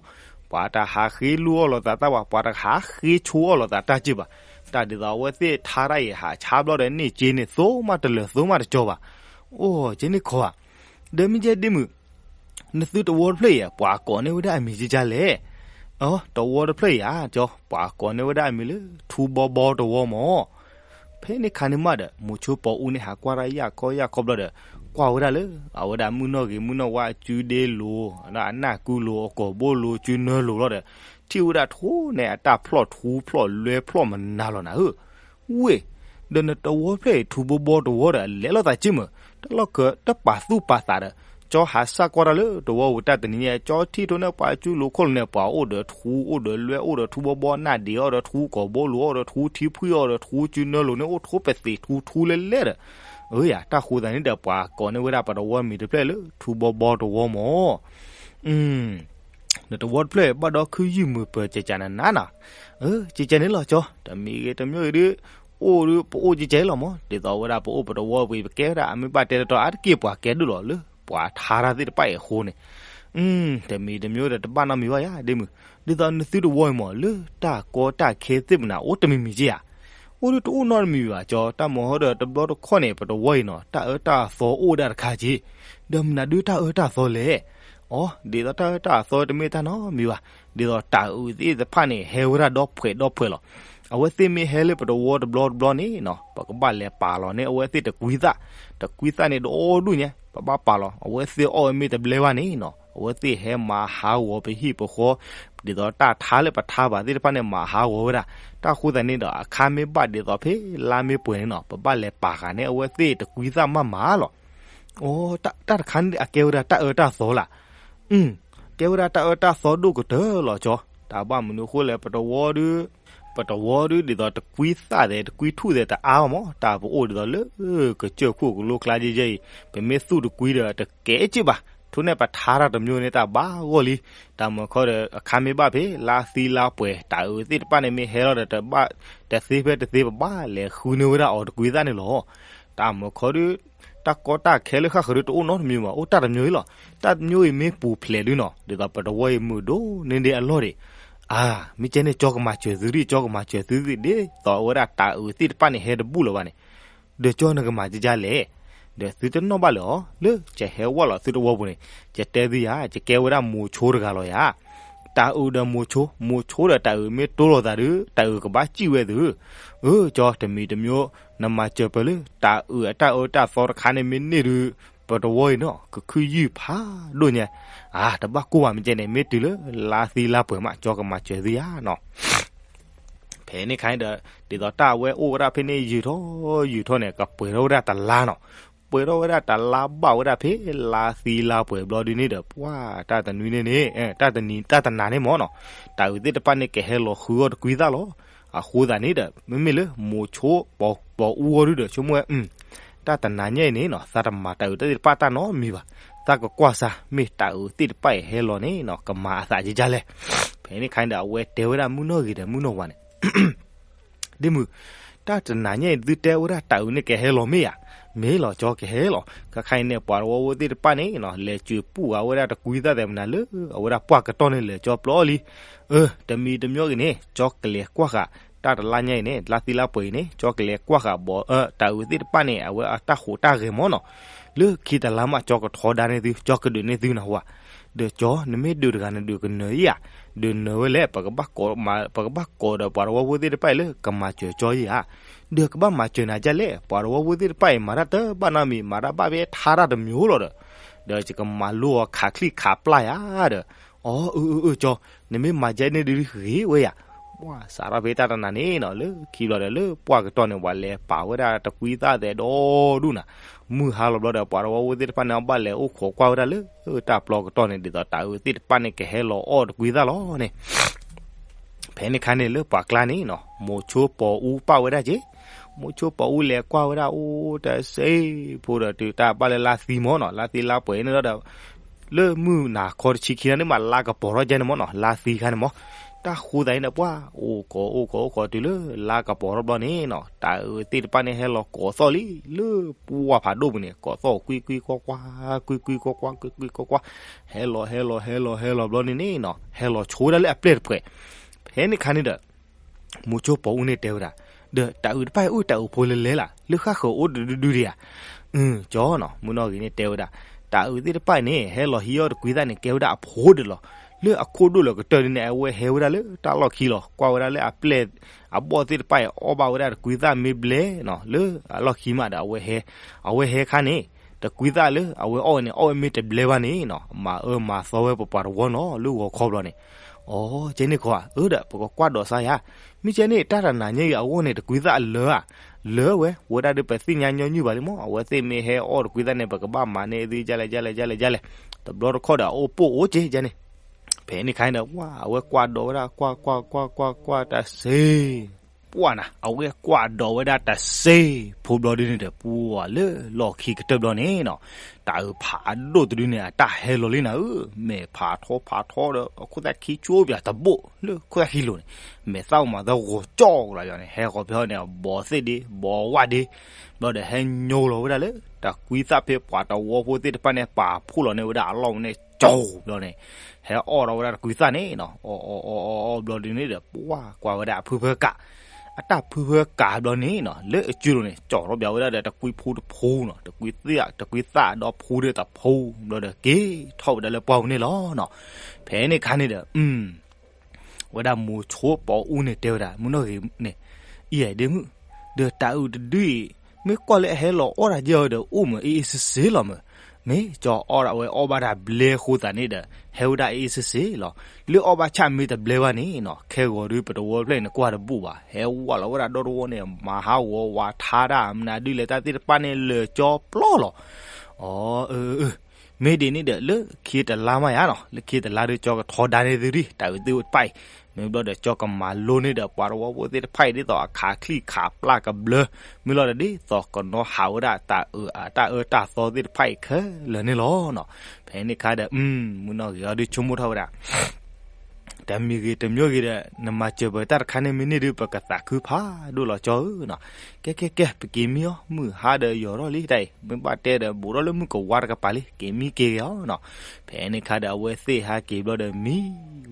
ပှၤတဟးဃ့လူအီၣ်လိာ်သးတၢ်ဘၣ်, ပှၤတဟးဃ့ဆိအီၣ်လိာ်သးတၢ်က့ဘၣ်. တၢ်ဒ်သိးအဝဲသ့ၣ်ထါတၢ်အံၤ ဟးဆါဘျီဒီးန့ၢ်က့န့ၣ် သိမးတလၢာ်သိမးတကၠီဘၣ်. အိၣ် က့န့ၣ်ခီဧါ. ဒီးမ့ၢ်ကဲဒ့မုၣ် နသုတဝီတဖျၢၣ်အံၤ ပှၤကိးန့ၢ်ဝဲဒၣ်အမံၤကကလဲၣ်. အၢ တဝီတဖျၢၣ်အံၤဧါ ကၠီ ပှၤကိးန့ၢ်ဝဲဒၣ်အမံၤလၢ ထူဘီဘီတဝီမၢ်. ဖဲန့ၣ်ခါန့ၣ်မးဒီး မိၤဆိပီၤအူန့ၣ် ဟးကွၢ်တၢ်ယၢ်ခီယၢ်ခီဘျီဒီး ကွၢ်ဝဲဒၣ်လၢ အဝဲဒၣ်မုၢ်နီၢ်ဂ့ၤမုၢ်နီၢ်ဝါအစုဒ့လိၤ အနၢ်ကူလိၤ အကိာ်ဘိလိၤ စုနၢလိၤလီၤဒီး ထံၣ်ဝဲဒၣ်ထူန့ၣ် အတၢ်ဖျီၣ်ထူဖျီၣ်လွဲဖျီၣ်မနုၤလီၤနၤဧၢ. ဝ့ၢ် ဒီးနတဝီတဖျၢၣ်အံၤ ထူဘီဘီတဝီဒီး လဲၤလိာ်သးက့မၢ် တလီၢ်ခၢ တပာ်သူၣ်ပာ်သးဒီး ကၠီဟးစၢ်ကွၢ်တၢ်လၢတဝီပူၤတၢ်တနံၤညါ ကၠီထံၣ်ထိးန့ၢ်ပှၤစုလိၤခိၣ်လိၤန့ၣ် ပှၤအိၣ်ဒီးထူ အိၣ်ဒီးလွဲ အိၣ်ဒီးထူဘီဘီ နၢ်ဒံးအီၣ်ဒီးထူ ကိာ်ဘိလိၤအီၣ်ဒီးထူ ထံဖှံအီၣ်ဒီးထူ စုနၢလိၤန့ၣ် အိၣ်ထူပသ့ၣ်ထူထူလဲလဲဒီး အၢယၤ တၢ်ဃိသတးန့ၣ်ဒီး ပှၤကိးန့ၢ်ဝဲဒၣ်ပတဝီမံၤတဖျၢၣ်လၢ ထူဘီဘီတဝီမၢ်. နတဝီတဖျၢၣ် ဘၣ်ဒီခုယုၢ်မုာ်ပၢၤကကနၤနၤနီၤ. အၢ ကကန့ၣ်လီၤကၠီ တမံၤဂ့ၤတမံၤဂ့ၤဒုး အိၣ်ဒုး ပအိၣ်ကဲကဲလီၤမး, ဒ်သိးဝဲဒၣ်ပအိၣ်ပတဝီပှဲၤ ပကဲဝဲဒၣ် အမ့ၢ်ဘၣ်တဲတတီၤအါတက့ၢ် ပှၤကဲဒိၣ်လီၤလၢ ပှၤထါတၢ်သ့ၣ်တဖၣ်အံၤအဃိန့ၣ်, တမံၤတမံၤဒီးတဘၣ်နီတမံၤဘၣ်ယၤ ဒ်မုၢ်, ဒ်သိးနသုတဝီအံၤမး လၢတၢ်ကီတၢ်ခဲသ့ၣ်မနၤ အိၣ်တမံၤမံၤက့ဧါ, အိၣ်ဒုးတအိၣ်နီတမံၤဘၣ် ကၠီ တၢ်မၤဟီဒီးတဘျီတခီၣ်န့ၣ် ပတဝီအံၤနီၤ တၢ်အၢတၢ်သီအိၣ်ဒၣ်တခါက့, ဒီးမနုၤဒုးတၢ်အၢတၢ်သီလဲၣ် အိ ဒ်သိးတၢ်အၢတၢ်သီတမ့ၢ်တၢ်နီတမံၤဘၣ်, ဒ်သိးတၤအုးသ့ၣ်တဖၣ်န့ၣ် ဟဲဝဲဒၣ်ဒီဖှဲးဒီဖှဲးလီၤ. အဝဲသ့ၣ်မ့ၢ်ဟဲလၢပတဝီတဘျီတဘျီန့ၣ်နီၤ ပကဘၣ်လဲၤပာ်လီၤန့ၢ်အဝဲသ့ၣ်တကွံသၣ်, တကွံသၣ်န့ၣ်ဒီဒူၣ်ညါ ပဘၣ်ပာ်လီၤ. အဝဲသ့ၣ်အီၣ်ဝဲမ့ၢ်တဘျဲဘၣ်န့ၣ်နီၤ အဝဲသ့ၣ်ဟဲမၤဟးဂီၤပဟံၣ်ပဃီ, ဒ်သိးတၢ်ထါလၢပထါဘၣ်သ့ၣ်တဖၣ်န့ၣ် မၤဟးဂီၤဝဲဒၣ်. တၢ်ဃိသတးန့ၣ်ဒီး အခါမ့ၢ်ဘၣ်ဒ်သိးဖဲလါမ့ၢ်ပှဲၤန့ၣ်နီၤ ပဘၣ်လဲၤပာ်ဃာ်န့ၢ်အဝဲသ့ၣ်တကွံသၣ်မးမးလီၤ. အိ တၢ်တခါန့ၣ်အကဲဝဲဒၣ်တၢ်အၢတၢ်သီလၢ် ကဲဝဲဒၣ်တၢ်အၢတၢ်သီဒိၣ်ကတၢၢ်လီၤ ကၠီ. တၢ်ဘၣ်မနုၤအဃိလဲၣ် ပတဝီဒုး, ပတဝီဒုး ဒ်သိးတကွံသၣ်သဲး တကွံထူၣ်သဲး တအါဘၣ်မး, တၢ်ပအိၣ်ဒ်သိးလၢ ကစၢၢ်ခိၣ်ကလိကျါယဲယဲအံၤ ပမ့ၢ်သူၣ်တကွံဒီး တကဲက့ၢ်ဘၣ်. ထိၣ်န့ၣ်ပထါတၢ်တမံၤန့ၣ် တၢ်ဘၣ်ဂီၢ်လံ. တၢ်မၤခီဒီး အခါမ့ၢ်ဘၣ်ဖဲ လါသံလါပှဲၤ တၤအုးသ့ၣ်တဖၣ်န့ၣ် မ့ၢ်ဟဲလီၤဒီး တဘၣ်တသ့ဖဲတသ့ ပဘၣ်လဲၤဃုန့ၢ်ဝဲဒၣ်အီၤတကွံသၣ်န့ၣ်လီၤ. တၢ်မၤခီဒုး တၢ်ကီတၢ်ခဲလၢဃၣ်ဃၢၤဒုးတအိၣ်နီတမံၤဘၣ်, အိၣ်တၢ်တမံၤအံၤလီၤ. တၢ်တမံၤအံၤမ့ၢ်ပူၤဖျဲးဒုးနီၤ ဒ်သိးပတဝီအံၤမုာ်ဒိၣ်န့ၢ်ဒံးအလီၢ်ဒံး, အါ မ့ၢ်ကဲန့ၣ် ကၠီကမၤစၢၤသုဒံး ကၠီကမၤစၢၤသုဒံး ဒ်သိးအဝဲဒၣ်တၤအုးသ့ၣ်တဖၣ်န့ၣ် ဟဲတဘူၣ်လၢၤဘၣ်န့ၣ်, ဒီးကၠီနကမၤကကလဲၣ်. ဒီးသုတနီၣ်ဘၣ်လၢၤအီၤ လၢကဟဲဝဲလီၤသုတဝီပူၤန့ၣ်, ယတဲသုယၤ ယကဲဝဲဒၣ်မိၤဆိတဂၤလီၤယၤ. တၤအုးဒီးမိၤဆိ, မိၤဆိဒီးတၤအုးမ့ၢ်တိၢ်လိာ်သးဒုး တၤအုးကဘၣ်စံၣ်ဝဲသု, အၢ ကၠီ တမံၤတမံၤ နမၤစၢၤပၢၤလၢ တၤအုးအတၢ်အၢတၢ်သီတခါန့ၣ်မ့ၢ်န့ၢ်ဒုး ပတဝီအံၤနီၤ ကခုၣ်ယုၢ်ဖးဒိၣ်ညါ, အါ တဘၣ်ကိၢ်ဘၣ် မ့ၢ်ကဲန့ၣ် မ့ၢ်တုၤလၢလါသံလါပှဲၤမး ကၠီကမၤစၢၤသုယၤနီၤ. ဖဲန့ၣ်ခါန့ၣ်ဒီး ဒ်သိးတၢ်အဝဲအိၣ်ဝဲဒၣ်ဖဲန့ၣ် ယုၢ်ထီၣ်ယုၢ်ထီၣ်န့ၣ် ကပှဲၤထီၣ်ဝဲဒၣ်တလါနီၤ, ပှဲၤထီၣ်ဝဲဒၣ်တလါဘၣ်ဝဲဒၣ်ဖဲလါသံလါပှဲၤဘျီဒုးန့ၣ်ဒီး ပှၤတၢ်တနွံန့ၣ်န့ၣ် တၢ်တနံၤ တၢ်တနၤန့ၣ်မ့ၢ်နီၤ, တၤအုးသ့ၣ်တဖၣ်န့ၣ် ကဟဲလီၤဃုအီၣ်တကွံသၣ်လီၤ. အဃိသတးန့ၣ်ဒီး မ့မ့ၢ်လၢမိၤဆိပိာ်အူအီၤဒုးဒီး ဆိကမိၣ်ဝဲ တၢ်တနၤညါအံၤန့ၣ်နီၤ သးတမၤတၤအုးတၢ်သ့ၣ်တဖၣ်တၢ်နီတမံၤဘၣ်, သးကကွၢ်စၢ် မ့ၢ်တၤအုးသ့ၣ်တဖၣ်အံၤဟဲလီၤန့ၣ်နီၤ ကမၤအသးကကလဲၣ်. ဖဲန့ၣ်ခါန့ၣ်ဒီး အဝဲတဲဝဲဒၣ်မုၢ်နီၢ်ဂ့ၤဒီးမုၢ်နီၢ်ဝါန့ၣ် ဒ်မုၢ်, တၢ်တနၤညါအံၤ သုတဲဝဲဒၣ်တၤအုးန့ၣ်ကဟဲလီၤမ့ၢ်ဧါ, မ့ၢ်လီၤ ကၠီကဟဲလီၤ. ခဲခါအံၤန့ၣ် ပှၤတဝီဖိသ့ၣ်တဖၣ်န့ၣ်နီၤ လဲၤစၢၤပူၣ်ဂၤဝဲဒၣ်တကွံသၣ်သဲးမနၤလၢ အဝဲဒၣ်ပှၢ်ကတီၢ်န့ၣ် လဲၤကၠီပျီလံ. အၢ တမံၤတမံၤဂ့ၤန့ၣ် ကၠီကလဲၤကွၢ်ဃာ် တၢ်တလါညါအံၤန့ၣ် လါသံလါပှဲၤအံၤန့ၣ် ကၠီကလဲၤကွၢ်ဃာ်ဘီ တၤအုးသ့ၣ်တဖၣ်န့ၣ် အဝဲအတၢ်ဟူးတၢ်ဂဲၤမ့ၢ်နီၤ, လၢခံတလါမး ကၠီကထီဒါန့ၢ်သု ကၠီကဒုးန့ၢ်သုနၢ်ဟူဧါ. ဒီးကၠီ နမ့ၢ်ဒုးတဂၤနဒုးကနၢၤအံၤဧါ, ဒုးနၢၤဝဲလဲၣ် ပကဘၣ်ကိးဒီးပှၤတဝီဖိသ့ၣ်တဖၣ်အံၤလၢကမၤစၢၤကၠီအံၤဧါ. ဒီးကဘၣ်မၤစၢၤနၤဒ်လဲၣ် ပှၤတဝီဖိသ့ၣ်တဖၣ်အံၤ မၤတၢ်တဘၣ်နီတမံၤ မၤတၢ်ဘၣ်ဖဲထါတၢ်တမံၤလီၤဒီး, ဒီးယကမၤလိအီၤခးချံၣ်ခးပျၢ်ယၤဒီး, အီ အၢ အၢ အၢ ကၠီ နမ့ၢ်မၤဒ်န့ၣ်ဒုးဂ့ၤဝဲယၤ. ပှၤစးထီၣ်ဖဲတၢ်တနၤန့ၣ်နီၤ လၢခံဘျီဒီးလၢပှၢ်ကတီၢ်န့ၣ် ပှၤလဲၤပာ်ဝဲဒၣ်တကွံသၣ်သဲးဒီဒူၣ်နၤ, မုၢ်ဟါလီၤဘျီဒီး ပှၤတဝီဖိသ့ၣ်တဖၣ်န့ၣ် အဘၣ်လဲၤအိၣ်ခိးကွၢ်ဝဲဒၣ်လၢတၢ်ပျီကတီၢ်န့ၣ် ဒ်သိးတၤအုးသ့ၣ်တဖၣ်န့ၣ် ကဟဲလီၤအီၣ်တကွံသၣ်လီၤန့ၣ် ဖဲန့ၣ်ခါန့ၣ် လၢပှၤကျါန့ၣ်နီၤ မိၤဆိပိာ်အူပာ်ဝဲဒၣ်က့, မိၤဆိပိာ်အူလဲၤကွၢ်ဝဲဒၣ်အိၣ်တစ့ဖိဒီး တုၤတၢ်ဘၣ်လၢလါသံမ့ၢ်နီၤ လါသံလါပှဲၤန့ၣ်ဒီး လၢမုၢ်နၤခီတဆံခံနၤန့ၣ်မး လါကပီၤထီၣ်ကဲန့ၣ်မ့ၢ်နီၤ လါသံခါန့ၣ်မ့ၢ်, တၢ်ဃိသတးန့ၣ်ဒီး ပှၤအိၣ်ခိးအိၣ်ခိးအိၣ်ခိးတုၤလၢလါကပီၤထီၣ်ဘျီန့ၣ်နီၤ တၤအုးသ့ၣ်တဖၣ်န့ၣ် ဟဲလီၤကိးသီၣ်လံ လၢပှၢ်ဖးဒိၣ်ပူၤန့ၣ် ကိးသီၣ်ကွံကွံကွၢ်ကွၢ် ကွံကွံကွၢ်ကွၢ် ကွံကွံကွၢ်ကွၢ် ဟဲလီၤ ဟဲလီၤ ဟဲလီၤ ဟဲလီၤဘျီန့ၣ်န့ၣ်နီၤ ဟဲလီၤဆိဝဲဒၣ်လၢအပျဲၢ်တဖှဲး. ဖဲန့ၣ်ခါန့ၣ်ဒီး မိၤဆိပိာ်အူန့ၣ်တဲဝဲဒၣ်, ဒီးတၤအုးတဖၣ်အံၤအိၣ်တၤအုးဖိလဲၤလဲၤလၢ် လၢဃၣ်ဃၢၤအိၣ်တဒုဒုဒံးဧါ. အၢ ကၠီနီၤ မုၢ်နီၢ်ဂ့ၤန့ၣ်တဲဝဲဒၣ်, တၤအုးသ့ၣ်တဖၣ်အံၤန့ၣ် ဟဲလီၤဟံးအီၣ်တကွံသၣ်န့ၣ် ကဲဝဲဒၣ်အဖိဒၣ်လီၤ. လၢအခိၣ်ဒိၣ်လၢကတၢၢ်ဒ်န့ၣ် အဝဲဟဲဝဲဒၣ်လၢတၢ်လီၢ်ခံလီၤ ကွၢ်ဝဲဒၣ်လၢအပျဲၢ် အဘီၣ်သ့ၣ်တဖၣ်အံၤ အီၣ်ဘၣ်ဝဲဒၣ်တကွံသၣ်မ့ၢ်ဘျဲနီၤ လၢအလီၢ်ခံမးဒီး အဝဲဟဲ, အဝဲဟဲခါန့ၣ် တကွံသၣ်လၢအဝဲအီၣ်ဝဲန့ၣ် အီၣ်ဝဲမ့ၢ်တဘျဲဘၣ်န့ၣ်နီၤ မၤအၢမၤသီဝဲပပှၤတဝီနီၤ လၢဂီၤခီဘျီန့ၣ်. အိ ကဲန့ၣ်ခီဧါ, အၢဒီး ပကကွၢ်ဒိးစါယၤ, မ့ၢ်ကဲန့ၣ် တၢ်တနၤညါအံၤအဂီၢ်န့ၣ် တကွံသၣ်အလၢဧါ, လၢဝဲ ဝဲဒၣ်ဒီးပသ့ၣ်ညါညီနုၢ်ဘၣ်လံမ့ၢ် အဝဲသ့ၣ်မ့ၢ်ဟဲအီၣ်တကွံသၣ်န့ၣ် ပကဘၣ်မၤန့ၢ်သု ကလဲၣ် ကလဲၣ် ကလဲၣ် ကလဲၣ်, တဘျီတခီၣ်ဒီးအအိၣ်ပိၢ်အိၣ်က့ၤကဲန့ၣ်. ဖဲန့ၣ်ခါန့ၣ်ဒီး ဝဲ အဝဲကွၢ်ဒိးဝဲဒၣ် ကွၢ် ကွၢ် ကွၢ် ကွၢ် ကွၢ် တၢ်စ့ ပှၢ်နၤ အဝဲကွၢ်ဒီးဝဲဒၣ်တစ့ဖိဘျီဒုန့ၣ်ဒီး ပှၢ်လၢလီၢ်ခံကတၢၢ်ဘျီန့ၣ်နီၤ, တၢ်အုးဖးဒိၣ်တဒုန့ၣ် အတၢ်ဟဲလီၤလံနၤဧၢ, မဲာ်ဖးထီဖးထီဒီး အခိၣ်သၣ်ခံကၠိပၠးတဘိၣ်လၢခိၣ်သၣ်ခံလိၤန့ၣ်, မဲာ်သၣ်အိၣ်မးသၢဂီၤကၠီကလးယီၤန့ၣ် ဟဲဃီၤဖဲန့ၣ် ဘီသ့ၣ်ဒ့ ဘီဝၣ်ဒ့, ဘျီဒီးဟဲညိလီၤဝဲဒၣ်လၢ တကွံသၣ်ဖဲပှၤတဝီဖိသ့ၣ်တဖၣ်န့ၣ် ပာ်ဖှိၣ်လီၤန့ၢ်ဝဲဒၣ်အလီၢ်ဝဲန့ၣ် ကၠီဘျီန့ၣ်, ဟဲအီၣ်ဒီးဝဲဒၣ်တကွံသၣ်န့ၣ်နီၤ, အီၣ်အီၣ်အီၣ်အီၣ်အီၣ်ဘျီဒုန့ၣ်ဒီး ပှၢ်ကွၢ်ဝဲဒၣ်အဖုဖၢကး အတၢ်ဖုဖၢကးဘျီန့ၣ်နီၤ လၢအစုလိၤန့ၣ် ကၠီထီၣ်ဘၣ်ဝဲဒၣ်ဒီးတကွံဖိတဖိနီၤ, တကွံသၣ် တကွံသၣ်ဒီးဖိဒီးတဖိ, ဘျီဒီးက့ၤထီၣ်ဝဲဒၣ်လၢပှၢ်ပူၤန့ၣ်လီၤနီၤ. ဖဲန့ၣ်ခါန့ၣ်ဒီး ဝဲဒၣ်မိၤဆိပီအူန့ၣ်တဲဝဲဒၣ် မုၢ်နီၢ်ဂ့ၤန့ၣ်, အံၤဒ့မုၣ်, ဒီးတၢ်အုးတဒုအံၤ မ့ၢ်ကွၢ်လၢအဟဲလီၤအီၣ်တၢ်ယဲၢ်ဒီး အိၣ်မ့ၢ်အ့ၣ်အ့ၣ်စ့စ့လီၤမ့ၢ်, မ့ၢ်ကၠီအီၣ်ဒၣ်ဝဲအီၣ်ဘၣ်တၢ်ဘျဲအဃိသတးန့ၣ်ဒီး ဟဲဝဲဒၣ်အ့ၣ်အ့ၣ်စ့စ့လီၤ. လၢအီၣ်ဘၣ်ဆၣ်မ့ၢ်တဘျဲဘၣ်န့ၣ်နီၤ ခဲဂီၤဒုပတဝီဖျၢၣ်န့ၣ် ကွၢ်တဘူၣ်ဘၣ်, ဟဲဝးလီၤဝဲဒၣ်ဒီတဝီန့ၣ် မၤဟးဂီၤဝးထါတၢ် မနုၤဒုလဲၣ်တၢ်သ့ၣ်တဖၣ်န့ၣ် လၢာ်ကၠီပျီလီၤ. အၢ အၢ မ့ၢ်ဒ်န့ၣ်ဒီး လၢခံတလါမးယါနီၤ, လၢခံတလါဒီး ကၠီကထီဒါန့ၢ်သုရံၣ် တၢ်အုးသ့ၣ်တဖၣ်အံၤ, မ့ၢ်ဘျီဒီး ကၠီကမၤလိန့ၢ်ဒီး ပှၤတဝီဖိသ့ၣ်တဖၣ်အံၤ ဒ်သိးအခးချံခးပျၢ်ကဘျၢ, မ့ၢ်လီၤဒီး ဒ်သိးကနီၤဟးဝဲဒၣ် တၢ်အုးအတၢ်အၢတၢ်သီသ့ၣ်တဖၣ်အံၤခဲလၢာ်န့ၣ်လီၤနီၤ. ဖဲန့ၣ်ခါဒီး မုၢ်နီၢ်ဂ့ၤအီၤဒုဆိကမိၣ်ထီၣ်ဝဲဒၣ် တမံၤဂ့ၤတမံၤဂ့ၤဒီး နမၤစၢၤပတၢ်တခါန့ၣ်မ့ၢ်န့ၢ်ဒုး ပကသးခုဖးဒိၣ်လီၤကၠီဧၢနီၤ. ကဲကဲကဲ ပက့ၤမံအီၤ မုၢ်ဟါဒီးယိာ်ထီၣ်လံတၢ်အံၤ, မ့ၢ်ဘၣ်တဲဒီး ဘူးထီၣ်လၢမုၢ်ကဝါတကပၤလံ က့ၤမံက့ၤဂ့ၤအီၤနီၤ. ဖဲန့ၣ်ခါဒီး အဝဲသ့ၣ်ဟးက့ၤဘျီဒီးမံ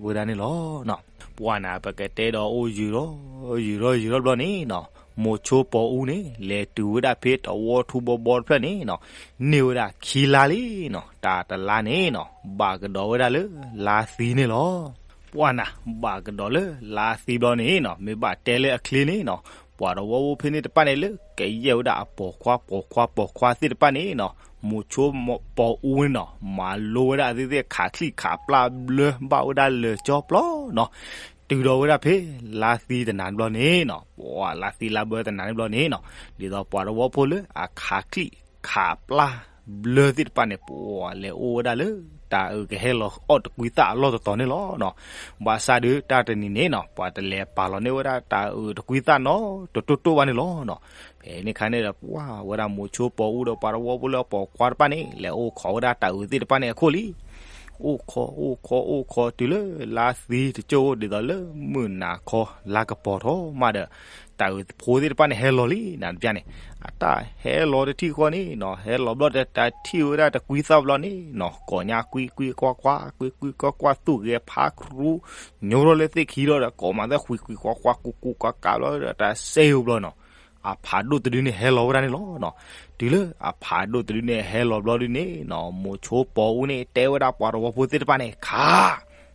ဝဲဒၣ်န့ၣ်လီၤနီၤ. ပှၢ်နၤ ပကတဲဒီးအိၣ်ယုာ်ထီၣ် ယုာ်ထီၣ်ယုာ်ထီၣ်ဘျီန့ၣ်နီၤ, မိၤဆိပီအူန့ၣ် လဲၤတုၤဝဲဒၣ်ဖဲတဝီထူဘီဘီတဖျၢၣ်န့ၣ်နီၤ, န့ၢ်ဝဲဒၣ်ခံလါလံနီၤ, တၢ်တလါန့ၣ်နီၤ ဘၣ်ကဒီးဝဲဒၣ်လၢလါသံန့ၣ်လီၤ. ပှၢ်နၤ ဘၣ်ကဒီးလၢလါသံဘျီန့ၣ်နီၤ, မ့ၢ်ဘၣ်တဲလၢအချ့န့ၣ်နီၤ, ပှၤတဝီဖိဖဲန့ၣ်တဖၣ်န့ၣ် လၢကယဲၢ်ဝဲဒၣ်အပိာ်ခွါပိာ်ခွါပိာ်ခွါသ့ၣ်တဖၣ်န့ၣ်နီၤ, မိၤဆိပီအူန့ၣ်နီၤ မၤလိဝဲဒၣ်အဝဲသ့ၣ်ခးချံခးပျၢ်ဘျၢဘၣ်ဝဲဒၣ်လၢာ်ကၠီပျီနီၤ, တုၤဒီးဝဲဒၣ်ဖဲလါသံတနၤဘျီန့ၣ်နီၤ, ပှၤလါသံလါဘၢတနၤန့ၣ်ဘျီန့ၣ်နီၤ, ဒ်သိးပှၤတဝီဖိလၢအခးချံခးပျၢ်ဘျၢသ့ၣ်တဖၣ်န့ၣ် ပှၤလဲၤအိၣ်ဝဲဒၣ်လၢ တၢ်အုးကဟဲလီၤအီၣ်တကွံသၣ်အလီၢ်တတီၤန့ၣ်လီၤနီၤ. ဘၣ်ဆၣ်ဒီးတၢ်တနံၤန့ၣ်နီၤ ပှၤတလဲၤပာ်လီၤန့ၢ်ဝဲဒၣ်တၢ်အုးတကွံသၣ်နီတတိၢ်တိၢ်ဘၣ်န့ၣ်လီၤနီၤ. ဖဲန့ၣ်ခါန့ၣ်ဒီး ပှၢ်ဝဲဒၣ်မိၤဆိပီအူဒီးပှၤတဝီဖိလၢအပိာ်ခွါတဖၣ်န့ၣ် လဲၤအိၣ်ခိးဝဲဒၣ်တၢ်အုးသ့ၣ်တဖၣ်န့ၣ်အခိၣ်လံ အိၣ်ခိးအိၣ်ခိးအိၣ်ခိးတုၤလၢလါသံတကၠိၢ်အိၣ်ဒ်သိးလၢမုၢ်နၤခီ လါကပီၤထီၣ်မးဒီး တၢ်အုးဖိသ့ၣ်တဖၣ်န့ၣ် ဟဲလီၤလံနၤတပျၢ်န့ၣ်, အတၢ်ဟဲလီၤတထံၣ်ဃီန့ၣ်နီၤ, ဟဲလီၤဘျီဒီးတၢ်ထံၣ်ဝဲဒၣ်တကွံသၣ်ဘျီန့ၣ်နီၤ, ကိးညါကွံကွံကွၢ်ကွၢ် ကွံကွံကွၢ်ကွၢ် သူၣ်ဂဲၤဖးကရူ ညိထီၣ်လၢသ့ၣ်ခံဒီး ကိးမးသၢကွံကွံကွၢ်ကွၢ် ကူကူကွၢ်ကွၢ်ဘျီဒီး တၢ်စဲယိၤဘျီနီၤ အဖးဒိၣ်တဒုန့ၣ်ဟဲလီၤဝဲဒၣ်န့ၣ်လီၤနီၤ. တုၤလၢအဖးဒိၣ်တဒုန့ၣ်ဟဲလီၤဘျီဒုန့ၣ်နီၤ, မိၤဆိပီအူန့ၣ် တဲဝဲဒၣ်ပှၤတဝီဖိသ့ၣ်တဖၣ်န့ၣ် ခး,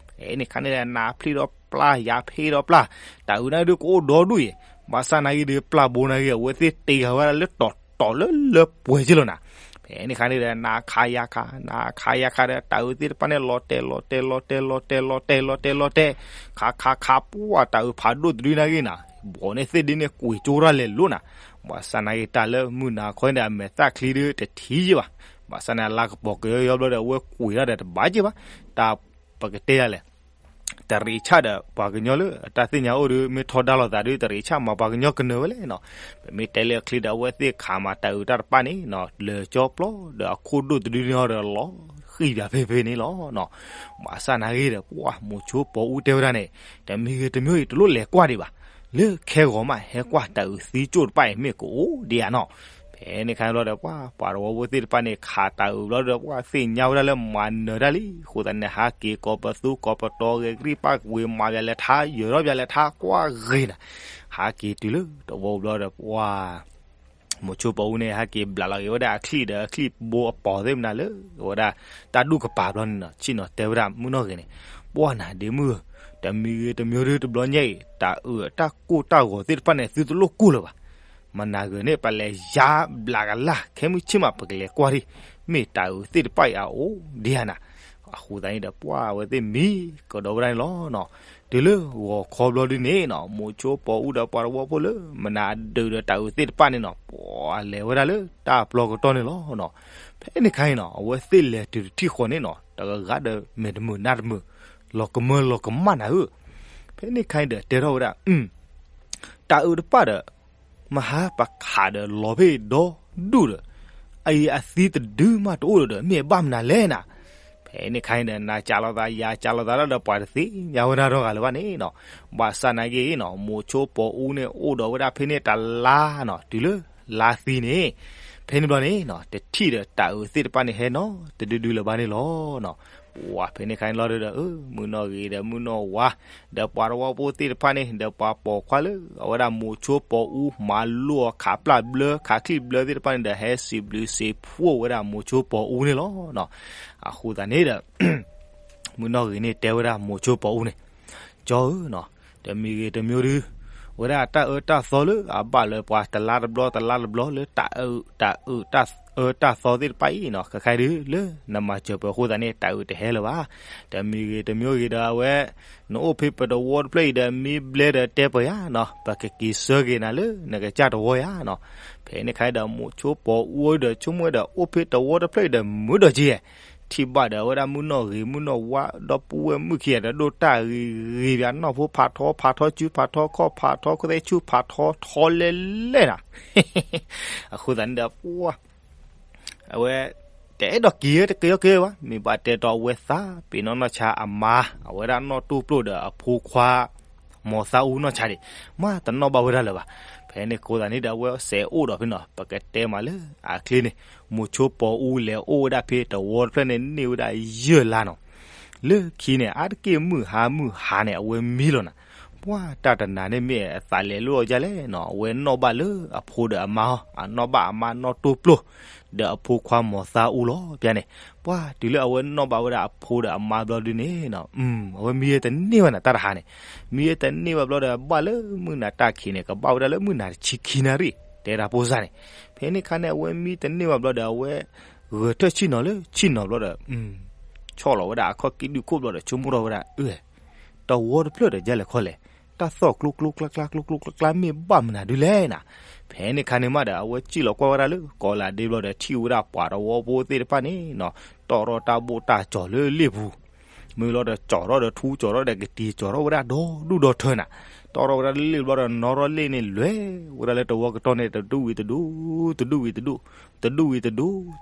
ဖဲန့ၣ်ခါန့ၣ်ဒီး နါဖျံၣ်ဒီးပျၢ် ယါဖ့ဒီးပျၢ်, တၢ်အုးန့ၣ်ဒုးကအိၣ်ဒီဒူၣ်အံၤ, ဘၣ်ဆၣ်နာ်က့ဒီး ပျၢ်ဘိနာ်က့ အဝဲသ့ၣ်တ့ဂၤဝဲဒၣ်လၢတီၤတီၤလၢလၢပှဲၤက့လီၤနၤ. ဖဲန့ၣ်ခါန့ၣ်ဒီး နါခးယါခး နါခးယါခးဒီး တၢ်အုးသ့ၣ်တဖၣ်န့ၣ် လီၤတဲာ်လီၤတဲာ်လီၤတဲာ်လီၤတဲာ်လီၤတဲာ်လီၤတဲာ်လီၤတဲာ် ခးခးခး ပှၢ်တၢ်အုးဖးဒိၣ်တဒုနာ်က့နီၤ, ဘီန့ၣ်သ့ၣ်ဒ့န့ၣ်ကွံာ်ကၠိတၢ်လဲၤလိၤနၤ. ဘၣ်ဆၣ်နာ်က့တၢ်လၢမုၢ်နၤခီန့ၣ်ဒီး အမဲာ်သၣ်ချံဒုးတထံၣ်ယံၤဘၣ်, ဘၣ်ဆၣ်န့ၣ် လါကပီၤကယီယီဘျီဒီး အဝဲကွံာ်တၢ်ဒီးတဘၣ်က့ဘၣ်, တၢ်ပကတဲယၤလဲၣ် တရံးဆၣ်ဒီးပှၤကညီလၢအတၢ်သ့ၣ်ညါအိၣ်ဒီး မ့ၢ်ထီဒါလိာ်သးဒီး တရံးဆၣ်မၤပှၤကညီကနၢၤဝဲလဲၣ်နီၤ. ပမ့ၢ်တဲလၢအချံဒီး အဝဲသ့ၣ်ခးမၤတၢ်အုးတၢ်တဖၣ်န့ၣ်နီၤ လၢာ်ကၠီပျီဒီးအခိၣ်ဒိၣ်တဒုန့ၣ်ဒီးလီၤဃံၢ်ပၠးဖဲဖဲန့ၣ်လီၤနီၤ. ဘၣ်ဆၣ်နာ်က့ဒီး ပှၢ်မိၤဆိပီအူတဲဝဲဒၣ်န့ၣ် တမံၤဂ့ၤတမံၤဂ့ၤ တလိၣ်လဲၤကွၢ်ဒံးဘၣ်, လၢခဲဂီၤမးဟဲကွၢ်တၢ်အုးသံကၠိၣ်တဖၣ်အံၤမ့ၢ်ကအိၣ်ဒံးဧါနီၤ. ဖဲန့ၣ်ခါဘျီဒီး ပှၢ်ပှၤတဝီဖိသ့ၣ်တဖၣ်န့ၣ် ခးတၢ်အုးဘျီဒီး ပှၢ်သ့ၣ်ညါဝဲဒၣ်လၢမၤနၢၤတၢ်လံ, အဃိသတးန့ၣ် ဟးက့ၤကိးပသူကိးပတီၤ ဂဲၤကရံၣ်ပၣ်ကဝ့ၤ မၤပၠးလဲၤထါ ယၢၤထီၣ်ပၠးလဲၤထါ ကွၢ်ဂ့ၤနၤ. ဟးက့ၤတုၤလၢတဝီဘျီဒီး ပှၢ်မိၤဆိပီအူန့ၣ် ဟဲက့ၤဘျးလီၤက့ၤဝဲဒၣ်အချံၣ်ဒီးအချံၣ်ဘိအပီၤသ့ၣ်မနုၤလၢ ဝဲဒၣ်တၢ်ဒူၣ်ကပၤဘျီန့ၣ်နီၤ, ဆ့ၣ်နီၤတဲဝဲဒၣ်မုၢ်နီၢ်ဂ့ၤန့ၣ်, ပှၢ်နၤဒ့မုၢ်ဧၢ, တမံၤဂ့ၤတမံၤဒုးတဘျီညါအံၤ တၢ်အုးအတၢ်ကိၢ်တၢ်ဂီၤသ့ၣ်တဖၣ်န့ၣ် သုတလိၣ်ကိၢ်လၢၤဘၣ်. မနၤဂ့ၤန့ၣ် ပလဲၤယါဘျးကလာ် ခဲမုၢ်ဆ့ၣ်မး ပကလဲၤကွၢ်ဒံး မ့ၢ်တၢ်အုးသ့ၣ်တဖၣ်အံၤအအိၣ်ဒံးဧါနၤ. အဃိသတးန့ၣ်ဒီး ပှၢ်အဝဲသ့ၣ်မံကဒီးဝဲဒၣ်န့ၣ်လီၤနီၤ. တုၤလၢဂီၤခီဘျီဒုန့ၣ်နီၤ, မိၤဆိပီအူဒီးပှၤတဝီဖိလၢ မနၤအဒုးဒီးတၢ်အုးသ့ၣ်တဖၣ်န့ၣ်နီၤ, ပှၢ်လဲၤဝဲဒၣ်လၢတၢ်ပျီကတီၢ်န့ၣ်လီၤနီၤ. ဖဲန့ၣ်ခါအံၤနီၤ, အဝဲသ့ၣ်လဲၤတုၤတထံၣ်ဃီန့ၣ်နီၤ, တဂၤဂၤဒီးမဲာ်တမုာ်နါတမုာ်, လီၤကမၢလီၤကမၣ်နၤဧၢ. ဖဲန့ၣ်ခါအံၤဒီးတဲထီၣ်ဝဲဒၣ်, တၢ်အုးတပၣ်ဒီး မဟါပခးဒီးလီၤဖဲဒီဒူၣ်ဒီး အအံၤအသံတဒုမးတအိၣ်ဒီး မ့ၢ်အဘၣ်မနုၤလဲၣ်နၤ. ဖဲန့ၣ်ခါန့ၣ်ဒီး နၤကးလိာ်သး ယၤကးလိာ်သးဒီး ပှၤတသ့ၣ်ညါဝဲဒၣ်ထီၣ်ဂၤလၢၤဘၣ်န့ၣ်နီၤ. ဘၣ်ဆၣ်နာ်က့နီၤ မိၤဆိပီၤအူန့ၣ် အိၣ်ဒီးဝဲဒၣ်ဖဲန့ၣ်တလါနီၤ တုၤလၢလါသံန့ၣ် ဖဲန့ၣ်ဘျီန့ၣ်နီၤ တထံၣ်ဒီးတၢ်အုးသ့ၣ်တဖၣ်န့ၣ် ဟဲနီၤတဒုဒုလၢၤဘၣ်န့ၣ်လီၤ. ပှၤဖဲန့ၣ်ခါန့ၣ်လီၤဒီး မုၢ်နီၢ်ဂ့ၤဒီးမုၢ်နီၢ်ဝါ ဒီးပှၤတဝီဖိသ့ၣ်တဖၣ်န့ၣ် ဒီးပှၤပိာ်ခွါလၢအဝဲဒၣ်မိၤဆိပီၤအူ မၤလိအီၤခးပျၢ်ဘျၢ ခးချံၣ်ဘျၢသ့ၣ်တဖၣ်န့ၣ်ဒီး ဟဲစံးဘျုးစံးဖှိၣ်ဝဲဒၣ်မိၤဆိပီၤအူန့ၣ်လီၤ. အဃိသတးန့ၣ်ဒီး မုၢ်နီၢ်ဂ့ၤန့ၣ်တဲဝဲဒၣ်မိၤဆိပီၤအူန့ၣ် ကၠီဧၢနီၤ, တမံၤဂ့ၤတမံၤဒု ဝဲဒၣ်တၢ်အၢတၢ်သီလၢအဘၣ်လၢပှၤတလါတဘျီတလါတဘျီလၢ တၢ်အၢတၢ်သီသ့ၣ်တဖၣ်အံၤနီၤ ခဲခါဒုလၢနမၤစၢၤပှၤအဃိသတးန့ၣ် တၢ်အုးတဟဲလၢၤဘၣ်. တမံၤဂ့ၤတမံၤဂ့ၤဒီးအဝဲ နအိၣ်ဖဲပတဝီတဖျၢၣ်အံၤဒီး မ့ၢ်ဘျဲဒီးတဲပှၤယါနီၤ ပကက့ၤဆၢက့ၤနၤလၢနကစၢ်တဝီယါနီၤ. ဖဲန့ၣ်ခါဒီးမိၤဆိပီၤအူဒီးဆိကမိၣ်ဒီး အိၣ်ဖဲတဝီတဖျၢၣ်အံၤဒီးမုာ်ဒီးက့ၤ ထံၣ်ဘၣ်ဒီးအဝဲဒၣ်မုၢ်နီၢ်ဂ့ၤမုၢ်နီၢ်ဝါ ဒီပုၢ်ဝဲၢ်မုၣ်ခံဂၤဒီး ဒိၣ်တၢ်ဂ့ၤဂ့ၤ ပှၤနီၢ်ဖိဖးထီ ဖးထီစု ဖးထီခီၣ် ဖးထီခိၣ်သဲဆူ ဖးထီထီလဲလဲနီၤ. အဃိသတးန့ၣ်ဒီး ပှၤ အဝဲ တအဲၣ်ဒိးက့ၤတက့ၤအီၤက့ၤဘၣ် မ့ၢ်ဘၣ်တဲတီအဝဲသးပ့ၤနီၣ်နီၢ်ဆါအမါ အဝဲဒၣ်နီၢ်တိၢ်ပျိၢ်ဒီးအဖိခွါ မီၤသါအူနီၢ်ဆါဒံး မ့ၢ်တနီၣ်ဘၣ်ဝဲဒၣ်လၢၤဘၣ်. ဖဲန့ၣ်အဃိသတးန့ၣ်ဒီး အဝဲစဲးအိၣ်ဒီးဖဲနီၤ ပကတဲမးလၢအချ့န့ၣ် မိၤဆိပီၤအူလဲၤအိၣ်ဝဲဒၣ်ဖဲတဝီတဖျၢၣ်န့ၣ် န့ၢ်ဝဲဒၣ်ယဲၢ်လါနီၤ. လၢခံန့ၣ် အါတက့ၢ်မုၢ်ဟါမုၢ်ဟါန့ၣ် အဝဲမံလီၤနၤ. ပှၤတၢ်တနၤန့ၣ်မ့ၢ်အသးလဲၤလိာ်အီၤဒ်လဲၣ်နီၤ အဝဲနီၣ်ဘၣ်လၢအဖိဒီးအမါအီၤ အနီၣ်ဘၣ်အမါနီၢ်တိၢ်ပျိၢ် ဒီးအဖိခွါမီၤသါအူလီၤ ပျါန့ၣ်. ပှၤတုၤလၢအဝဲနီၣ်ဘၣ်ဝဲဒၣ်အဖိဒီးအမါဘျီဒုန့ၣ်နီၤ အဝဲမံဝဲတန့ၢ်ဘၣ်နၤ တၢ်တဟါန့ၣ် မံဝဲတန့ၢ်ဘၣ်ဘျီဒီး ဘၣ်လၢမုၢ်နၤတၢ်ခံးန့ၣ် ကဘၣ်ဝဲဒၣ်လၢမုၢ်နၤတဆံခံနၣ်ရံၣ် တဲဒၣ်ဖိစၢ်န့ၣ်. ဖဲန့ၣ်ခါန့ၣ် အဝဲမံတန့ၢ်ဘၣ်ဘျီဒီး အဝဲ ဂဲၤထၢၣ်ဆ့ၣ်နီၤလၢဆ့ၣ်နီၤဘျီဒီး ဆီၣ်လီၤဝဲဒၣ်အခီၣ်ကံၣ်ဒုၣ်ခိၣ်ဘျီဒီး ဆိကမိၣ်ထီၣ်ဝဲဒၣ် အၢ တဝီတဖျၢၣ်ဒီးဒ်လဲၣ်ခီလဲၣ် တၢ်သီၣ်ကျိကျိကျါကျါကျိကျိကျါကျါမ့ၢ်ဘၣ်မနုၤဒုလဲၣ်နၤ. ဖဲန့ၣ်ခါန့ၣ်မးဒီး အဝဲစံၣ်လီၤကွၢ်ဝဲဒၣ်လၢကီးလးဒ့ဘျီဒီး ထံၣ်ဝဲဒၣ်ပှၤတဝီဖိသ့ၣ်တဖၣ်န့ၣ်နီၤ တီၣ်ထီၣ်တၢ်ဘိၣ်တၢ်ကၠီၤလၢလ့ၣ်ပူၤ မ့ၢ်လီၤဒီးကၠီၤထီၣ်ဒီးထူကၠီၤထီၣ်ဒီးကတံၤကၠီၤထီၣ်ဝဲဒၣ်ဒီဒူၣ်ဒီထၢနၤ. တီၣ်ထီၣ်ဝဲဒၣ်လၢလ့ၣ်ဘျီဒီး နီၣ်ထီၣ်လ့ၣ်န့ၣ်လဲၤဝဲဒၣ်လၢတဝီကတီၢ်န့ၣ် တဒူၣ်ဝံၤတဒူၣ် တဒူၣ်ဝံၤတဒူၣ် တဒူၣ်ဝံၤတဒူၣ်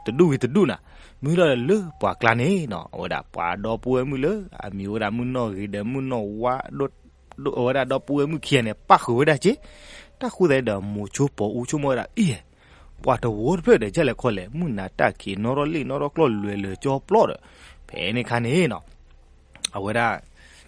တဒူၣ်ဝံၤတဒူၣ်နၤ. မ့ၢ်လီၤဒီးလၢပှၤကျါန့ၣ်နီၤ အဝဲဒၣ်ပှၤဒီပုၢ်ဝဲၢ်မုၣ်လၢအမံၤဝဲဒၣ်မုၢ်နီၢ်ဂ့ၤဒီးမုၢ်နီၢ်ဝါ အဝဲဒၣ်ဒီပုၢ်ဝဲၢ်မုၣ်ခံဂၤန့ၣ် ပၣ်ဃုာ်ဝဲဒၣ်က့ၤ. တၢ်ဃိသတးဒီး မိၤဆိပီၤအူဆိကမိၣ်ဝဲဒၣ် အံၤ ပှၤတဝီတဖျၢၣ်ဒီးဒ်လဲၣ်ခီလဲၣ် မုၢ်နၤတၢ်ခံး နီၣ်ထီၣ်လ့ၣ်နီၣ်ထီၣ်ကျီၢ်လွဲၤလၢာ်ကၠီပျီဒီး ဖဲန့ၣ်ခါန့ၣ်နီၤ အဝဲဒၣ်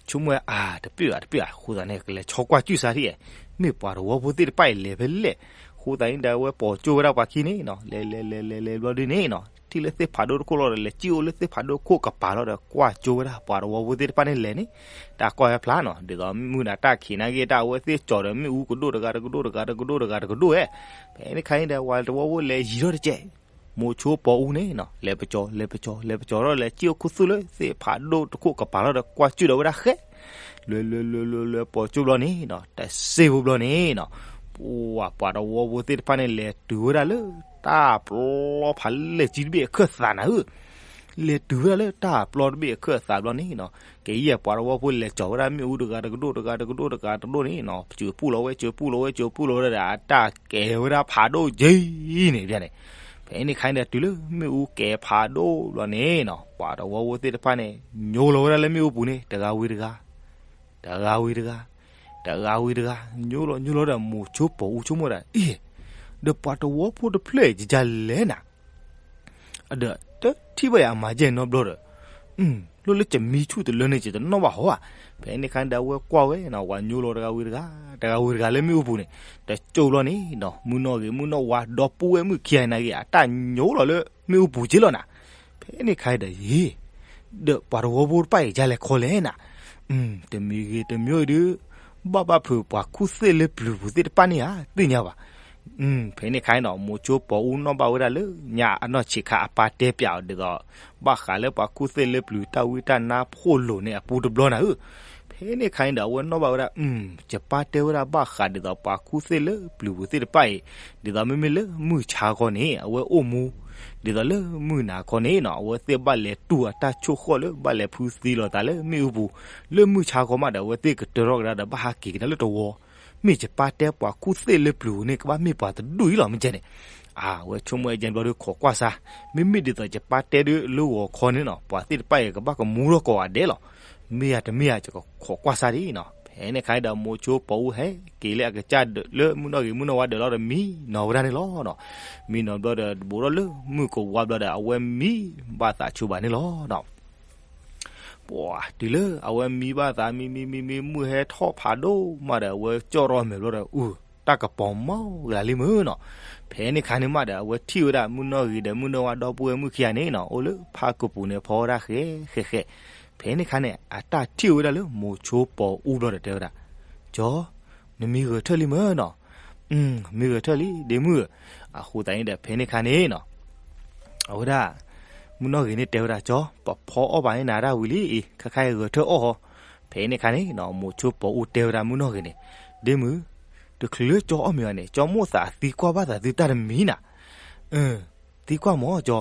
ဆိကမိၣ်ဝဲအါ တပ့ၢ်ဘၣ်တပ့ၢ်ဘၣ် အဃိသတးန့ၣ် ကလဲၤဆီကွၢ်စူၣ်စၢ်ထံၣ် မ့ၢ်ပှၤတဝီဖိသ့ၣ်တဖၣ်အံၤလဲၤဖဲလဲၣ်. အဃိသတးန့ၣ်ဒီး အဝဲပိာ်ကၠိဝဲဒၣ်ပှၤခံန့ၣ်နီၤ လဲၤလဲၤလဲၤလဲၤလဲၤဘျီဒုန့ၣ်နီၤ ထံၣ်လၢသ့ၣ်ဖးဒိၣ်တခိၣ်လီၤဒီး လဲၤစံၣ်အိၣ်လၢသ့ၣ်ဖးဒိၣ်ခိၣ်ကပၤလီၤဒီး ကွၢ်ကၠိဝဲဒၣ်ပှၤတဝီဖိသ့ၣ်တဖၣ်န့ၣ်လဲၤန့ၣ် တၢ်ကီၢ်ဟဲဖျါနီၤ ဒ်သိးမုၢ်နၤတၢ်ခံးနာ်က့ တၢ်အဝဲသ့ၣ်ကၠီၤဒီးမ့ၣ်အူကဒိၣ်တဂၤတကဒိၣ်တဂၤတကဒိၣ်တဂၤတကဒိၣ်ဝဲ ဖဲန့ၣ်ခါန့ၣ်ဒီး ပှၤတဝီဖိလဲၤယံၤထီၣ်တကဲး မိၤဆိပီၤအူန့ၣ်နီၤ လဲၤပကၠီၤ လဲၤပကၠီၤ လဲၤပကၠီၤထီၣ် လဲၤစံၣ်အိၣ်ခူသူၣ်လၢသ့ၣ်ဖးဒိၣ်တခိၣ်ကပၤလီၤဒီး ကွၢ်စူၣ်ဒီးဝဲဒၣ်ဃဲ လွဲၤလွဲၤလွဲၤလွဲၤလွဲၤ ပိာ်ကၠိဘျီန့ၣ်နီၤ တစ့ဖိဘျီန့ၣ်နီၤ ပှၤ ပှၤတဝီဖိသ့ၣ်တဖၣ်န့ၣ် လဲၤတုၤဝဲဒၣ်လၢတၢ်ပျီဖးလဲၢ်ကၠံတဘ့ၣ်အခၢၣ်သးနၤဧၢ လဲၤတုၤဝဲဒၣ်လၢတၢ်ပျီတဘ့ၣ်အခၢၣ်သးဘျီန့ၣ်နီၤ ကယဲၢ်ပှၤတဝီဖိလဲၤကၠီၤဝဲဒၣ်မ့ၣ်အူတဂၤတကဒိၣ်တဂၤတကဒိၣ်တဂၤတဒိၣ်န့ၣ်နီၤ စၢၤပူၣ်လီၤဝဲ စၢၤပူၣ်လီၤဝဲ စၢၤပူၣ်လီၤဝဲဒီး အတၢ်ကဲၤဝဲဒၣ်ဖးဒိၣ်ကၠံန့ၣ် ဖဲန့ၣ် ဖဲန့ၣ်ခါန့ၣ်ဒီး တုၤလၢမ့ၣ်အူကဲၤဖးဒိၣ်ဘျီန့ၣ်နီၤ ပှၤတဝီဖိသ့ၣ်တဖၣ်န့ၣ် ညိလီၤဝဲဒၣ်လၢမ့ၣ်အူပူၤန့ၣ် တဂၤဝံၤတဂၤ တဂၤဝံၤတဂၤ တဂၤဝံၤတဂၤ ညိလီၤညိလီၤဒီး မိၤဆိပီၤအူဆိကမိၣ်ဒၣ် အ့ၣ် ဒီးပှၤတဝီဖိတဖျၢၣ်အံၤ ယယလဲၣ်နၤ ဒီးတထံၣ်ဘၣ်ယၤအမၤယဲၢ်နီတဘျီဒီး လၢလၢယမံဆူၣ်တလၢန့ၣ် ယတနီၣ်ဘၣ်ဟီဧါ. ဖဲန့ၣ်ခါန့ၣ်ဒီး အဝဲကွၢ်ဝဲနီၤ ပှၤညိလီၤတဂၤဝံၤတဂၤ တဂၤဝံၤတဂၤလၢမ့ၣ်အူပူၤန့ၣ် တကၠိဘျီန့ၣ်နီၤ မုၢ်နီၢ်ဂ့ၤ မုၢ်နီၢ်ဝါ ဒီပုၢ်ဝဲၢ်မုၣ်ခံဂၤနာ်က့ အတၢ်ညိလီၤလၢမ့ၣ်အူပူၤက့လီၤနၤ. ဖဲန့ၣ်ခါဒီး ယ့ၣ် ဒီးပှၤတဝီဖိတဖၣ်အံၤ ယလဲၤခီလဲၣ်နၤ. တမံၤဂ့ၤတမံၤဒုး ဘၣ်ဘၣ်ဖုးပှၤခူၣ်သ့ၣ်လၢပျုၤပူၤသ့ၣ်တဖၣ်န့ၣ်ဧါ သ့ၣ်ညါဘၣ်. ဖဲန့ၣ်ခါန့ၣ်နီၤ မိၤဆိပီၤအူနီၣ်ဘၣ်ဝဲဒၣ်လၢ ညါအနီၢ်ဆံးခါအပၢ်တဲပၠးအီၤဒ်သိး ဘၣ်ဃးလၢပှၤခူၣ်သ့ၣ်လၢပျုၤတၢ်ဝံတၢ်နါဖှိၣ်လိၤန့ၣ်အပူတဘျီနၤဧၢ. ဖဲန့ၣ်ခါန့ၣ်ဒီး အဝဲနီၣ်ဘၣ်ဝဲဒၣ် ယပၢ်တဲဝဲဒၣ်ဘၣ်ဃးဒ်သိးပှၤခူၣ်သ့ၣ်လၢပျုၤပူၤသ့ၣ်တဖၣ်အံၤ ဒ်သိးမ့မ့ၢ်လၢမုၢ်ဆါခီန့ၣ် အဝဲအိၣ်မူ ဒ်သိးလၢမုၢ်နၤခီန့ၣ်နီၤ အဝဲသ့ၣ်ဘၣ်လဲၤတူၢ်အတၢ်ဆိၣ်ဃီၣ်လၢဘၣ်လဲၤဖုသံလိာ်သးလၢမ့ၣ်အူပူၤ လၢမုၢ်ဆါခီမးဒီး အဝဲသ့ၣ်ကတၢၢ်ထီၣ်ကဒါဒီးဘၣ်ဟးက့ၤကဒါလၢတဝီ မ့ၢ်ယပၢ်တဲပှၤခူၣ်သ့ၣ်လၢပျုၤပူၤန့ၣ် ကဘၣ်မ့ၢ်ပှၤတဒူၣ်အံၤလီၤ မ့ၢ်ကဲန့ၣ်. အဝဲဆိကမိၣ်ဝဲဒၣ်ဘျီဒီးခိးကွၢ်စါ, မ့မ့ၢ်ဒ်သိးယပၢ်တဲဒၣ်လၢဂီၤခီန့ၣ်နီၤ ပှၤသ့ၣ်တဖၣ်အံၤကဘၣ်ကမူထီၣ်ကိးဂၤဒဲးလီၤ. မ့ၢ်ယၤတမ့ၢ်ယၤ ယကခိးကွၢ်စါဒ်နီၤ. ဖဲန့ၣ်အခါဒီး မိၤဆိပီၤအူဟဲက့ၤလၢအကစၢ်လၢမုၢ်နီၢ်ဂ့ၤမုၢ်နီၢ်ဝါဒၢးလီၤဒီး မံနီၤဝဲဒၣ်န့ၣ်လီၤ. မံနီၤဘျီဒီး တဘူးထီၣ်လၢမုၢ်ကဝါဘျီဒီး အဝဲမံဘၣ်သးဆိဘၣ်န့ၣ်လီၤ. ပှၤတုၤလၢအဝဲမံဘၣ်သး မံမံမံမံ မုၢ်ဟဲထီၣ်ဖးဒိၣ်မးဒီး အဝဲကၠီၣ်ထီၣ်မဲာ်ဘျီဒီး အုး တၢ်ကပီၤမီၢ်ဂ့ၤလံမုၢ်နီၤ. ဖဲန့ၣ်ခါန့ၣ်မးဒီး အဝဲထံၣ်ဝဲဒၣ်မုၢ်နီၢ်ဂ့ၤဒီးမုၢ်နီၢ်ဝါဒီပုၢ်ဝဲၢ်မုၣ်ခံဂၤန့ၣ်နီၤ အိၣ်လၢဖၣ်ကပူၤန့ၣ် ဖီဝဲဒၣ်ဃဲဃဲဃဲ. ဖဲန့ၣ်ခါန့ၣ် အတၢ်ထံၣ်ဝဲဒၣ်လၢမိၤဆိပီၤအူဘျီဒီးတဲဝဲဒၣ်, ကၠီ, နမံဂဲၤထၢၣ်လံမုၢ်နီၤ. မံဂဲၤထၢၣ်လံ ဒ့မုၣ်ဧၢ. အဃိသတးန့ၣ်ဒီး ဖဲန့ၣ်ခါန့ၣ်နီၤ အဝဲဒၣ် မုၢ်နီၢ်ဂ့ၤန့ၣ်တဲဝဲဒၣ် ကၠီ, ပဖီအီၣ်ဘၣ်န့ၢ်နၤတၢ်ဝံၤလံအံၤ ခါခါအံၤဂဲၤထၢၣ်အီၣ်ဟီ. ဖဲန့ၣ်ခါန့ၣ်နီၤ မိၤဆိပီၤအူတဲဝဲဒၣ်မုၢ်နီၢ်ဂ့ၤန့ၣ်, ဒ့မုၣ်, တချုးလၢကၠီအီၣ်မ့ၤဘၣ်န့ၣ် ကၠီမိၣ်သးသံကွၢ်ဘၣ်သးသုတၢ်တမံၤနၤ. သံကွၢ်မၢ်ကၠီ,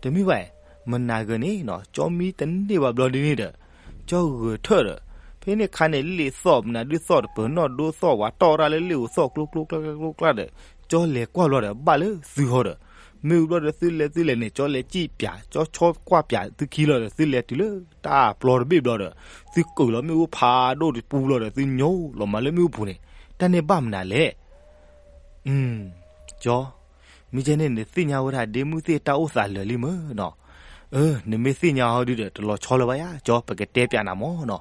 တမ့ၢ်ဘၣ်, မနၤဂ့ၤန့ၣ်နီၤ ကၠီမံတန့ၢ်ဘၣ်ဘျီဒ်န့ၣ်ဒီး ကၠီဂဲၤထၢၣ်ဒီး ဖဲန့ၣ်ခါန့ၣ် လ့ၣ်သီၣ်မနၤဒုးသီၣ်တပၢၤနီၣ်ဒိသီၣ်ဝဲတီၢ်ဝဲဒၣ်လၢလ့ၣ်ဧိၤသီၣ်ကျိကျိကျိကျိကျိဒီး ကၠီလဲၤကွၢ်ဘျီဒီး ဘၣ်လၢသုဟီဒီး မ့ၣ်အူဘျီဒီးသုလဲၤသုလဲၤန့ၣ် ကၠီလဲၤစံၣ်ပၠး ကၠီဆီကွၢ်ပၠးသုခံလီၤဒီး သုလဲၤတုၤလၢတၢ်ပျီတဘ့ၣ်ဘျီဒီး သုကုာ်လီၤမ့ၣ်အူဖးဒိၣ်တပူၤလီၤဒီး သုညိလီၤမၤလၢမ့ၣ်အူပူၤန့ၣ် တၢ်န့ၣ်ဘၣ်မနုၤလဲၣ်. ကၠီ, မ့ၢ်ကဲန့ၣ် နသ့ၣ်ညါဝဲဒၣ်ဒ့မုၣ်သ့ၣ်တၢ်အိၣ်သးလၢာ်လံမုၢ်နီၤ. အၢ နမ့ၢ်သ့ၣ်ညါဟီဒုဒီး တလီၤဆီလၢၤဘၣ်ယၤ ကၠီ ပကတဲပၠးနၤမၢ်နီၤ.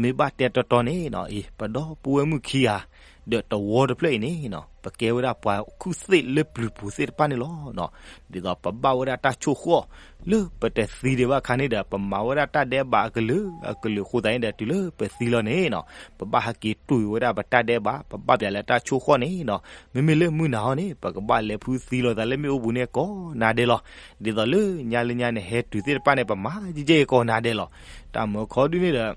မ့ၢ်ဘၣ်တဲတီတီန့ၣ်နီၤ အံၤ ပဒီပုၢ်ဝဲၢ်မုၣ်ခံဂၤ ဒီးတဝီတဖျၢၣ်အံၤန့ၣ်နီၤ ပကဲဝဲဒၣ်ပှၤခူၣ်သ့ၣ်လၢပျုၤပူၤသ့ၣ်တဖၣ်န့ၣ်လီၤ. ဒ်သိးပဘၣ်ဝဲဒၣ်တၢ်ဆိၣ်ဃီၣ် လၢပတသံဒံးဘၣ်အခါန့ၣ်ဒီး ပမၤဝဲဒၣ်တၢ်ဒဲးဘးအကလုာ်အကလုာ်အဃိသတးန့ၣ်ဒီး တုၤလၢပသံလီၤန့ၣ်နီၤ ပဘၣ်ဟဲက့ၤတွံၢ်ဝဲဒၣ်ပတၢ်ဒဲးဘး ပဘၣ်ပၠးလၢတၢ်ဆိၣ်ဃီၣ်န့ၣ်နီၤ. မ့မ့ၢ်လၢမုၢ်နၤဟီန့ၣ် ပကဘၣ်လဲၤဖုသံလီၤသးလၢမ့ၣ်အူပူၤန့ၣ်ကိးနၤဒဲးလီၤ. ဒ်သိးလၢညါလၢညါန့ၣ် ဟဲတုၤသ့ၣ်တဖၣ်န့ၣ် ပမၤကဲကဲကိးနၤဒဲးလီၤ. တၢ်မၢခီဒုန့ၣ်ဒီး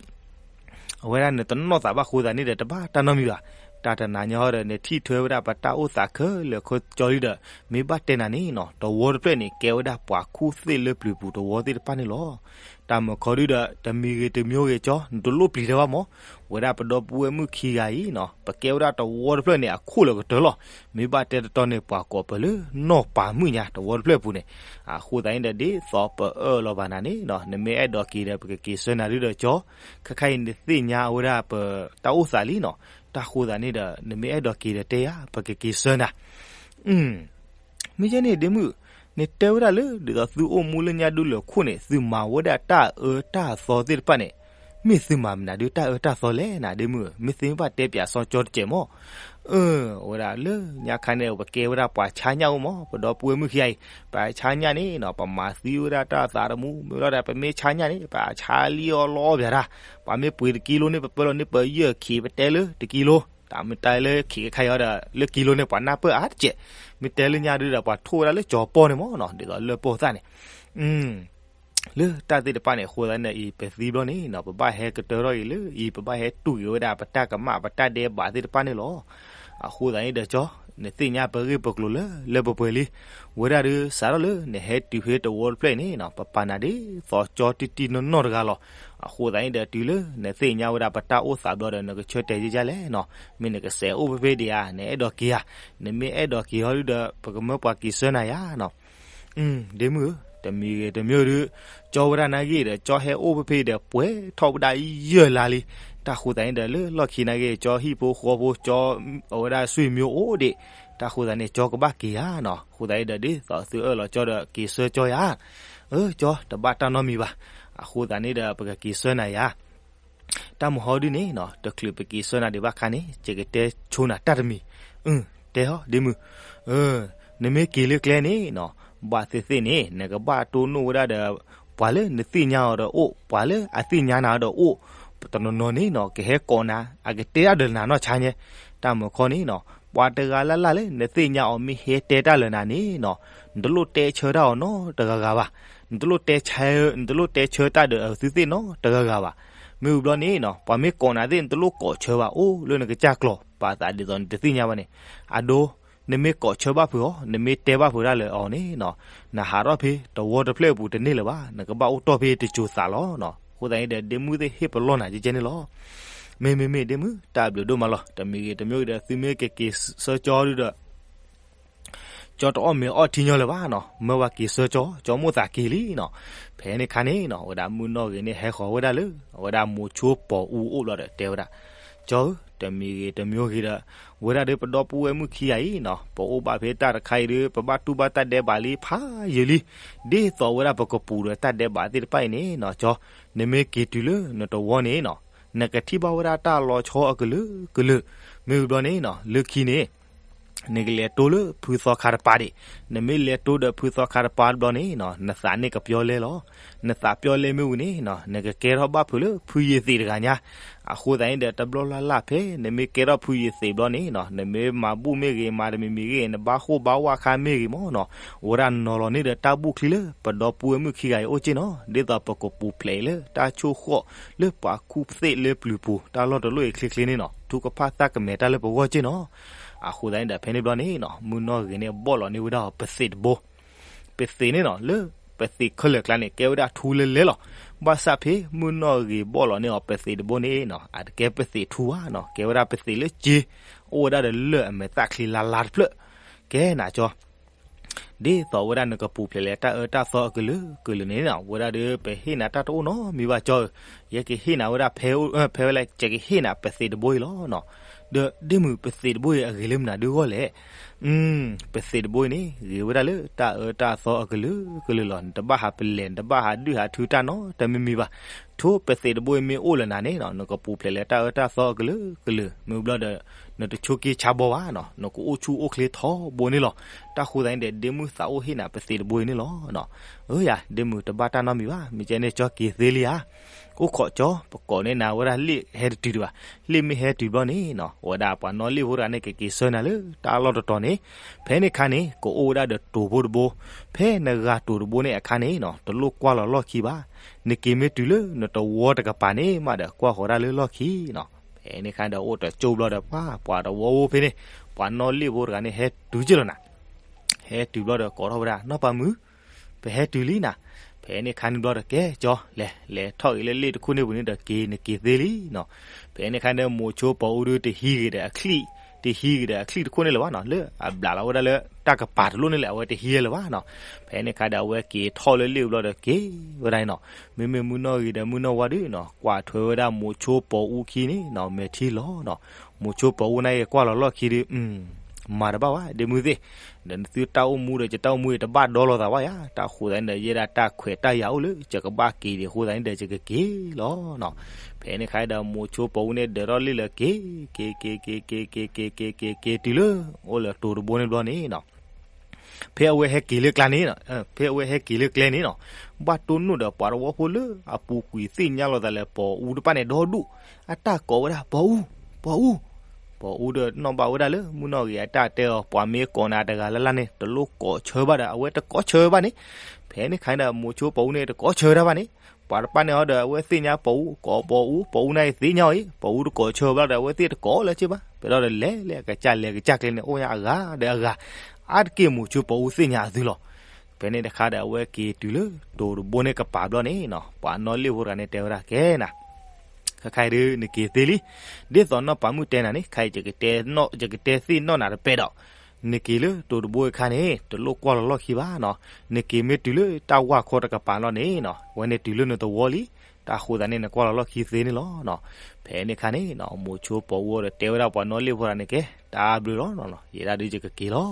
အဝဲဒၣ်နတနီၢ်သးဘၣ်ဃိသးန့ၣ်ဒီး တဘၣ်တၢ်နီတမံၤဘၣ်. တၢ်တနၤညါဟီဒီး နထံၣ်ထွဲဝဲဒၣ်ပတၢ်အိၣ်သးခဲလၢာ်ခဲဆ့လံဒီး မ့ၢ်ဘၣ်တဲနၤန့ၣ်နီၤ တဝီတဖျၢၣ်န့ၣ် ကဲဝဲဒၣ်ပှၤခူၣ်သ့ၣ်လၢပျုၤပူၤတဝီသ့ၣ်တဖၣ်န့ၣ်လီၤ. တၢ်မၢခီဒုဒီး တမံၤဂ့ၤတမံၤဂ့ၤကၠီ နတလိၣ်ပျံၤတၢ်ဘၣ်မၢ်. ဝဲဒၣ်ပဒီပုၢ်ဝဲၢ်မုၣ်ခံဂၤအံၤနီၤ ပကဲဝဲဒၣ်တဝီတဖျၢၣ်န့ၣ် အခိၣ်လၢာ်ကတၢၢ်လီၤ. မ့ၢ်ဘၣ်တဲတီတီန့ၣ် ပှၤကိးပၢၤလၢနီၢ်ပၤမုၣ်ညါ တဝီတဖျၢၣ်အပူၤန့ၣ်. အဃိသတးန့ၣ်ဒီး ဒ်သိးပအၢၣ်လီၤဘၣ်နၤန့ၣ်နီၤ နမ့ၢ်အဲၣ်ဒိးက့ၤဒီး ပကက့ၤဆှၢနၤဒုဒီးကၠီ, ခဲခါအံၤနသ့ၣ်ညါဝဲဒၣ်ပတၢ်အိၣ်သးလံနီၤ. တၢ်ဃိသးန့ၣ်ဒီး နမ့ၢ်အဲၣ်ဒိးက့ၤဒီးတဲယၤ ပကက့ၤဆှၢနၤ မ့ၢ်ယဲန့ၣ် ဒ့မုၣ်, နတဲဝဲဒၣ်လၢ ဒ်သိးသုအိၣ်မူလၢညါဒုလၢခိၣ်န့ၣ် သုမၤဝဲဒၣ်တၢ်အၢတၢ်သီသ့ၣ်တဖၣ်န့ၣ်, မ့ၢ်သုမၤမနုၤဒုတၢ်အၢတၢ်သီလဲၣ်နၤ ဒ့မုၣ်ဧၢ, မ့ၢ်သုမ့ၢ်ဘၣ်တဲပၠးစီကၠီတစဲးမၢ်. အၢ ဝဲဒၣ်လၢညါခါန့ၣ် ပကဲဝဲဒၣ်ပှၤဆါညၣ်အိၣ်မၢ်, ပဒီပုၢ်ဝဲၢ်မုၣ်ခံဂၤအံၤ, ပဆါညၣ်န့ၣ်နီၤ ပမၤသံဝဲဒၣ်တၢ်သးတမူ, မ့ၢ်လီၤဒီး ပမ့ၢ်ဆါညၣ်န့ၣ် ပဆါလံအီၣ်လီအီၣ်ပၠးတၢ်, ပှၤမ့ၢ်ပှ့ၤတကံလိန့ၣ် ပပၢလီၤန့ၢ်ပယဲၢ်ခံ ပတဲလၢတကံလိ တၢ်မ့ၢ်တဲလၢခံခါအံၤဒီး လၢကံလိန့ၣ် ပှၤနၢ်ပၢၢ်အါတက့ၢ်. မ့ၢ်တဲလၢညါဒုဒီး ပှၤထိၣ်ဝဲဒၣ်လၢကၠီၤပီၢ်န့ၣ်မၢ်နီၤ, ဒ်သိးလၢပီၢ်သၣ်န့ၣ်. လၢတၢ်သ့ၣ်တဖၣ်န့ၣ် အဃိသတးန့ၣ်အံၤ ပသံဘျီန့ၣ်နီၤ ပဘၣ်ဟဲကတၢၢ်ထီၣ်အံၤလၢအံၤ ပဘၣ်ဟဲတူၢ်က့ၤဝဲဒၣ် ပတၢ်ကမၣ်ပတၢ်ဒဲးဘးသ့ၣ်တဖၣ်န့ၣ်လီၤ. အဃိသတးန့ၣ်ဒီးကၠီ နသ့ၣ်ညါပဂ့ၢ်ပကျိၤလၢလၢပှဲၤပှဲၤလံ. ဝဲဒၣ်ဒုးစးထီၣ်လၢနဟဲတုၤဖဲတဝီတဖျၢၣ်အံၤန့ၣ်နီၤ ပပာ်နၤဒ်သိးကၠီတံၢ်တံၢ်နီၢ်နီၢ်တဂၤလီၤ. အဃိသတးန့ၣ်ဒီး တုၤလၢနသ့ၣ်ညါဝဲဒၣ်ပတၢ်အိၣ်သးဘျီဒီး နကဆၢတဲာ်ယဲၢ်ယဲၢ်လဲၣ်နီၤ, မ့ၢ်နကစဲးအိၣ်ဖဲဖဲဒံးဧါ, နအဲၣ်ဒိးက့ၤဧါ. နမ့ၢ်အဲၣ်ဒိးက့ၤဟီဒုဒီး ပကမၢပှၤက့ၤဆှၢနၤယၤနီၤ. ဒ့မုၣ်ဧၢ, တမံၤဂ့ၤတမံၤဒုး ကၠီဝဲဒၣ်နာ်က့ဒီး ကၠီဟဲအိၣ်ဖဲဖဲဒီး ပှဲၤထီၣ်ဝဲဒၣ်ယဲၢ်လါလံ. တၢ်ဃိသတးန့ၣ်ဒီး လၢလီၢ်ခံနာ်က့ ကၠီဟံၣ်ဖိဃီဖိ ကၠီအဝဲဒၣ်ဆွေမျိုးအိၣ်ဒံး. တၢ်ဃိသတးန့ၣ် ကၠီကဘၣ်က့ၤဧါနီၤ. အဃိသတးန့ၣ်ဒီး ဒ်သိးသုအၢၣ်လီၤကၠီဒီး က့ၤဆှၢကၠီယၤ. အၢ ကၠီ တဘၣ်တၢ်နီတမံၤဘၣ်. အဃိသတးန့ၣ်ဒီး ပကက့ၤဆှၢနၤယၤ တၢ်မုၢ်ဟီဒုန့ၣ်နီၤ တချုးပက့ၤဆှၢနၤဒံးဘၣ်ခါန့ၣ် ယကတဲဆိနၤတၢ်တမံၤ. အၢ တဲဟီ ဒ့မုၣ်. အၢ နမ့ၢ်က့ၤလၢကျဲန့ၣ်နီၤ ဘၣ်သ့ၣ်သ့ၣ်န့ၣ် နကဘၣ်တိၢ်နီၣ်ဝဲဒၣ်ဒီး ပှၤလၢနသ့ၣ်ညါအီၤဒီးအိၣ်, ပှၤလၢအသ့ၣ်ညါနၤဒီးအိၣ်. ပတနီၤနီၤန့ၣ်နီၤ ကဟဲကိးနၤ အကတဲဒၣ်ဒီးနၤနီၢ်ဆါညါ. တၢ်မုၢ်ခီန့ၣ်နီၤ ပှၤတဂၤလၢ်လၢ်လၢနသ့ၣ်ညါအီၤမ့ၢ်ဟဲတဲတၢ်လၢနၤန့ၣ်နီၤ နတလိၣ်တဲဆၢတၢ်အီၤနီတဂၤဂၤဘၣ်. နတလိၣ်တဲဆၢ, နတလိၣ်တဲဆၢတၢ်ဒီးအသုသ့ၣ်နီတဂၤဂၤဘၣ်. မ့ၢ်ဝံၤဘျီန့ၣ်နီၤ ပှၤမ့ၢ်ကိးနၤသ့ၣ် နတလိၣ်ကိးဆၢဘၣ် အိၣ်လၢနကစၢ်ကျိာ် ပာ်သးဒ်သိးနတသ့ၣ်ညါဘၣ်န့ၣ်. အဒိ နမ့ၢ်ကိးဆၢဘၣ်ဖုးအီၤ နမ့ၢ်တဲဘၣ်ဖုးဒၣ်လၢအီၤန့ၣ်နီၤ နဟးထီၣ်ဖဲတဝီတဖျၢၣ်အပူၤတန့ၢ်လၢၤဘၣ် နကဘၣ်အိၣ်တီၢ်ဖဲတစိၤသးလီၤနီၤ. အဃိသတးန့ၣ်ဒီး ဒ့မုၣ်သ့ၣ်ဟ့ၣ်ပလီၢ်နၤကဲကဲန့ၣ်လီၤ. မ့မ့ၢ်မ့ၢ်ဒ့မုၣ် တၢ်ဘျုးဒိၣ်မးလီၤ. တမံၤဂ့ၤတမံၤဂ့ၤဒီး သုမ့ၢ်ကက့ၤဆၢကၠီဒုဒီး ကၠီတအီၣ်မ့ၤအီထံညီလၢၤဘၣ်နီၤ. မၢဝဲက့ၤဆၢကၠီ, ကၠီမိၣ်သးက့ၤလံနီၤ. ဖဲန့ၣ်ခါန့ၣ်နီၤ ဝဲဒၣ်မုၣ်နီၢ်ဂ့ၤန့ၣ် ဟဲဃီၤဝဲဒၣ်လၢ အဝဲဒၣ်မိၤဆိပီၤအူအိၣ်ဘျီဒီး တဲဝဲဒၣ်, ကၠီဧၢ, တမံၤဂ့ၤတမံၤဂ့ၤဒီး ဝဲဒၣ်ဒီးပဒီပုၢ်ဝဲၢ်မုၣ်ခံဂၤအံၤနီၤ ပအိၣ်ဘၣ်ဖဲတၢ်တခါအံၤဒီး ပဘၣ်တူၢ်ဘၣ်တၢ်ဒဲးဘးလံဖးယံာ်လံ. ဒ်သိးဝဲဒၣ်ပကပူၤဒီးတၢ်ဒဲးဘးသ့ၣ်တဖၣ်အံၤန့ၣ်နီၤ ကၠီ, နမ့ၢ်က့ၤတုၤလၢနတဝီန့ၣ်နီၤ နကထံၣ်ဘၣ်ဝဲဒၣ်တၢ်လီၤဆီအကလုာ်ကလုာ်, မ့ၢ်ဘျီန့ၣ်နီၤ လၢခံန့ၣ် နကလဲၤတိလၢဖုသီခါတပၤဒံး, နမ့ၢ်လဲၤတိဒီးဖုသီခါတပၤတဘျီန့ၣ်နီၤ နသးန့ၣ်ကပျီလဲလီၤ. နသးပျီလဲမ့ၢ်ဝံၤန့ၣ်နီၤ နကကဲထီၣ်ဘၣ်ဖုးလၢဖုယ့ၤသ့းတဂၤညါ. အဃိသတးန့ၣ်ဒီး တဘျီလၢ်လၢ်ဖဲ နမ့ၢ်ကဲထီၣ်ဖုယ့ၤသ့းဘျီန့ၣ်နီၤ နမ့ၢ်မၤဘူၣ်မ့ၢ်ဂ့ၤ မၤတမံၤမံၤဂ့ၤ နဘါဃိၣ်ဘါဝၣ်ခါမ့ၢ်ဂ့ၤမ့ၢ်နီၤ ဝဲဒၣ်နီၤလီၤန့ၢ်ဒီးတၢ်ဘူၣ်ချံလၢပဒီပုၢ်ဝဲၢ်မုၣ်ခံဂၤအံၤအိၣ်က့ၢ်နီၤ. ဒ်သိးပကပူၤဖျဲးအံၤလၢတၢ်ဆိၣ်ဃီၣ် လၢပှၤခူၣ်သ့ၣ်လၢပျုၤပူၤ တၢ်လီၢ်တလီၢ်အံၤချ့ချ့န့ၣ်နီၤ ထုကဖၣ်သၣ်ကမဲာ်တၢ်လၢပဂီၢ်က့ၢ်နီၤ. အဃိသတးန့ၣ်ဒီး ဖဲန့ၣ်ဘျီန့ၣ်နီၤ မုၣ်နီၢ်ဂ့ၤန့ၣ် ဘီၣ်လီၤန့ၢ်ဝဲဒၣ်ပသ့းတဘိ ပသ့းန့ၣ်နီၤ လၢပသ့းခဲလၢာ်ကျါန့ၣ် ကဲဝဲဒၣ်ထူလၢလဲလီၤ. ဘၣ်ဆၣ်ဖဲမုၣ်နီၢ်ဂ့ၤဘီၣ်လီၤန့ၢ်အီၤပသ့းတဘိန့ၣ်နီၤ အတကဲပသ့းထူဘၣ်နီၤ ကဲဝဲဒၣ်ပသ့းလၢစ့, အိၣ်ဝဲဒၣ်ဒီးလၢၢ်အမဲာ်သၣ်ချံလါလါတဖျၢၣ်. ကဲနၤကၠီ ဒ်သိးဝဲဒၣ်နကပူၤဖျဲးလၢတၢ်အၢတၢ်သီအကလုာ်ကလုာ်န့ၣ်နီၤ ဝဲဒၣ်ဒီးပဟ့ၣ်နၤတၢ်တအိၣ်နီတမံၤဘၣ်ကၠီဧၢ. ယကဟ့ၣ်နၤဝဲဒၣ်ဖဲ ဖဲဝဲလဲၣ် ယကဟ့ၣ်နၤပသ့းတဘိအံၤလီၤနီၤ. ဒီးဒ့မုၣ်ပသ့းတဘိအံၤအဂ့ၤလၢမနုၤဒုးဂီၢ်လဲၣ်. ပသ့းတဘိအံၤန့ၣ် ဂ့ၤဝဲဒၣ်လၢတၢ်အၢတၢ်သီအကလုာ်ကလုာ်လီၤ. နတဘၣ်ဟးပလဲၤ နတဘၣ်ဟးဒုးဟးထုတၢ်နီတမံၤမံၤဘၣ်. ထိပသ့းတဘိအံၤမ့ၢ်အိၣ်လၢနၤန့ၣ်နီၤ နကပူၤဖျဲးလၢတၢ်အၢတၢ်သီအကလုာ်ကလုာ် မ့ၢ်ဘျီဒီး နတဆိးက့ဆါဘီဘၣ်နီၤ နကအိၣ်ဆူၣ်အိၣ်ချ့ထီဘိန့ၣ်လီၤ. တၢ်ဃိသတးန့ၣ်ဒီး ဒ့မုၣ်သးအိၣ်ဟ့ၣ်နၤပသ့းတဘိအံၤန့ၣ်လီၤ. အၢယၤ ဒ့မုၣ်တဘၣ်တၢ်နီတမံၤဘၣ် မ့ၢ်ကဲန့ၣ်ကၠီက့ၤသ့လံဧါ. အိၣ်ခိးကၠီ ပကိးန့ၢ်နၤဝဲဒၣ်လ့ၣ်ဟဲတတုၤဒံးဘၣ်. လ့ၣ်မ့ၢ်ဟဲတုၤဘျီန့ၣ်နီၤ အဝဲဒၣ်ပှၤနီၣ်လ့ၣ်ဖိတဂၤန့ၣ် ကက့ၤဆၢနၤလၢတၢ်လီၢ်တတီၤန့ၣ် ဖဲန့ၣ်ခါန့ၣ် ကအိၣ်ဝဲဒၣ်ဒီးတိၤဖိတဘိ. ဖဲနဂၤတိၤတဘိန့ၣ်အခါန့ၣ်နီၤ တလိၣ်ကွၢ်လီၤလီၢ်ခံဘၣ်. နက့ၤမ့ၢ်တုၤလၢနတဝီတကပၤန့ၣ်မးဒီး ကွၢ်ဃီၤဒၣ်လၢလီၢ်ခံနီၤ. ဖဲန့ၣ်ခါဒီးအိၣ်တကၠိဘျီဒီး ပှၤ ပှၤတဝီဖိဖဲန့ၣ် ပှၤနီၣ်လ့ၣ်ဖိတဂၤန့ၣ် ဟဲတုၤက့ၢ်လီၤနၤ ဟဲတုၤဘျီဒီးကိးထီၣ်ဝဲဒၣ် နီၢ်ပၤမုၣ် ပဟဲတုၤလံနၤ. ဖဲန့ၣ်ခါန့ၣ်ဘျီဒီး ကဲကၠီ လဲၤ လဲၤထီၣ်ဂ့ၤလၢလ့ၣ်တခိၣ်န့ၣ်ပူၤန့ၣ်ဒီး က့ၤ နက့ၤသ့လံနီၤ. ဖဲန့ၣ်ခါန့ၣ် မိၤဆိပီၤအူဒုတဟံးဂ့ၤဒီးအချံၣ်, တဟံးဂ့ၤဒီးအချံၣ်တခိၣ်န့ၣ်လၢၤဘၣ်နီၤ လၢအဘျးလီၤဝဲဒၣ်လၢတၢ်ကပၤတလိၣ်န့ၣ်လဲၣ် အဝဲတဟံးလၢၤဘၣ်နီၤ. ဖဲန့ၣ်ခါဒီးအဝဲက့ၤထီၣ်လၢလ့ၣ်ဘျီဒီးက့ၤဝဲဒၣ်န့ၣ်နီၤ. မ့မ့ၢ်မုၢ်နီၢ်ဂ့ၤဒီးမုၢ်နီၢ်ဝါဒုနီၤ ကွၢ်ထွဲဝဲဒၣ်မိၤဆိပီၤအူခံန့ၣ်နီၤ မဲာ်ထံလီၤနီၤ. မိၤဆိပီၤအူန့ၣ်ကွၢ်လီၤလီၢ်ခံဒီး မၤတဘၣ်ဘၣ် ဒ့မုၢ်သ့ၣ်, ဒီးနသုတၢ်အိၣ်မူဒီးယတၢ်အိၣ်မူအံၤတဘၣ်ဒီလီၤသးဘၣ်ယၤ. တၢ်ဃိသတးန့ၣ်ဒီး ယဲဒၣ်တၢ်ခွဲးတၢ်ယာ်အိၣ်လၢ ယကဘၣ်က့ၤဒံးအဃိသတးန့ၣ်ဒီး ယကက့ၤလီၤနီၤ. ဖဲန့ၣ်ခါဒီးမိၤဆိပီၤအူန့ၣ် ဒၢးထီၣ်လ့ၣ်လၢက့ၤ, က့ၤ က့ၤ က့ၤ က့ၤ က့ၤ က့ၤ က့ၤ က့ၤ က့ၤတုၤလၢ အိၣ်လၢတိၤတဘိန့ၣ်ဘျီန့ၣ်နီၤ ဖဲအဝဲဟဲက့ၤလၢကျါန့ၣ်, ဖဲအဝဲဟဲက့ၤလၢကျဲန့ၣ်နီၤ ဘၣ်တိၢ်နီၣ်ဒီးပှၤတဝီဖိလၢအပူၤကွံာ်သ့ၣ်ညါလိာ်သးလၢပီၤအူတဖၣ်န့ၣ်ဒီဒူၣ်, အတၢ်ကိးဝဲဒၣ် ပီၤအူ, ပီၤအူ. ပီၤအူဒီးနီၣ်ဘၣ်ဝဲဒၣ်လၢမုၢ်နီၢ်ဂ့ၤအတၢ်တဲအီၤ ပှၤမ့ၢ်ကိးနၤတဂၤလၢ်လၢ်န့ၣ် တလိၣ်ကိးဆၢဘၣ်ဒီး အဝဲတကိးဆၢဘၣ်န့ၣ်. ဖဲန့ၣ်ခါန့ၣ်ဒီး မိၤဆိပီၤအူန့ၣ် တကိးဆၢတၢ်ဘၣ်န့ၣ် ပှၤတဖၣ်န့ၣ်အီၤဒီး အဝဲသ့ၣ်ညါပီၤအူ ကိးပီၤအူ, ပီၤအူန့ၣ်သ့ၣ်ညါအီၤအံၤ, ပီၤအူတကိးဆၢဘၣ်ဒီး အဝဲသ့ၣ်တကိးလၢၤဘၣ်. ဖဲဒီးလဲၤလဲၤအကစၢ်လဲၤကစၢ်ကျဲန့ၣ် အိၣ်ညါအဂၤဒီးအဂၤ, အါတက့ၢ်မိၤဆိပီၤအူသ့ၣ်ညါအသုလီၤ. ဖဲန့ၣ်တခါဒီးအဝဲက့ၤတုၤလၢတိၤတဘိန့ၣ်ကပၤဘျီန့ၣ်နီၤ ပှၤနီၣ်လ့ၣ်ဖိတဂၤန့ၣ်တဲဝဲဒၣ် ကဲနၤ ခဲခါအံၤဒုးနက့ၤသ့လံ. ဒ်သိးနီၢ်ပၤမုၣ်တဲနၤန့ၣ် ခဲအံၤ ယကတဲသ့ၣ်နီၣ်နၤတပဲဒီး နက့ၤလၢတိၤတဘိအခါန့ၣ် တလိၣ်ကွၢ်လီၤလီၢ်ခံဘၣ်နီၤ. နက့ၤမ့ၢ်တုၤလၢတၢ်ဝၢ်ခီတကပၤလီၤန့ၣ်နီၤ အဝဲန့ၣ်တုၤလၢနသဝီလံ. တၢ်ဃိသးန့ၣ် နကွၢ်လီၤလီၢ်ခံသ့န့ၣ်လီၤ. ဖဲန့ၣ်ခါန့ၣ်နီၤ မိၤဆိပီၤအူဒီးတဲဝဲဒၣ်ပှၤနီၣ်လ့ၣ်ဖိတဂၤန့ၣ် ကဲ တၢ်ဘျုးလီၤနီၤ ယဲဒၣ်ဒုးယကက့ၤလီၤ.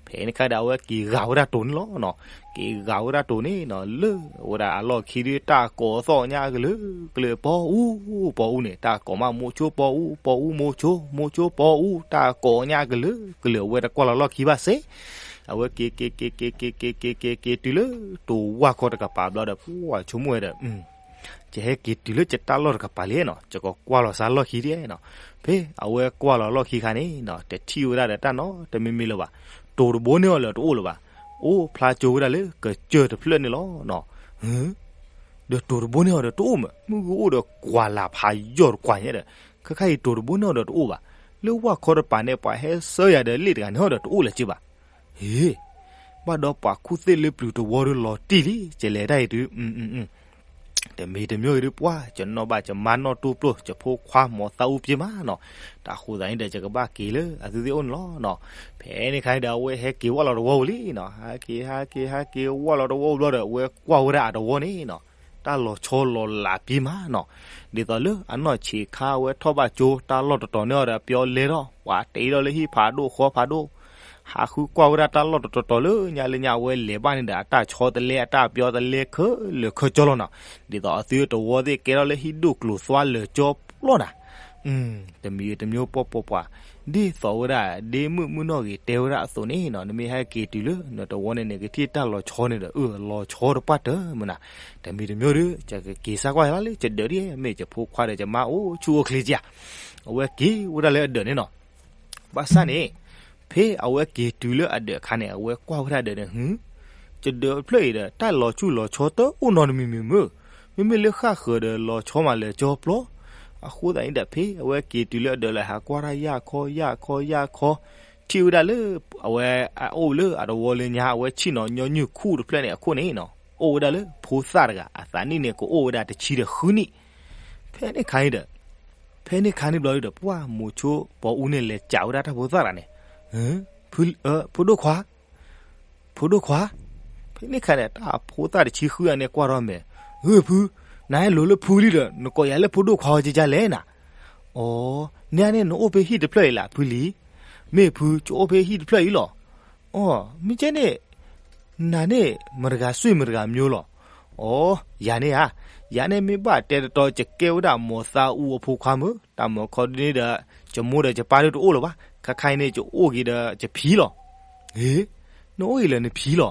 ဖဲန့ၣ်ခါဒီးအဝဲက့ၤဂာ်ဝဲဒၣ်တိၤန့ၣ်လီၤနီၤ. က့ၤဂာ်ဝဲဒၣ်တိၤန့ၣ်နီၤ လၢဝဲဒၣ်အလီၢ်ခံဒုး တၢ်ကိးသီၣ်ညါကလုာ်ကလုာ် ပီၤအူ ပီၤအူန့ၣ် တၢ်ကိးမး မိၤဆိပီၤအူ ပီၤအူ မိၤဆိ မိၤဆိပီၤအူ တၢ်ကိးညါကလုာ်ကလုာ် အဝဲတကွၢ်လီၤလီၢ်ခံဘၣ်စ့ၢ်. အဝဲက့ၤ က့ၤ က့ၤ က့ၤ က့ၤ က့ၤ က့ၤ က့ၤတုၤလၢတိၤဝၢ်ခီတကပၤဘျီဒီး ပှၤဆိကမိၣ်ဝဲဒီး ယဟဲက့ၤတုၤလၢယတၢ်လီၢ်တကပၤလံနီၤ ယကကွၢ်လီၤစ့ၢ်လီၢ်ခံဒ်နီၤ. ဖဲအဝဲကွၢ်လီၤလီၢ်ခံခါန့ၣ်နီၤ တထံၣ်ဝဲဒၣ်ဒီးတၢ်နီတမံၤမံၤလၢၤဘၣ်. တိၤတဘိန့ၣ်အီၤဒီးတအိၣ်လၢၤဘၣ်. အိၣ်ဖျါကၠိဝဲဒၣ်လၢကစၢၢ်တဖျၢၣ်န့ၣ်လီၤ. ဒီးတိၤတဘိန့ၣ်အီၤဒီးတအိၣ်မး မုၢ်ဂ့ၤအိၣ်ဒီးကွၢ်လၢ်ဖးယိာ်တကွၢ်ညါဒီး ခဲခါအံၤတိၤတဘိန့ၣ်အီၤဒီးတအိၣ်ဘၣ်. လၢဝၢ်ခီတကပၤန့ၣ် ပှၤဟဲဆှၢယၤဒီးလ့ၣ်တဂၤန့ၣ်အီၤဒီးတအိၣ်လၢၤက့ဘၣ်. ဟ့ၣ်, ဘၣ်ဒီးပှၤခူၣ်သ့ၣ်လၢပျုၤတဝီဒီးလီၤတံၢ်လံ ကလဲၤတၢ်အံၤတုၤ တမံၤတမံၤအံၤဒုးပှၢ် ယနီၢ်ဘၣ်ယမါနီၢ်တိၢ်ပျိၢ် ယဖိခွါမိၢ်သးအူပျ့ၤမးနီၤ, တၢ်ဃိသးန့ၣ်ဒီး ယကဘၣ်က့ၤလၢအသုသ့ၣ်အိၣ်န့ၣ်လီၤနီၤ. ဖဲန့ၣ်ခါန့ၣ်ဒီး အဝဲဟဲက့ၤဝၣ်လီၤတဝီပူၤလံနီၤ, ဟဲက့ၤ ဟဲက့ၤ ဟဲက့ၤဝၣ်လီၤတဝီပူၤဘျီဒီး အဝဲကွၢ်ဝဲဒၣ်အတဝီန့ၣ်နီၤ, တၢ်လီၤဆီလီၤလးပျ့ၤမးနီၤ. ဒ်သိးလၢအနီၢ်ဆံးခါ အဝဲထီၣ်ဘၣ်ကၠိတၢ်လီၢ်တတီၤန့ၣ်ဒီး ပျီလဲထီၣ် ပှၤတ့ထီၣ်လၢဟံၣ်ဖးဒိၣ်ဃီဖးဒိၣ်, ဟးဃုကွၢ်ဝဲဒၣ်တၢ်လီၢ်တတီၤတီၤလၢညါလၢညါ အဝဲလဲၤဘၣ်န့ၣ်ဒီး အတၢ်ဆီတလဲအတၢ်ပျီတလဲခဲလၢာ်ခဲဆ့လီၤနီၤ. ဒ်သိးအသုတဝီသ့ၣ်ကဲထီၣ်လၢဟံၣ်ဒိၣ်ကျိၤသွါလၢာ်ကၠီပျီနၤ တမံၤတမံၤပှၢ်ပှၢ်ပှၢ်, ဒ်သိးဝဲဒၣ် ဒ့မုၣ်မုၢ်နီၢ်ဂ့ၤတဲဝဲဒၣ်အသိးန့ၣ်နီၤ, နမ့ၢ်ဟဲက့ၤတုၤလၢနတဝီန့ၣ်န့ၣ် ကထံၣ်တၢ်လီၤဆီန့ၣ်ဒီး အၢၣ်လီၤဆီတပှၢ်တၢၢ်မနၤ, တမံၤတမံၤဒီး ယကက့ၤစၢ်ကွၢ်လၢ်လၢယဒၢးဒ် မ့ၢ်ယဖိခွါဒီးယမါအိၣ်ဆူၣ်အိၣ်ချ့ကၢ်, အဝဲက့ၤဝဲဒၣ်လၢအဒၢးန့ၣ်နီၤ. ဘၣ်ဆၣ်န့ၣ် ဖဲအဝဲက့ၤတုၤလၢအဒၢးအခါန့ၣ် အဝဲကွၢ်ဝဲဒၣ်ဒၢးန့ၣ် ဟု ယဒၢးဖျၢၣ်အံၤဒီး တၢ်လီၤဆူၣ်လီၤဆီတအိၣ်နီတမံၤမ့ၢ်မ့ၢ်, မ့မ့ၢ်လၢဃၣ်ဃၢၤဒီးလီၤဆီမးလၢာ်ကၠီပျီ, အဃိသတးန့ၣ်ဒီး ဖဲအဝဲက့ၤတုၤလၢအဒၢးလၢ ဟးကွၢ်တၢ်ယၢ်ခီယၢ်ခီယၢ်ခီ, ထံၣ်ဝဲဒၣ်လၢ အဝဲအအိၣ်လၢအတဝီလၢညါ အဝဲဆ့ၣ်နီၤညီနုၢ်ခူၣ်တဖျၢၣ်န့ၣ်အခိၣ်န့ၣ်နီၤ, အိၣ်ဝဲဒၣ်လၢဖိသၣ်တဂၤ အသးနံၣ်န့ၣ် ကအိၣ်ဝဲဒၣ်တဆံဒီးဃုနံၣ်, ဖဲန့ၣ်ခါန့ၣ်ဒီး ဖဲန့ၣ်ခါန့ၣ်ဘျီဒီး ပှၢ်မိၤဆိပီၤအူန့ၣ် လဲၤစံးဝဲဒၣ်တၢ်ဖိသၣ်တဂၤန့ၣ်, ဖိဒိၣ်ခွါ ဖိဒိၣ်ခွါ, ဖဲန့ၣ်ခါန့ၣ် တၢ်ဖိသၣ်တဆံဃုဂၤန့ၣ် ကွၢ်ထီၣ်မဲာ်, ဂ့ၢ်ဖု, နဟဲလိၤလၢဖုလံဒီး နကိးယၤလၢဖိဒိၣ်ခွါအီၤကကလဲၣ်နၤ, အိ, နန့ၣ် နအိၣ်ဖဲဟံၣ်တဖျၢၣ်အံၤလၢဖုလံ, မ့ၢ်ဖု ယအိၣ်ဖဲဟံၣ်တဖျၢၣ်အံၤလီၤ, အိ, မ့ၢ်ကဲန့ၣ် နၤန့ၣ် မတၤတဂၤစွံၣ်မတၤတဂၤမျိုးလီၤ, အိ, ယၤန့ၣ်ဧါ, ယၤန့ၣ်မ့ၢ်ဘၣ်တဲတတီ ယကဲဝဲဒၣ်မိၢ်သးအူအဖိခွါမုၣ်, တၢ်မၤခီဒုန့ၣ်ဒီး ယမိၢ်ဒီးယပၢ်ဒုတအိၣ်လၢၤဘၣ်, ခါခါအံၤန့ၣ် ယအိၣ်က့ၤဒီးယဖံလီၤ, ဟ့, နအိၣ်က့ၤလၢနဖံလီၤ,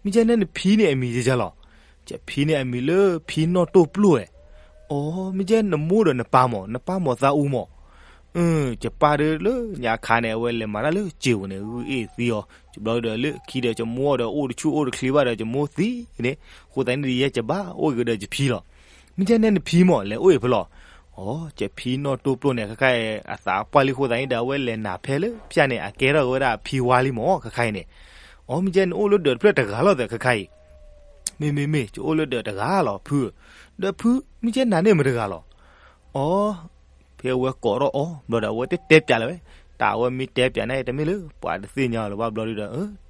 မ့ၢ်ကဲန့ၣ်နဖံန့ၣ်အမံၤကကလီၤ, ယဖံန့ၣ်အမံၤလၢဖံနီၢ်တိၢ်ပျိၢ်ဝဲ, အိ, မ့ၢ်ကဲနမိၢ်ဒီးနပၢ်မး, နပၢ်မိၢ်သးအူမး ယပၢ်ဒုလၢညါခါန့ၣ် အဝဲလဲၤမၤတၢ်လၢစ့ၢ်ဧိၤန့ၣ် ဂုၢ်အ့ၣ်သံအီၤ, ယဘျီဒီးလၢခံဒီးယမိၢ်ဒီးအိၣ်တဆူၣ်အိၣ်တချ့ဘၣ်ဒီးယမိၢ်သံန့ၣ်, အဃိသတးန့ၣ်ဒီးယဲယဘၣ်အိၣ်က့ၤဒီးယဖံလီၤ, မ့ၢ်ကဲန့ၣ်နဖံမး လဲၤအိၣ်အံၤဖဲလီၤ, အိ, ယဖံနီၢ်တိၢ်ပျိၢ်န့ၣ် ခါခါအံၤ အသးပှၢ်လံအဃိသတးန့ၣ်ဒီး အဝဲလဲၤနၤဖဲလၢဖၠၣ်န့ၣ် အကဲထီၣ်က့ၤဝဲဒၣ်ဖံဝါလံမး ခါခါအံၤန့ၣ်, အိ, မ့ၢ်ကဲနအိၣ်လၢဒၢးတဖျၢၣ်တဂၤလီၤသၢ ခါခါအံၤ မ့မ့မ့ၢ် ယအိၣ်လၢဒၢးတဂၤလီၤဖု, ဒီးဖု မ့ၢ်ကဲနၤန့ၣ်မတၤတဂၤလီၤ, အိ, ဖဲအဝဲကိးထီၣ်အီၤဘျီဒီး အဝဲတတဲပၠးလၢၤဝဲ, တၢ်အဝဲမ့ၢ်တဲပၠးန့ၣ် တမ့ၢ်လၢပှၤတသ့ၣ်ညါလၢၤဘၣ်ဘျီဒီး,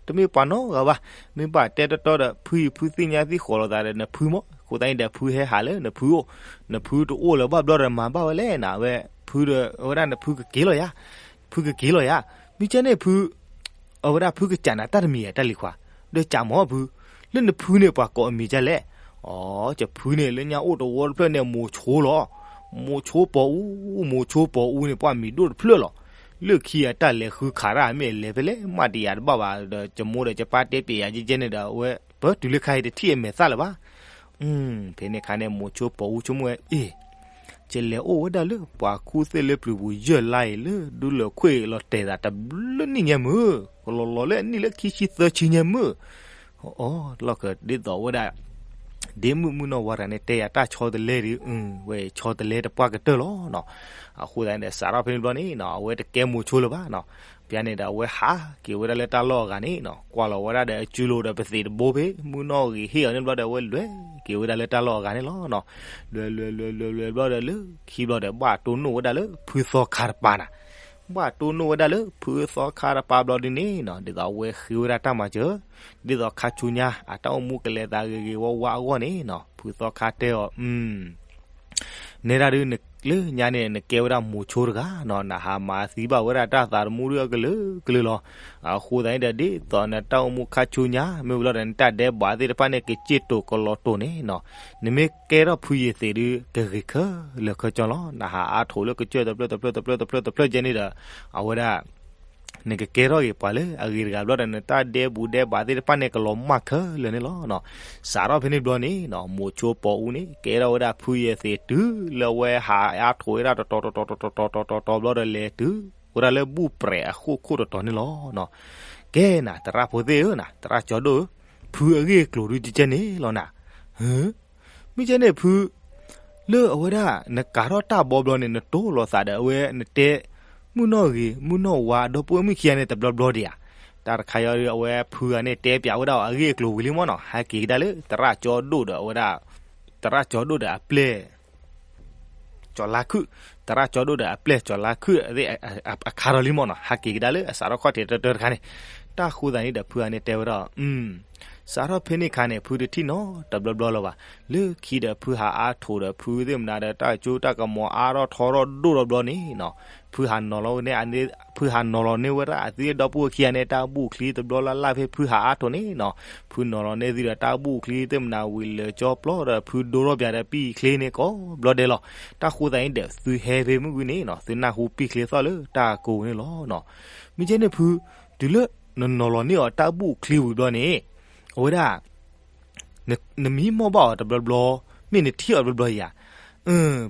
တမ့ၢ်ပှၤနီတဂၤဘၣ်, မ့ၢ်ဘၣ်တဲတီတီဒီး ဖုအံၤဖုသ့ၣ်ညါသံဃိးလိာ်သးဒီးနဖုမး, အဃိသတးန့ၣ်ဒီး ဖုဟဲဟးလၢနဖုအိၣ်, နဖုတအိၣ်လၢၤဘၣ်ဘျီဒီး မၤဘၣ်ဝဲလဲၣ်နၤဝဲ, ဖုဒီး အဝဲဒၣ်နဖုကက့ၤလီၤယၤ, ဖုကက့ၤလီၤယၤ, မ့ၢ်ကဲန့ၣ်ဖု အဝဲဒၣ်ဖုကစံးနၤတၢ်တမံၤဧါ တၢ်လံၤခွါ, ဒီးစံးမးဖု, လၢနဖုန့ၣ် ပှၤကိးအမံၤဒ်လဲၣ်, အိ, ယဖုန့ၣ် လၢညါအိၣ်တဝီတဖျၢၣ်န့ၣ် မိၤဆိလီၤ, မိၤဆိပီၤအူ, မိၤဆိပီၤအူန့ၣ် ပှၢ်မံၤဒိၣ်တဖျၢၣ်လီၤ, လၢခံအတၢ်လဲၤဃုခးတၢ် မ့ၢ်လဲၤဖဲလဲၣ် မးတယာ်တဘၣ်ဘၣ်ဒီး ယမိၢ်ဒီးယပၢ်တဲပျဲယၤကဲကဲန့ၣ်ဒီး အဝဲပၢတုၤလၢခါအံၤတထံၣ်အမဲာ်သၣ်လၢၤဘၣ် ဖဲန့ၣ်ခါန့ၣ် မိၤဆိပီၤအူဆိကမိၣ်ဝဲအ့ၣ်, ယလဲၤအိၣ်ဝဲဒၣ်လၢပှၤခူသူၣ်လၢပျုၤပူၤယဲၢ်လါအံၤ လၢဒူလၢခွ့ၣ်လီၤတဲာ်သးတဘျုးနံၣ်ညါမုၢ်, ကလီၤလီၤလၢအနံၣ်လၢခံဆံသၢဆံညါမုၢ်, အီ, လီၢ်ခၢၣ်ဒ်သိးဝဲဒၣ် ဒ့မုၣ်မုၣ်နီၢ်ဝါတဂၤန့ၣ် တဲယၤတၢ်ဆီတလဲဒီး ဝဲဆီတလဲတပှၢ်ကတၢၢ်လီၤနီၤ, အဃိသတးန့ၣ်ဒီး စးထီၣ်ဖဲန့ၣ်ဘျီန့ၣ်နီၤ အဝဲတကဲမိၤဆိလၢၤဘၣ်နီၤ, ပျၢ်န့ၣ်ဒီးအဝဲဟးက့ၤဝဲဒၣ်လၢတၢ်လီၢ်အဂၤန့ၣ်နီၤ ကွၢ်လီၤဝဲဒၣ်ဒီးအစုလိၤဒီးပသံးတဘိဖဲ မုၣ်နီၢ်ဂ့ၤဟ့ၣ်အီၤန့ၣ်ဘျီဒီး အဝဲလွဲၤက့ၤဝဲဒၣ်လၢတၢ်လီၢ်အဂၤန့ၣ်လီၤနီၤ, လွဲၤလွဲၤလွဲၤလွဲၤလွဲၤဘျီဒီးလၢခံဘျီဒီး ဘၣ်တိၢ်နီၣ်ဝဲဒၣ်လၢဖုသီခါတပၤနၤ, ဘၣ်တိၢ်နီၣ်ဝဲဒၣ်လၢဖုသီခါတပၤဘျီဒ်န့ၣ်နီၤ ဒ်သိးအဝဲဃ့ဝဲဒၣ်တၢ်မၤစၢၤ, ဒ်သိးခါဆူညါ အတၢ်အိၣ်မူကလဲၤသးဂ့ၤဂ့ၤဝါဝါအဂီၢ်န့ၣ်နီၤ ဖုသီခါတဲအီၤ နဲဒၣ်ဒုး လၢညါန့ၣ် နကဲဝဲဒၣ်မိၤဆိတဂၤနီၤ နဟးမၤသံဘၣ်ဝဲဒၣ်တၢ်သးသမူဒုးအကလုာ်ကလုာ်လီၤ. အဃိသတးန့ၣ်ဒီး ဒ်သိးနတၢ်အိၣ်မူခါဆူညါ မ့ၢ်ဝံၤလီၤဒီး နတၢ်ဒဲးဘးသ့ၣ်တဖၣ်န့ၣ် ကစ့ၢ်တိၤကလီၤတိၤန့ၣ်နီၤ နမ့ၢ်ကဲထီၣ်ဖုယ့ၤသ့းဒုး ကဂ့ၤခဲလၢာ်ခဲဆ့လီၤ. နဟးအါထီၣ်လၢကစၢၢ်တဖျၢၣ်တဖျၢၣ်တဖျၢၣ်တဖျၢၣ်တဖျၢၣ်ကဲန့ၣ်ဒီး အဝဲဒၣ် နကကဲထီၣ်က့ၤပှၤလၢအဂ့ၤတဂၤဘျီဒီး နတၢ်ဒဲးဘူးဒဲးဘးသ့ၣ်တဖၣ်န့ၣ် ကလီၤမၢ်ခဲလၢာ်န့ၣ်လီၤ. စးထီၣ်ဖဲန့ၣ်ဘျီန့ၣ်နီၤ မိၤဆိပီၤအူန့ၣ် ကဲထီၣ်ဝဲဒၣ်ဖုယ့ၤသ့းတုၤလၢအဝဲဟးအါထီၣ်ဝဲဒၣ်တတီၤတတီၤတတီၤတတီၤတတီၤဘျီဒီး လဲၤတုၤဝဲဒၣ်လၢဘူၣ်ပြဲးအဃိၣ်ခိၣ်တတီၤန့ၣ်လီၤ. ကဲနၤ သရၣ်ဖိသ့ၣ်ဧၢနၤ သရၣ်ကၠီဒိၣ်ဧၢ, ဖုအဂ့ၢ်အကျိၤဒုးကဲန့ၣ်လီၤနၤ. မ့ၢ်ကဲန့ၣ်ဖု လၢအဝဲဒၣ် နကၤထီၣ်တၢ်ဘီဘျီန့ၣ် နတိၢ်လိာ်သးဒီးအဝဲ နတဲ မုၣ်နီၢ်ဂ့ၤ မုၣ်နီၢ်ဝါ ဒီပုၢ်ဝဲၢ်မုၣ်ခံဂၤန့ၣ် တဘျီဘျီဒံးဧါ. တၢ်တခါအံၤဒီး အဝဲဖုဂၤန့ၣ် တဲပၠးဝဲဒၣ်အီၤအဂ့ၢ်အကျိၤဝံၤလံမ့ၢ်နီၤ ဟဲက့ၤကဒါလၢ သရၣ်ကၠီဒိၣ်ဒီးအဝဲဒၣ် သရၣ်ကၠီဒိၣ်ဒီးအပျဲၢ် ကၠီလါခုၣ်, သရၣ်ကၠီဒိၣ်ဒီးအပျဲၢ်ကၠီလါခုၣ် အခါထီၣ်လံမ့ၢ်နီၤ, ဟးက့ၤကဒါလၢအစးထီၣ်ခီၣ်ထံးတၢတၢတခါန့ၣ်, တၢ်ဃိသးန့ၣ်ဒီးဖုဂၤန့ၣ်တဲဝဲဒၣ် စးထီၣ်ဖဲန့ၣ်ခါန့ၣ် ဖုတထံၣ်နီတဘျီဘျီလၢၤဘၣ်, လၢခံဒီးဖုဟးအါထိးဒီးဖုသ့ၣ်မနၤဒီး တၢ်ကၠိတၢ်ကမီၤအါထီၣ်ထီထီၣ်ဒိၣ်ထီၣ်ဘျီန့ၣ်နီၤ, ဖုဟးနီၤလီၤန့ၢ် ဖုဟးနီၤလီၤန့ၢ်ဝဲဒၣ်အသုဒီပုၢ်ဝဲၢ်ခံဂၤန့ၣ် တၢ်ဘူၣ်ချံတဘျီလၢ်လၢ်ဖဲဖုဟးအါထိးန့ၣ်နီၤ, ဖုနီၤလီၤန့ၢ်သုဒီးတၢ်ဘူၣ်ချံသ့ၣ်မနၤဝံၤလၢာ်ကၠီပျီဒီးဖုဒိထီၣ်ပၠးဒီးပံာ်ချ့န့ၣ်ကိးဘျီဒဲးလီၤ, တၢ်ဃိသးန့ၣ်ဒီးသုဟဲဖဲမုၢ်ဝံၤန့ၣ်နီၤ သုနၢ်ဟူပံာ်ချ့သီၣ်လၢတၢ်ကိးန့ၣ်လီၤနီၤ, မ့ၢ်ကဲန့ၣ်ဖု တုၤလၢနနီၤလီၤန့ၢ်အီၤတၢ်ဘူၣ်ချံဝံၤဘျီန့ၣ်, အဝဲဒၣ် နမံမီၢ်ဘၣ်အီၤတဘျီဘျီ, မ့ၢ်နထံၣ်အီၤတဘျီဘျီဧါ,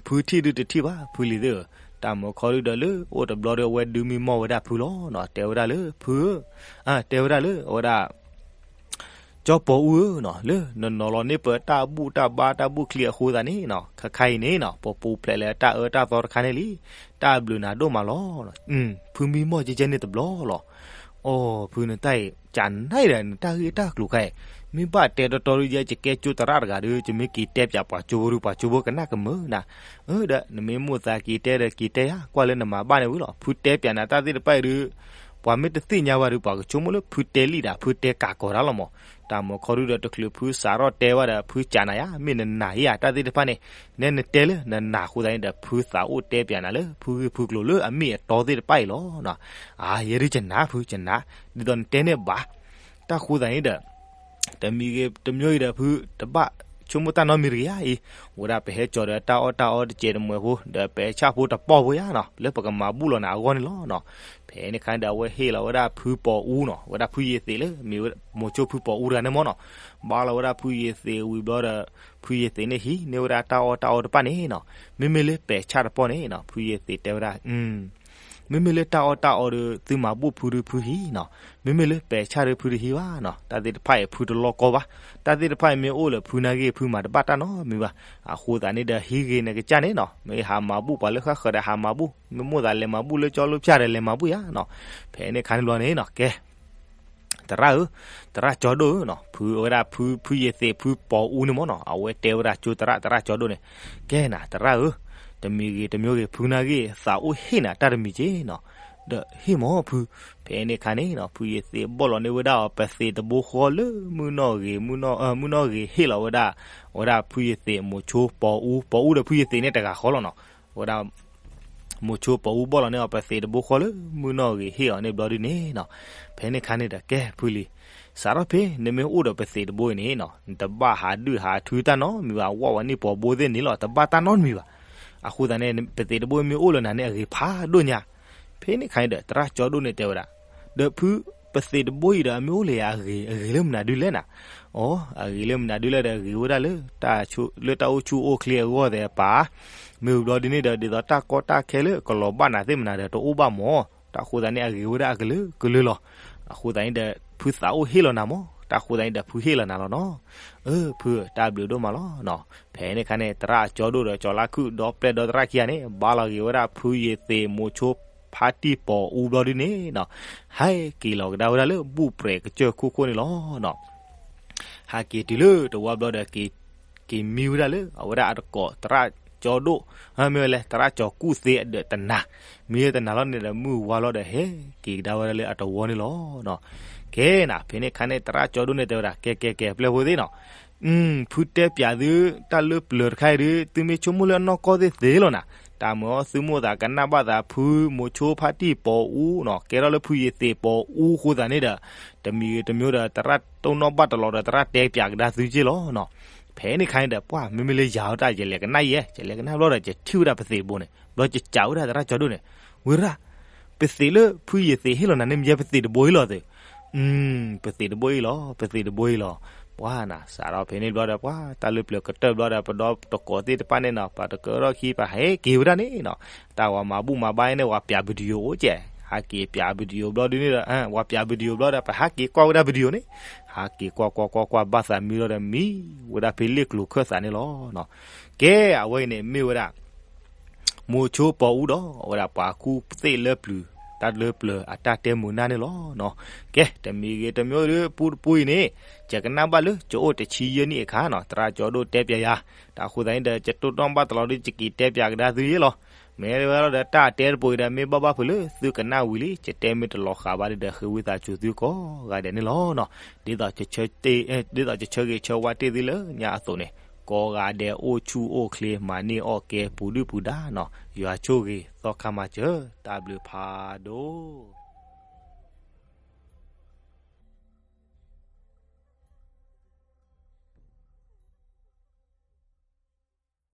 ဖုထံၣ်ဒုတထံၣ်ဘၣ် ဖုလံၤသ့ၣ်ဧၢ, တၢ်မုခီဒုဒီးလၢအိၣ်တဘျီဒီးအဝဲဒုမံမီၢ်ဝဲဒၣ်ဖုလီၤနီၤ, တဲဝဲဒၣ်လၢဖုဧၢ, တဲဝဲဒၣ်လၢအဝဲဒၣ် ကၠီပီၤအူဧၢနီၤ, လၢနနီၤလီၤန့ၢ်ပတၢ်ဘူၣ်တၢ်ဘါတၢ်ဘူၣ်ချံအဃိသးန့ၣ်နီၤ, ခါခါအံၤန့ၣ်နီၤ ပပူၤဖျဲးလၢတၢ်အၢတၢ်သီတခါန့ၣ်လံ, တၢ်ဘျုးနၤဒိၣ်မးလီၤ, ဖုမံမီၢ်ကဲကဲန့ၣ်တဘျီလီၤ, အိ ဖုနတၢ်အံၤ ကနၣ်အံၤဒီးနတၢ်ဂ့ၢ်တၢ်ကျိၤခါအံၤ, မ့ၢ်ဘၣ်တဲတီတီဒုယဲ ယကဲကၠိသရၣ်တဂၤဒီး ယမ့ၢ်က့ၤတဲပၠးပှၤကၠိဖိဒီး ပှၤကၠိဖိကနၣ်ကမုာ်နၤ, အၢ ဒီးနမ့ၢ်မိၣ်သးက့ၤတဲဒီးက့ၤတဲယၤ ကွၢ်လၢနမၤဘၣ်န့ၣ်ဝံၤလီၤ, ဖုတဲပၠးနၤတၢ်သ့ၣ်တဖၣ်အံၤဒီး ပှၤမ့ၢ်တသ့ၣ်ညါဘၣ်ဒီး ပှၤကဆိကမိၣ်လၢဖုတဲလံဒၣ် ဖုတဲကးကီးတၢ်လီၤမး, တၢ်မုခီဒုဒီးတချုးဖုစးထီၣ်တဲဘၣ်ဒီး ဖုကးနၤယၤ မ့ၢ်နနာ်ဧါတၢ်သ့ၣ်တဖၣ်န့ၣ်, နဲနတဲလၢနနာ်အဃိသတးန့ၣ်ဒီး ဖုသးအိၣ်တဲပၠးနၤလၢ ဖုဂ့ၢ်ဖုကျိၤလၢအမ့ၢ်အတီသ့ၣ်တဖၣ်အံၤလီၤ, အါ ယဲဒုကနၣ်ဖုကနၣ်, ဒ်သိးနတဲန့ၣ်ဘၣ်, တၢ်ဃိသးန့ၣ်ဒီး တမံၤဂ့ၤတမံၤဂ့ၤဒီး ဖုတဘၣ်ဆိကမိၣ်တၢ်နီတမံၤတဂ့ၤဧါအံၤ, ဝဲဒၣ်ပဟဲကၠီၤဒီးတၢ်အီၣ်တၢ်အီတစဲးတမှဲၤဖိ ဒီးပဲာ်ဆၣ်ဖိတပီၢ်ဖိယါနီၤ လၢပကမၤဘူၣ်လီၤနၤအဂီၢ်န့ၣ်လီၤနီၤ, ဖဲန့ၣ်ခါန့ၣ်ဒီး အဝဲဟ့ၣ်လီၤဝဲဒၣ်ဖုပီၤအူနီၤ ဝဲဒၣ်ဖုယ့ၤသ့းလၢ မ့ၢ်မိၤဆိဖုပီၤအူတဂၤန့ၣ်မ့ၢ်နီၤ, ဘၣ်လီၤဝဲဒၣ်ဖုယ့ၤသ့းဝံၤဘျီဒီး ဖုယ့ၤသ့းန့ၣ်ဟံးန့ၢ်ဝဲဒၣ်တၢ်အီၣ်တၢ်အီတဖၣ်န့ၣ်နီၤ, မ့မ့ၢ်လၢပဲာ်ဆၣ်တပီၢ်န့ၣ်နီၤ ဖုယ့ၤသ့းတဲဝဲဒၣ် မ့မ့ၢ်လၢတၢ်အီၣ်တၢ်အီဒီး သုမၤဘူၣ်ဖုဒီးဖုဟံးနီၤ, မ့မ့ၢ်လၢပဲာ်ဆၣ်ဒီးဖုတဟံးဘၣ်နီၤ, တၢ်သ့ၣ်တဖၣ်အံၤဖုတလီၢ်ကီဘၣ်, တၢ်သ့ၣ်တဖၣ်အံၤမ့ၢ်အိၣ်လၢဖုနာ်ဂ့ၢ် ဖုမၤတဘၣ်တၢ်နီတမံၤဘၣ်, အဃိသတးန့ၣ်ဒီးဟံးဂ့ၤနကစၢ်န့ၣ်နီၤ, မ့ၢ်ဟးမၤဘူၣ်ပှၤလၢဃၣ်ဃၢၤဒီးဟးမၤဘူၣ်, မ့ၢ်မိၣ်သးလဲၤမၤဘူၣ်လၢကၠီလၢဖၠၣ်ဒီးလဲၤမၤဘူၣ်ယါနီၤ, ဖဲန့ၣ်ခါန့ၣ်ဘျီန့ၣ်နီၤ ကဲ သရၣ်ဧၢ, သရၣ်ကၠီဒိၣ်ဧၢနီၤ, ဖုဝဲဒၣ်ဖု ဖုယ့ၤသ့းဖုပီၤအူန့ၣ်မ့ၢ်နီၤ အဝဲတဲဝဲဒၣ်ကၠိသရၣ် သရၣ်ကၠီဒိၣ်န့ၣ်, ကဲနၤသရၣ်ဧၢ, တမံၤဂ့ၤတမံၤဂ့ၤ ဖုနာ်ဂ့ၢ်သးအိၣ်ဟ့ၣ်နၤတၢ်တမံၤက့နီၤ, ဒီးဟ့ၣ်မ့ၢ်ဖု, ဖဲန့ၣ်ခါန့ၣ်နီၤ ဖုယ့ၤသ့းဘီၣ်လီၤန့ၢ်ဝဲဒၣ်အီၤပသ့းတဘိဃီလၢမုၢ်နီၢ်ဂ့ၤ, မုၢ်နီၢ်ဂ့ၤဟ့ၣ်လီၤဝဲဒၣ်, ဝဲဒၣ်ဖုယ့ၤသ့းမိၤဆိပီၤအူ, ပီၤအူဒီးဖုယ့ၤသ့းန့ၣ်တဂၤဃီလီၤနီၤ, ဝဲဒၣ် မိၤဆိပီၤအူဘီၣ်လီၤန့ၢ်အီၤပသ့းတဘိဃီလၢမုၢ်နီၢ်ဂ့ၤဟ့ၣ်အီၤန့ၣ်ဘျီဒုန့ၣ်နီၤ, ဖဲန့ၣ်ခါန့ၣ်ဒီးကဲဖုလံၤ, စးထီၣ်ဖဲနမ့ၢ်အိၣ်ဒီးပသ့းတဘိအံၤန့ၣ်နီၤ နတဘၣ်ဟးဒုၣ်ဟးထုတၢ်နီတမံၤဘၣ်, ဝၣ်ဝဲန့ၢ်ပီၤဘိသ့ၣ်န့ၣ်လီၤ တဘၣ်တၢ်နီတမံၤဘၣ်, အဃိသတးန့ၣ် ပသ့းတဘိမ့ၢ်အိၣ်လၢနၤန့ၣ်အဂ့ၤဖးဒိၣ်ညါ, ဖဲန့ၣ်ခါန့ၣ်ဒီး သရၣ်ကၠီဒိၣ်န့ၣ်တဲဝဲဒၣ် ဒီးဖု ပသ့းတဘိအံၤဒီးအမ့ၢ်အိၣ်လၢအဂ့ၤ အဂ့ၤလၢမနုၤဒုလဲၣ်နၤ, အိ အဂ့ၤလၢမနုၤဒုလဲၣ်ဒီး ဂ့ၤဝဲဒၣ်လၢ လၢတၢ်အိၣ်ဆူၣ်အိၣ်ချ့အဂီၢ်သ့ၣ်အပၢ်, မ့ၢ်ဝံၤဘျီဒုန့ၣ်ဒီး ဒ်သိးတၢ်ကီတၢ်ခဲလၢကလီၤဘၣ်နၤသ့ၣ်မနၤဒီးတအိၣ်ဘၣ်မး, တၢ်ဃိသတးန့ၣ် အဂ့ၤဝဲဒၣ်အကလုာ်ကလုာ်လီၤ, အဃိသတးန့ၣ်ဒီး ဖုသးအိၣ်ဟ့ၣ်လီၤနၤမး, တၢ်ဃိသတးန့ၣ်ဒီး ဖုဟ့ၣ်လီၤနၤလီၤနီၤ, အၢ ဖု တၢ်ဘျုးဒိၣ်မးလီၤနီၤ, ဖဲန့ၣ်ခါန့ၣ် သရၣ်ကၠီဒိၣ်ဒီးကၠီလါခုၣ် ဒီပျဲၢ်ဒီသရၣ်ခံဂၤန့ၣ် ဘါလီၤက့ၤဝဲဒၣ်ဖုယ့ၤသ့းမိၤဆိဖါတံၢ်ပီၤအူဘျီဒုန့ၣ်နီၤ, ဟဲက့ၤလီၤကဒါဝဲဒၣ်လၢ ဘူၣ်ပြဲၤကစၢၢ်ခိၣ်ခိၣ်န့ၣ်လီၤနီၤ, ဟဲက့ၤတုၤလၢတဝီဘျီဒီး က့ၤမံဝဲဒၣ်လၢ အဝဲဒၣ်အတကိးသရၣ်ကၠီဒိၣ်, မ့ၢ်ဝဲလဲၣ် သရၣ်ကၠီကူၣ်သ့အဒၢးတနၤ, မံဝဲတနၤလီၤန့ၣ်ဒီး မုၢ်ဝါလီၤဒီးဟဲက့ၤကဒါဝဲဒၣ်လၢအတဝီန့ၣ်လီၤနီၤ, ကဲနၤ ဖဲန့ၣ်ခါန့ၣ် သရၣ်ကၠီဒိၣ်န့ၣ်တဲဝဲဒၣ် ကဲကဲကဲ ပျဲၢ်ဖိသ့ၣ်နီၤ ဖုတဲပၠးသု တၢ်လၢပျၢၤတခါအံၤဒုး သုမ့ၢ်ဆိကမိၣ်လၢအနီၢ်ကီၢ်သ့ၣ်သ့လီၤနၤ, တၢ်မၤအီၤသုမိၣ်သးကနၣ်ဘၣ်သးဖု မိၤဆိဖါတံၢ်ပီၤအူနီၤ, ကဲထီၣ်လၢဖုယ့ၤသ့းပီၤအူအဃိသတးန့ၣ်ဒီး တမံၤဂ့ၤတမံၤဒီး သရၣ်တိၢ်နီၣ်ဘၣ်တလီၤဒီး သရၣ်တဲပၠးကဒါသုက့ၢ်လီၤနီၤ, ဖဲန့ၣ်ခါန့ၣ်ဒီး ပှၢ် မ့မ့ၢ်လၢယၤအီၤတၢ် ယလဲၤကနၣ်ယဲ, ယလဲၤကနၣ်ဘျီဒီး ယထံၣ်ဝဲဒၣ်ပသ့းတဘိန့ၣ် ဘျီယစံးဝဲဒၣ်သရၣ်ကၠီဒိၣ်န့ၣ်, ဝဲဒၣ် ပသ့းလၢဖုယ့ၤသ့းဟ့ၣ်လီၤနၤန့ၣ် မ့ၢ်ယဲပသ့းတဘိအံၤလီၤသ့ၣ် ပသ့းတဘိအံၤလီၤ, ပသ့းတဘိအံၤလီၤ, ပှၢ်နၤ စးထီၣ်ဖဲန့ၣ်ဘျီဒီး ပှၢ် တၢ်လၢပျၢၤကတၢၢ်ဘျီဒီး ပဒီတကိးသ့ၣ်တဖၣ်န့ၣ်နီၤ ပှၤတကၢထီၣ်ခံ ပဟဲက့ၤဝဲဒၣ်န့ၣ်နီၤ, တၢ်ဝၤမၤဘူၣ်မၤဘါန့ၣ် ဝၤပၠး video အိၣ်ကဲး, ဟးက့ၤပၠး video ဘျီဒုန့ၣ်ဒီး ဝၤပၠး video ဘျီဒီး ပဟးက့ၤကွၢ်ဝဲဒၣ် video န့ၣ်, ဟးက့ၤကွၢ်ကွၢ်ကွၢ်ကွၢ် ဘၣ်သးမံလီၤဒီး မံဝဲဒၣ်ဖဲလ့ၣ်ကျိၤခၢၣ်သးန့ၣ်လီၤ. ကဲ အဝဲအံၤန့ၣ် မ့ၢ်ဝဲဒၣ် မိၤဆိပီၤအူဒီး အဝဲဒၣ်ပှၤကူၣ်သ့ၣ်လၢပျၢၤ တၢ်လၢပျၢၤအတၢ်တဲမုာ်နၢ်န့ၣ်လီၤနီၤ. ကဲ တမံၤဂ့ၤတမံၤဒီး ပူတပူအံၤန့ၣ် ယကနၣ်ဘၣ်လၢ ကအိၣ်တဆံယဲၢ်နံၣ်အခါနီၤ သရၣ်ကၠီဒိၣ်တဲပၠးယၤ, တၢ်အဃိသတးန့ၣ်ဒီး ယတိၢ်နီၣ်ဘၣ်တလီၤဒီး ယက့ၤတဲပၠးကဒါသုယ့ၣ်လီၤ. မ့ၢ်ဝဲလီၤဒီး တၢ်အတဲတပူၤအံၤဒီး မ့ၢ်ဘၣ်ဘၣ်ဖုးလၢသုကနၣ်ဝံၤလံ ယတဲမ့ၢ်တလီၤဃာ်ဘၣ်ဒီး ဃ့ဝံသးစူၤသုကိးဂၤဒဲးန့ၣ်လီၤနီၤ. ဒ်သိးယဆၢဂ့ၤဆၢဝါတ့ၢ်သုလၢညါအသိးန့ၣ် ကိးဂၤဒဲးအိၣ်ဆူၣ်အိၣ်ချ့ မၤန့ၢ်အီၣ်ကဲ ပူၤဒုၣ်ပူၤဒါနီၤ. ယွၤဆိၣ်ဂ့ၤသီခါမၤစၢၤ တၢ်ဘျုးဖးဒိၣ်